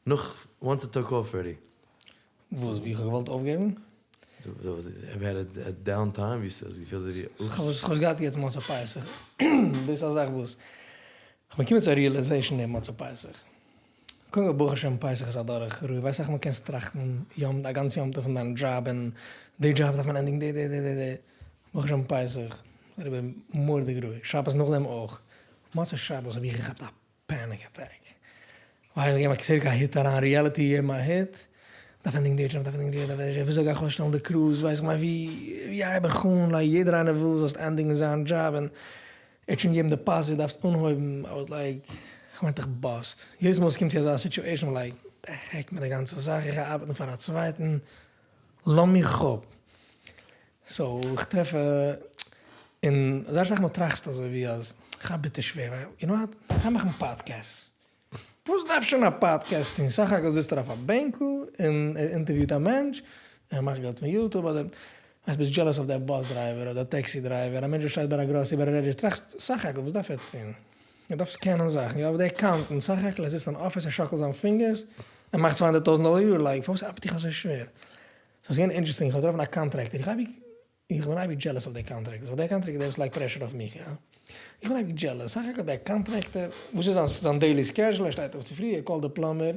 נאך וואנס איט טוק אףף ארעדי. וואס? ווי איך האב געוואלט אויפגעבן? דו האסט עווער העד א דאון טיים ווי ס'האסט געפילט אזוי ווי אופס? כ'האב עס געהאט יעצט מוצאי פסח. דאס איז א זאך וואס כ'בין געקומען צו א ריעלעזעישן דעם מוצאי פסח. קודם כל ברוך השם פסח איז אדורך רואיג. ווייסט אסאך מאל קענסטו טראכטן יום א גאנץ יום טוב פון דיין דזשאב און די דזשאב דארף מען ענדיגן די די די די די. ברוך השם פסח אריבער מורא'דיג רואיג. שבת נאכדעם אויך. מוצאי שבת האב איך געכאפט א. פעניק אטעק. ווייל איך געב צוריק א היט אריין ריעליטי געבן א היט, דארף ענדיגן די דזשאב דארף ענדיגן די דזשאב וויאזוי גיי איך אויסשטעלן די קרוז ווייס איך מיין ווי ווי הייב איך אן לייק יעדער איינער וויל זאלסט ענדיגן זיין דזשאב און ער האט שוין געגעבן דעפאזיט דארפסט אנהויבן איי וואס לייק כ'מיין איך באסט יעדעס מאל ס'קומט צו אזא סיטועשן איים לייק די העק מיט די גאנצע זאך איך גיי ארבעטן פאר א צווייטן לאז מיך אפ. סאו איך טרעף און זייער אסאך מאל טראכסטו אזוי ווי אז כ'האב ביטער שווער ווייל יו נאו וואט כ'גיי מאכן פאדקעסט. וואס דארף שוין א פאדקעסט טון? סך הכל זיצט ער אויף א בענקל און ער אינטערוויוט א מענטש און ער מאכט געלט פון יוטוב אדער ווייסט ביסט דזשעלעס אויף דער באס דרייווער אדער טעקסי דרייווער א מענטש וואס שטייט ביי א גראסערי ביי א רעדזשיסטער טראכסט סך הכל וואס דארף ער טון? ער דארף סקענען זאכן יא אבער דער אקאונטענט סך הכל ער זיצט אין אפיס ער שאקלט זיין פינגערס ער מאכט צוויי הונדערט טויזענט דאלער א יאר לייק פארוואס ארבעט איך אזוי שווער? סאו ס'איז געווען אינטערעסטינג, איך האב געטראפן א קאנטרעקטער, איך אייביג, איך בין אייביג דזשעלעס אויף די קאנטרעקטערס, ווייל דער קאנטרעקטער דער וואס לייגט פרעשור אויף מיך, יא, איך בין אייביג דזשעלעס, סך הכל דער קאנטרעקטער, וואס איז זיין זיין דעילי סקעזשול, ער שטייט אויף צופרי, ער קאלט די פלאמער,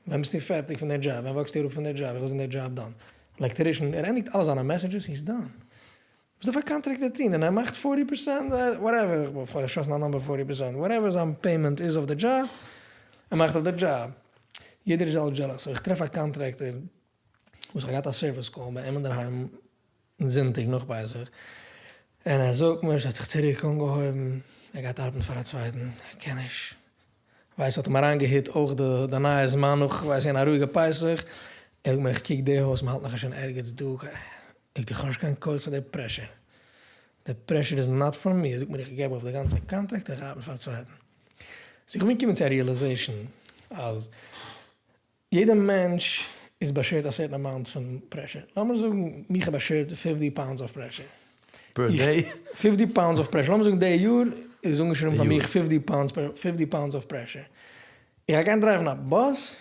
ווען ביסטו פערטיג פון די דזשאב, ווען וואקסטו אראפ פון די דזשאב, איך וויל זען די דזשאב דאן, עלעקטערישן, ער ענדיגט אלע זיינע מעסעדזשעס, היז דאן. וואס דארף א קאנטרעקטער טון? און ער מאכט פארטי פערסענט, וואטעווער, איך האב געשאסן א נומבער פארטי פערסענט, וואטעווער זיין פעימענט איז אויף די דזשאב, ער מאכט אויף די דזשאב. יעדער איז אלץ דזשעלעס. סאו איך טרעף א קאנטרעקטער וואס איך האב געהאט א סערוויס קאל ביי אים אינדערהיים זונטאג נאך פסח, און ער זאגט מיר ס'האט זיך צוריק אנגעהויבן, ער גייט ארבעטן פאר א צווייטן, ער קען נישט. ווייל ס'האט אים אריינגעהיט אויך די די נייע זמן נאך כ'ווייס געווען א רואיגע פסח, ער זאגט מיר איך קוק די הויז מ'האלט נאך נישט אין ערגעץ דא, איך האב נישט קיין כח צו די פרעשור, די פרעשור איז נאט פאר מי, ער זאגט מיר איך געב אויף די גאנצע קאנטראקט און איך ארבעט פאר א צווייטן. סאו איך בין געקומען צו א ריעלעזעישאן אז יעדע מענטש איז באשערט א סערטען אמאונט פון פרעשור, לאמיר זאגן מיך איז באשערט פיפטי פאונדס אוו פרעשור, פער דעי? פיפטי פאונדס אוו פרעשור, לאמיר זאגן די יאר איז אנגעשריבן פאר מיך פיפטי פאונדס פיפטי פאונדס אוו פרעשור, איך גיי גיין דרייוון א באס,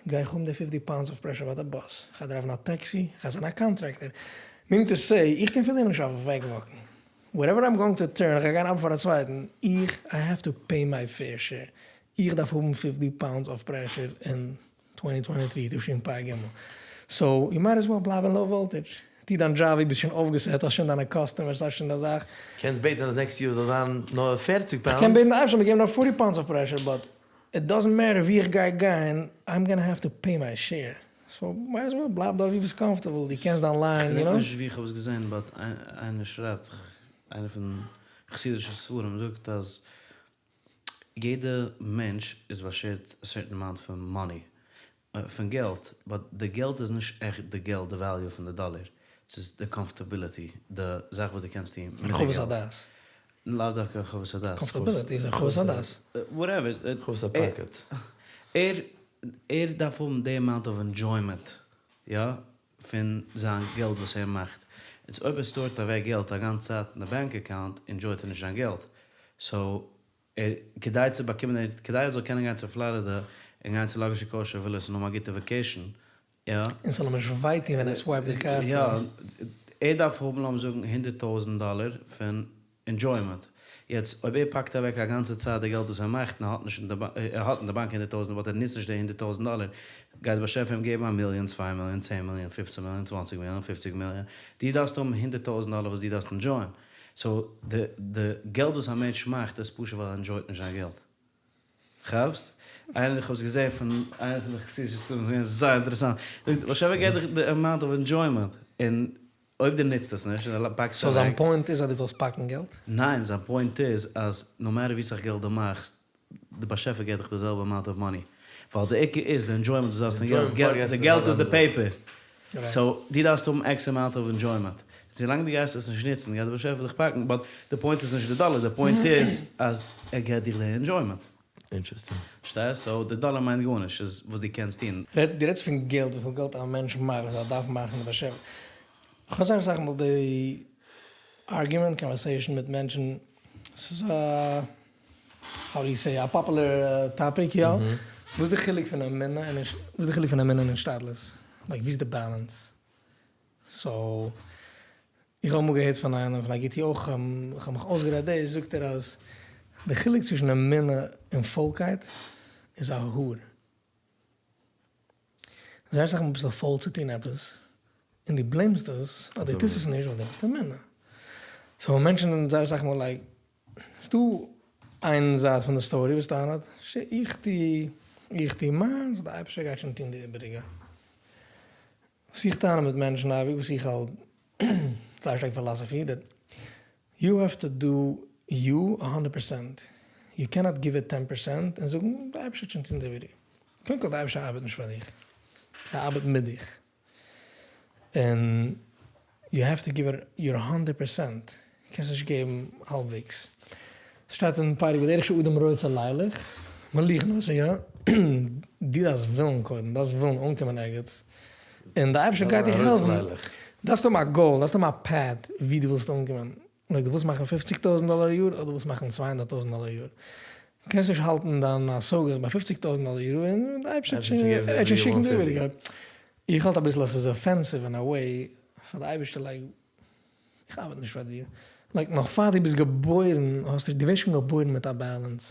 גיי איך האבן די פיפטי פאונדס אוו פרעשור ביי די באס, איך גיי דרייוון א טעקסי, איך גיי זיין א קאנטרעקטער, מינינג טו סעי, איך קען פון דעם נישט אוועקוואקן, וואטעווער איים גאוינג טו טורן, איך גיי גיין ארבעטן פאר א צווייטן, איך, איי העוו טו פעי מיי פעיר שעיר, איך דארף האבן פיפטי פאונדס אוו פרעשור אין טווענטי טווענטי טרי תשפ"ג. סאו יו מייט עס וועל בלייב אין לאו וואלטעדזש. טו דיין דזשאב ווי ביסט שוין אויפגעסעט, האסט שוין דיינע קאסטומערס, האסט שוין דיין זאך. קענסט בעטן אז נעקסט יאר זאל זיין נאר פערציג פאונדס. כ'קען בעטן די אייבערשטער זאל מיר געבן נאר פארטי פאונדס אוו פרעשור באט איט דאזענט מעטער ווי איך גיי גיין איים גאנא העוו טו פעי מיי שעיר. סאו מייט עס וועל בלייב דארט ווי ביסט קאמפארטעבל, דו קענסט דיין ליין, יו כ'געדענק נאו. נישט ווי כ'האב עס געזען באט איינער שרייבט, איינער פון חסידישע ספרים זאגט אז יעדע מענטש איז באשערט א סערטען אמאונט פון מאני, פון געלט, באט די געלט איז נישט עכט די געלט, די וועליו פון די דאלער, ס'איז די קאמפארטעביליטי, די זאך וואס דו קענסט טון מיט די געלט. הרחבת הדעת. לאו דווקא הרחבת הדעת. קאמפארטעביליטי איז הרחבת הדעת. וואטעווער. הרחבת הפאקעט. ער ער דארף האבן די אמאונט אוו ענדזשוימענט, יא, פון זיין געלט וואס ער מאכט. איז אויב ער סטארט אוועק געלט א גאנצע צייט אין די באנק אקאונט ענדזשויט ער נישט זיין געלט. סאו ער כדי צו באקומען כדי ער זאל קענען גיין צו פלארידע און גיין צו לאקזשערי קאושער ווילעס און האבן א גוטע וואקעישן יא. און ס'זאל אים נישט וויי טון ווען ער סווייפט די קארטל. יא. ער דארף האבן לאמיר זאגן הונדערט טויזענט דאלער פון ענדזשוימענט. יעצט אויב ער פאקט אוועק א גאנצע צייט די געלט וואס ער מאכט און ער האט נישט אין די ער האט אין די באנק הונדערט טויזענט באט ער נוצט נישט די הונדערט טויזענט דאלער, גייט די באשעפער אים געבן א מיליאן, צוויי מיליאן, צען מיליאן, פופצען מיליאן, צוואנציג מיליאן, פופציג מיליאן, דו דארפסט האבן הונדערט טויזענט דאלער וואס דו דארפסט ענדזשויען. סאו די די געלט וואס א מענטש מאכט איז פשוט ווייל ער ענדזשויט נישט זיין געלט. כאפסט? איינער איך האב עס געזען פון איינער פון די חסידישע ספרים, ס'איז געווען זייער אינטערעסאנט. זאגט די באשעפער געבט דיך די אמאונט אוו ענדזשוימענט און אויב דו נוצט עס נישט און דו פאקסט סאו זיין אוועק. פוינט איז אז דו זאלסט פאקן געלט? ניין, זיין פוינט איז אז נאו מעטער ווי סאך געלט דו מאכסט, די באשעפער געט דיך די זעלבע אמאונט אוו מאני. ווייל די עיקר איז די ענדזשוימענט וואס דו האסט פון געלט, די געלט איז די פעיפער. סאו דו דארפסט האבן עקס אמאונט אוו ענדזשוימענט. און ווילאנג דו גייסט עס נישט נוצן גייט די באשעפער דיך פאקן, באט די פוינט איז נישט די דאלער, די פוינט איז אז ער געט דיך די ענדזשוימענט. אינטערעסטינג. פארשטייסט? סאו די דאלער מיינט גארנישט, ס'איז וואס דו קענסט טון. דו רעדסט פון געלט, וויפיל געלט א מענטש מאכט, וואס ער דארף מאכן, די באשעפער. כ'האב זייער אסאך מאל די ארגומענט, קאנווערסעישאן מיט מענטשן, ס'איז א, האו דו יו סעי, א פאפולער טאפיק, יא? וואס איז די חילוק פון אמונה און, וואס איז די חילוק פון אמונה און השתדלות? לייק ווי איז די באלאנס? סאו, איך האב אמאל געהערט פון איינעם, פון א גוט יאר, איך האב מיך אויסגערעדט דאס, זאגט ער אז די חילוק צווישן אמונה און פוילקייט איז א האר. זייער אסאך מאל ביסטו פויל צו טון עפעס, און דו בלעימסט עס אז דו טוסט עס נישט ווייל דו האסט אמונה. סאו מענטשן זענען זייער אסאך מאל לייק, ס'דא. איין זייט פון די story וואס טענה'ט, איך טו, איך טו מיינס, די אייבערשטער גייט שוין טון די איבעריגע. וואס איך טענה מיט מענטשן אייביג, וואס איך האלט זייער שטארק philosophy, that you have to do you a hundred percent, יו קענאט גיוו איט ten percent און זאגן די אייבערשטער וועט שוין טון די איבעריגע. קודם כל די אייבערשטער ארבעט נישט פאר דיך, ער ארבעט מיט דיך. און you have to give it your hundred percent, קענסט נישט געבן האלבוועגס. ס'שטייט אין פרק בדרך שאדם רוצה לילך, מוליכין אותו, יא, דו דארפסט ווילן קודם, דארפסט ווילן אנקומען ערגעץ, און די אייבערשטער גייט דיך העלפן, דארפסט האבן א goal, דארפסט האבן א path ווי דו ווילסט אנקומען, like דו ווילסט מאכן פופציג טויזנט דאלער א יאר אדער ווילסט מאכן 200 טויזנט דאלער א יאר, קענסט נישט האלטן דיין השגה ביי פופציג טויזנט דאלער א יאר און די אייבערשטער וועט שוין שיקן די איבעריגע. איך האלט אביסל אז ס'איז offensive אין א way פאר די אייבערשטער like איך ארבעט נישט פאר דיר, like נאך פאר דו ביסט געבוירן האסטו דו ווערסט שוין געבוירן מיט א balance,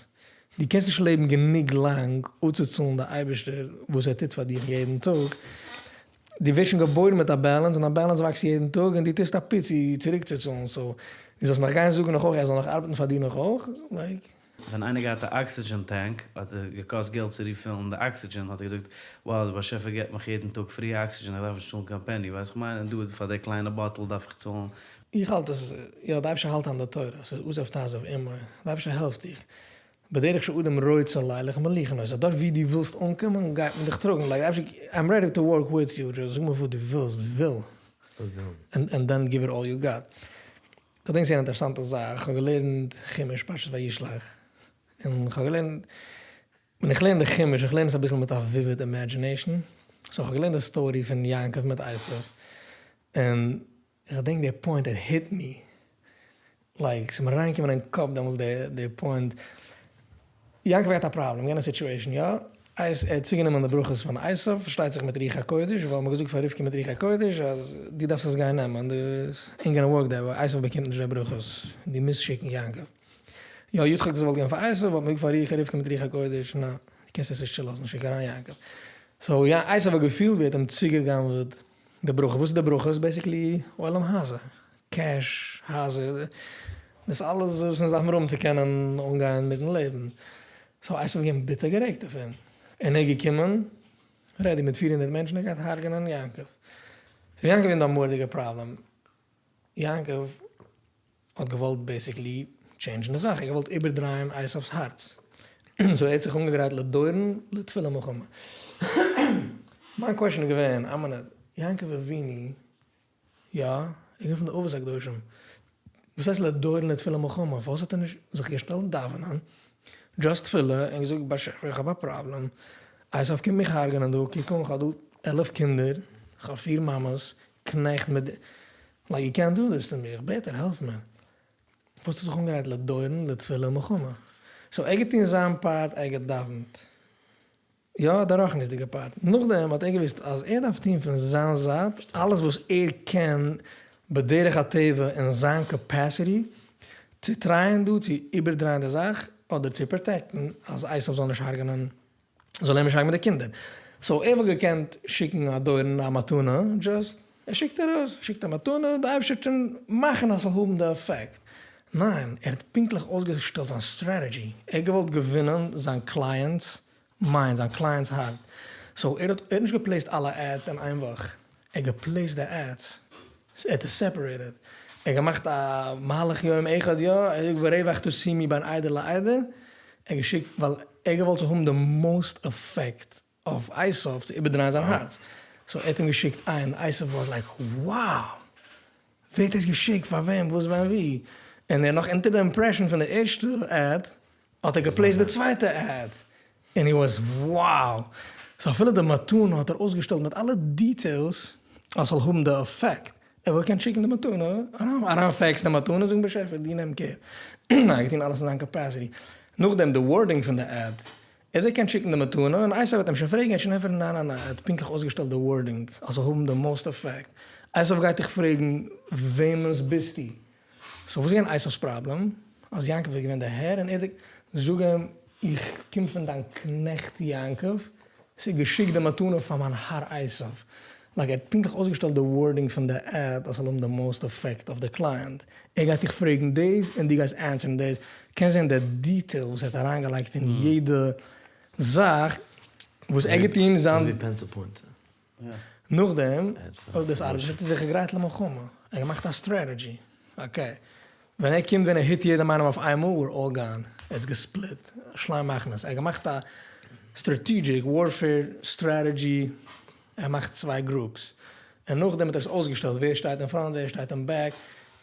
דו קענסט נישט לעבן גענוג לאנג אפצוצאלן די אייבערשטער וואס ער טוט פאר דיך יעדן טאג, דו ווערסט שוין געבוירן מיט א balance און א balance וואקסט יעדן טאג און דו טוסט א פיצי צוריקצוצאלן, so דו זאלסט נאך גיין זאגן נאך אויך ער זאל נאך ארבעטן פאר דיר נאך אויך? like. ווען איינער געהאט א oxygen tank האט ער געקאסט געלט צו refill ן די oxygen האט ער געזאגט wow די באשעפער געבט מיך יעדן טאג free oxygen איך דארף נישט צאלן קיין penny ווייסט איך מיין און דא פאר די קליינע bottle דארף איך צאלן. איך האלט אז יא די אייבערשטער האלט אן די תורה ס'איז עזוב תעזוב עמו די אייבערשטער העלפט דיך בדרך שאדם רוצה לילך מוליכין אותו, דארט ווי דו ווילסט אנקומען גייט מען דיך טראגן, like I'm ready to work with you, just זאג מיר וואס דו ווילסט, וויל, and then give it all you got. כ'דענק ס'איז אן אינטערעסאנטע זאך, כ'האב געלערנט חומש פרשת וישלח, און כ'האב געלערנט, ווען איך לערן די חומש, איך לערן עס אביסל מיט א vivid imagination, so כ'האב געלערנט די story פון יעקב מיט עשו, און איך געדענק די point it hit me, like ס'איז מיר אריינגעקומען אין קאפ דעמאלטס די point, יעקב האט געהאט א פראבלעם, געווען א situation יא, ער האט צוגענומען די ברכות פון עשו, פארשטייט זיך מיט רוח הקודש, ווייל מ'האט געזאגט פאר רבקה מיט רוח הקודש אז דו דארפסט עס גיין נעמען, this ain't gonna work that way, עשו באקומט נישט די ברכות, דו מוזט שיקן יעקב. יא, יצחק האט עס געוואלט געבן פאר עשו, האט מען געזאגט פאר רבקה מיט רוח הקודש, נא, דו קענסט עס נישט צולאזן, שיק אריין יעקב. so עשו האט געפילט ווי ער האט אים צוגע'גנב'עט די ברכה, וואס איז די ברכות? basically עולם הזה, cash, הייזער, דאס אלעס וואס אונז דארף מיר האבן צו קענען אנגיין מיטן לעבן. so עשו איז געווען ביטער גערעגט אויף אים, און ער איז געקומען ready מיט 400 מענטשן ער גייט הרג'נען יעקב. so יעקב איז אין א מורא'דיגע פראבלעם, יעקב האט געוואלט basically change ן די זאך, ער האט געוואלט איבערדרייען עשו'ס הארץ, so ער האט זיך אנגעגרייט לדורון לתפילה מלחמה. מיין question איז געווען, א מינוט, יעקב אבינו, יא, ער איז געווען פון די אבות הקדושים, וואס הייסט לדורון לתפילה מלחמה, פארוואס האט ער נישט זיך געשטעלט דאווענען, just תפילה, און געזאגט באשעפער איך האב א פראבלעם, עשו קומט מיך הרג'נען דא, קוק אן איך האב דא 11 קינדער, איך האב פיר מאמעס, קנעכט מיט like you can't do this to me, איך בעט דיר העלף מיר. וואס האט זיך אנגעגרייט לדורון לתפילה מלחמה. so ער האט געטון זיין part, ער האט געדאווענט. יא, די רוחניות'דיגע part. נאכדעם האט ער געוואוסט אז ער דארף טון פון זיין זייט אלעס וואס ער קען בדרך הטבע אין זיין capacity צו try ען דא צו איבערדרייען די זאך אדער צו protect ן אז עשו זאל נישט הרג'נען זאל ער נישט הרג'נען די קינדער. so ער וואלט געקענט שיקן א דורון א מתנה, just ער שיקט ארויס, שיקט א מתנה, די אייבערשטער וועט שוין מאכן אז ס'זאל האבן די עפעקט. ניין, ער האט פונקטליך אויסגעשטעלט זיין strategy, ער האט געוואלט געווינען זיין client's mind, זיין client's הארט. so ער האט ער האט נישט גע place ט אלע ads אין איין וואך, ער האט גע place ט די ads, ער האט עס separated, ער האט געמאכט א מהלך יום אחד יא, ער האט געזאגט ורווח תשימי בין עדר לעדר, ער האט געשיקט ווייל ער האט געוואלט צו האבן די most effect אויף עשו צו איבערדרייען זיין הארץ, so ער האט אים געשיקט איין, עשו was like wow! ווער האט עס געשיקט פאר וועם וואס ווען ווי, און ער נאך אונטער די impression פון די ערשטע ad האט ער גע place ט די צווייטע ad, און he was wow! so אפילו די מתנה האט ער אויסגעשטעלט מיט אלע details אז ס'זאל האבן די עפעקט, ער וואלט געקענט שיקן די מתנה, אריין fax ן די מתנה און זאגן באשעפער דו נעם care, ניין ער האט געטון אלעס אין זיין capacity, נאכדעם די wording פון די ad, ער זאל קען שיקן די מתנה און עשו וועט אים שוין פרעגן ער וועט שוין ענטפערן ניין ניין ניין ער האט פונקטליך אויסגעשטעלט די wording אז ס'זאל האבן די most effect, עשו גייט דיך פרעגן וועמענס ביסטו? so וואס איז געווען עשו'ס פראבלעם? אז יעקב איז געווען דער הער און ער האט זאג אים איך קום פון דיין קנעכט יעקב, ס'איז געשיקט די מתנה פאר מיין האר עשו. לייק ער האט פונקטליך אויסגעשטעלט די ווארדינג פון די עד אז ס'זאל האבן די מאוסט עפעקט אויף די קלייענט, ער גייט דיך פרעגן דאס און דו גייסט ענטפערן דאס, קענסט זען די דיטעיל וואס ער האט אריינגעלייגט אין יעדע זאך וואס ער האט געטון זיין. אזויווי פענסיל פוינטער. נאכדעם אויב דאס ארבעט נישט האט ער זיך געגרייט למלחמה, ער האט געמאכט א סטרעטעדזשי, אקעי ווען ער קומט ווען ער היט יעדעם איינעם אויף איינמאל וויר אלל גאן, ער האט געספליט שני מחנות, ער האט געמאכט א סטראטעגיק ווארפעיר סטרעטעדזשי, ער מאכט צוויי גרופס, און נאכדעם האט ער עס אויסגעשטעלט ווער שטייט אין פראנט ווער שטייט אין בעק,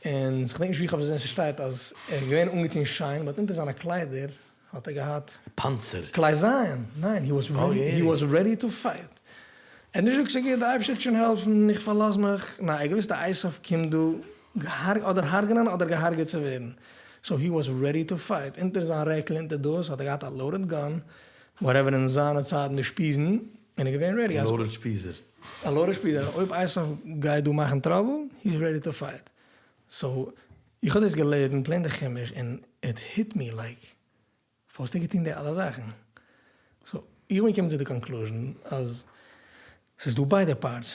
און כ'דענק נישט ווי כ'האב עס געזען ס'שטייט אז ער איז געווען אנגעטון שיין באט אונטער זיינע קליידער האט ער געהאט פאנצער. כלי זיין, ניין הי וואס רעדי, הי וואס רעדי טו פייט, ער האט נישט געזאגט ס'גוט די אייבערשטער וועט שוין העלפן איך פארלאז מיך, ניין ער האט געוואוסט אז עשיו קומט דא אדער הרג'נען אדער געהארגעט צו ווערן, סאו הי וואס רעדי טו פייט, אונטער זיין רעקל אונטער דאס האט ער געהאט א לאודעד גאן, וואטעווער אין זיינע צייטן די שפיזן, און ער איז געווען רעדי אז. א לאודעד שפיזער. א לאודעד שפיזער, אויב עשיו גייט דא מאכן טראבל, הי איז רעדי טו פייט. סאו איך האב דאס געלערנט פלעין די חומש און איט היט מי לייק פארוואס האט ער געטון די אלע זאכן? סאו איך בין געקומען צו די קאנקלוזשן אז ס'איז דא ביידע פארטס.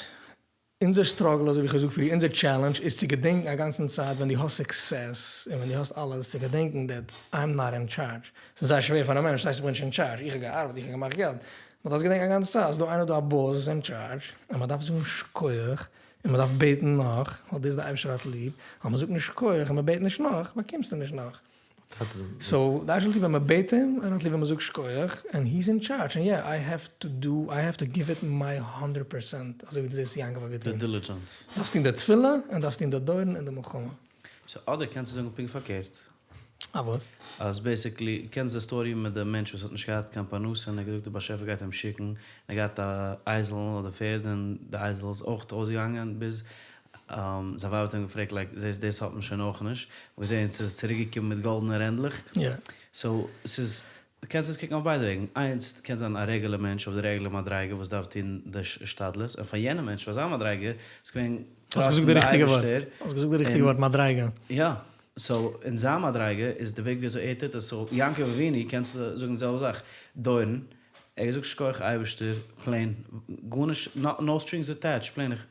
אונזער סטראגל אזוי ווי איך האב געזאגט פריער אונזער טשעלענדזש איז צו געדענקן א גאנצן צייט ווען דו האסט סוקסעס און ווען דו האסט אלעס צו געדענקן דעט איים נאט אין טשארדזש. ס'איז זייער שווער פאר א מענטש ס'הייסט איך בין נישט אין טשארדזש איך האב געארבעט איך האב געמאכט געלט. מ'דארף געדענקן א גאנצע צייט ס'איז דא איינער דא א באס וואס איז אין טשארדזש און מ'דארף זאגן שכוח און מען דארף בעטן נאך, ווייל דאס די אייבערשטער האט ליב, אז מען זאגט נישט שכוח און מען בעט נישט נאך, באקומסטו נישט נאך. סאו די אייבערשטער האט ליב ווען מען בעט אים, ער האט ליב ווען מען זאגט שכוח, ענד הי'ז אין טשארדזש, ענד יא, איי העוו טו דו, איי העוו טו גיוו איט מיי האנדרעט פערסענט, אזוי ווי דו זעסט יעקב האט געטון. די דילידזשענס. דארפסט טון די תפילה, און דארפסט טון די דורן און די מלחמה. סאו אדער קענסטו זאגן פונקט פארקערט. א וואס? אז בעסיקלי, קענסט די סטארי מיט די מענטש וואס האט נישט געהאט קיין פרנסה און ער האט געזאגט די באשעפער גייט אים שיקן, און ער האט געהאט א אייזל אדער פערד און די אייזל איז אויך אויסגעגאנגען ביז זיין ווייב האט אים געפרעגט לייק זעסט דאס האט מען שוין אויך נישט, מ'האט געזען ס'איז צוריק געקומען מיט גאלדענע רענדלעך, סאו ס'איז קענסט עס קוקן אויף ביידע וועגן, איינס קען זיין א רעגולער מענטש אויף די רעגולער מדריגה וואס דארף טון די השתדלות, און פאר יענע מענטש פאר זיין מדריגה איז געווען טראסטן די אייבערשטער. האסט געזאגט די ריכטיגע ווארט מדריגה. יא. סאו אין זיין מדריגה איז די וועג ווי אזוי ער טוט עס, סאו יעקב אבינו קענסטו זאגן די זעלבע זאך, דורן, ער האט געזאגט שכוח אייבערשטער, פלעין, גארנישט, נאו סטרינגס אטעטשד, פלעין איך,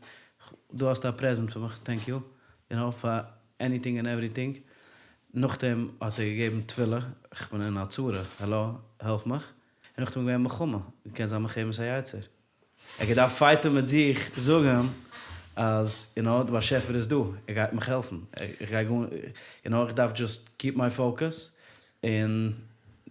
דא האסטו א פרעזענט פון מיך, טענק יו, יו נאו, פאר עניטינג ענד עווריטינג, נאכדעם האט ער געגעבן תפילה, איך בין אין א צרה, העלא, העלף מיך, און נאכדעם איז געווען מלחמה, קען זיין מלחמת היצר. ער האט געדארפט פייטען מיט זיך, זאגען אז יו נאו, די באשעפער איז דא, ער גייט מיך העלפן, איך גיי גאר, יו נאו, איך דארף דזשאסט קיעפ מיי פאוקעס, און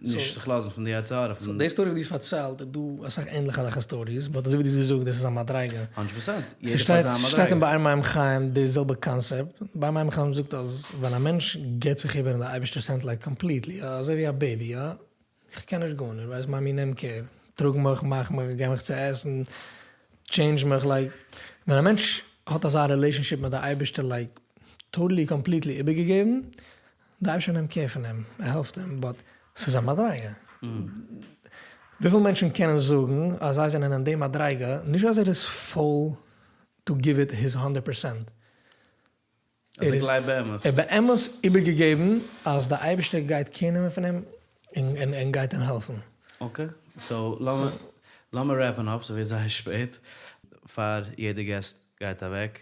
נישט זיך לאזן פון די יצר הרע. סאו די סטארי וואס דו האסט פארציילט איז דא אסאך ענדליכע אזעלכע סטאריס, באט אזוי ווי דו האסט געזאגט דאס איז א מדריגה. הונדרעט פערסענט, יעדער פאר זיין מדריגה. ס'שטייט אין באר מים חיים די זעלבע קאנסעפט, באר מים חיים זאגט אז ווען א מענטש געבט זיך איבער אין די אייבערשטער'ס הענט לייק קאמפליטלי, אזוי ווי א בעיבי יא, איך קען נישט גארנישט, ווייסט מאמי נעם קער, טראג מיך, מאך מיך, געב מיך צו עסן, טשעינדזש מיך, לייק ווען א מענטש האט אזא רילעישאנשיפ מיט די אייבערשטער לייק טאטעלי קאמפליטלי איבערגעגעבן, די אייבערשטער נעמט קער פון אים, ער העלפט אים, באט ס'איז א מדריגה. וויפיל מענטשן קענען זאגן אז זיי זענען אין די מדריגה, נישט אז ער איז פויל טו גיוו איט היז האנדערט פערסענט, אז ער גלייבט באמת. ער באמת איבערגעגעבן אז די אייבערשטער גייט קעיר נעמען פון אים און גייט אים העלפן. אקעי, סאו לאמיר רעפן אפ, ס'ווערט זייער שפעט, פאר יעדע געסט גייט אוועק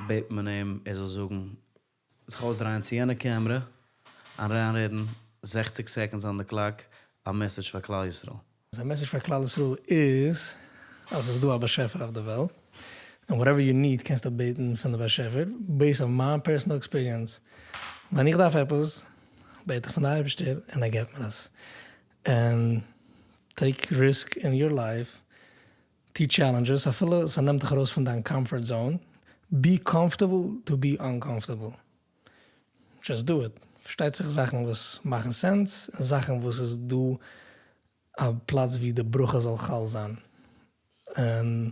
בעט מען אים ער זאל זאגן, זיך אויסדרייען צו יענע קעמרע, אריינרעדן זעכציג סעקאנדס אן די קלאק, א מעסעדזש פאר כלל ישראל. א מעסעדזש פאר כלל ישראל איז אז ס'איז דא א באשעפער אויף די וועלט, און וואטעווער יו ניד קענסטו בעטן פון די באשעפער, בעיסד אויף מיין פערסענעל עקספיריענס, ווען איך דארף עפעס בעט איך פון די אייבערשטער און ער געבט מיר עס, און טעיק ריסק אין יור לייף, טו טשעלענדזשעס אפילו ס'נעמט דיך ארויס פון דיין קאמפארט זאון, בי קאמפארטעבל טו בי אנקאמפארטעבל. דזשאסט דו איט. פארשטייט זיך זאכן וואס מאכן סענס, און זאכן וואס איז דא א פלאץ ווי די ברכה זאל חל זיין. און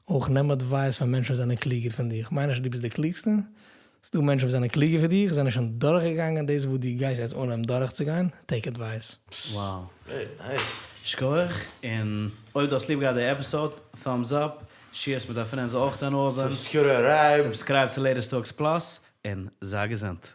אויך נעם אדווייס פון מענטשן וואס זענען קלוגער פון דיך. מיין נישט אז דו ביסט די קלוגסטע, ס'איז דא מענטשן וואס זענען קלוגער פון דיך, זענען שוין דורכגעגאנגען דאס וואס דו גייסט יעצט אנהויבן דורכצוגיין, טעיק אדווייס. Wow. שכוח, און אויב דו האסט ליב געהאט די עפיסאוד, טאמס אפ, שעיר עס מיט א פרענד זאל אויך הנאה האבן, סובסקרייב! סובסקרייב צו לעיטעסט טאלקס פלאס, און זיי געזונט.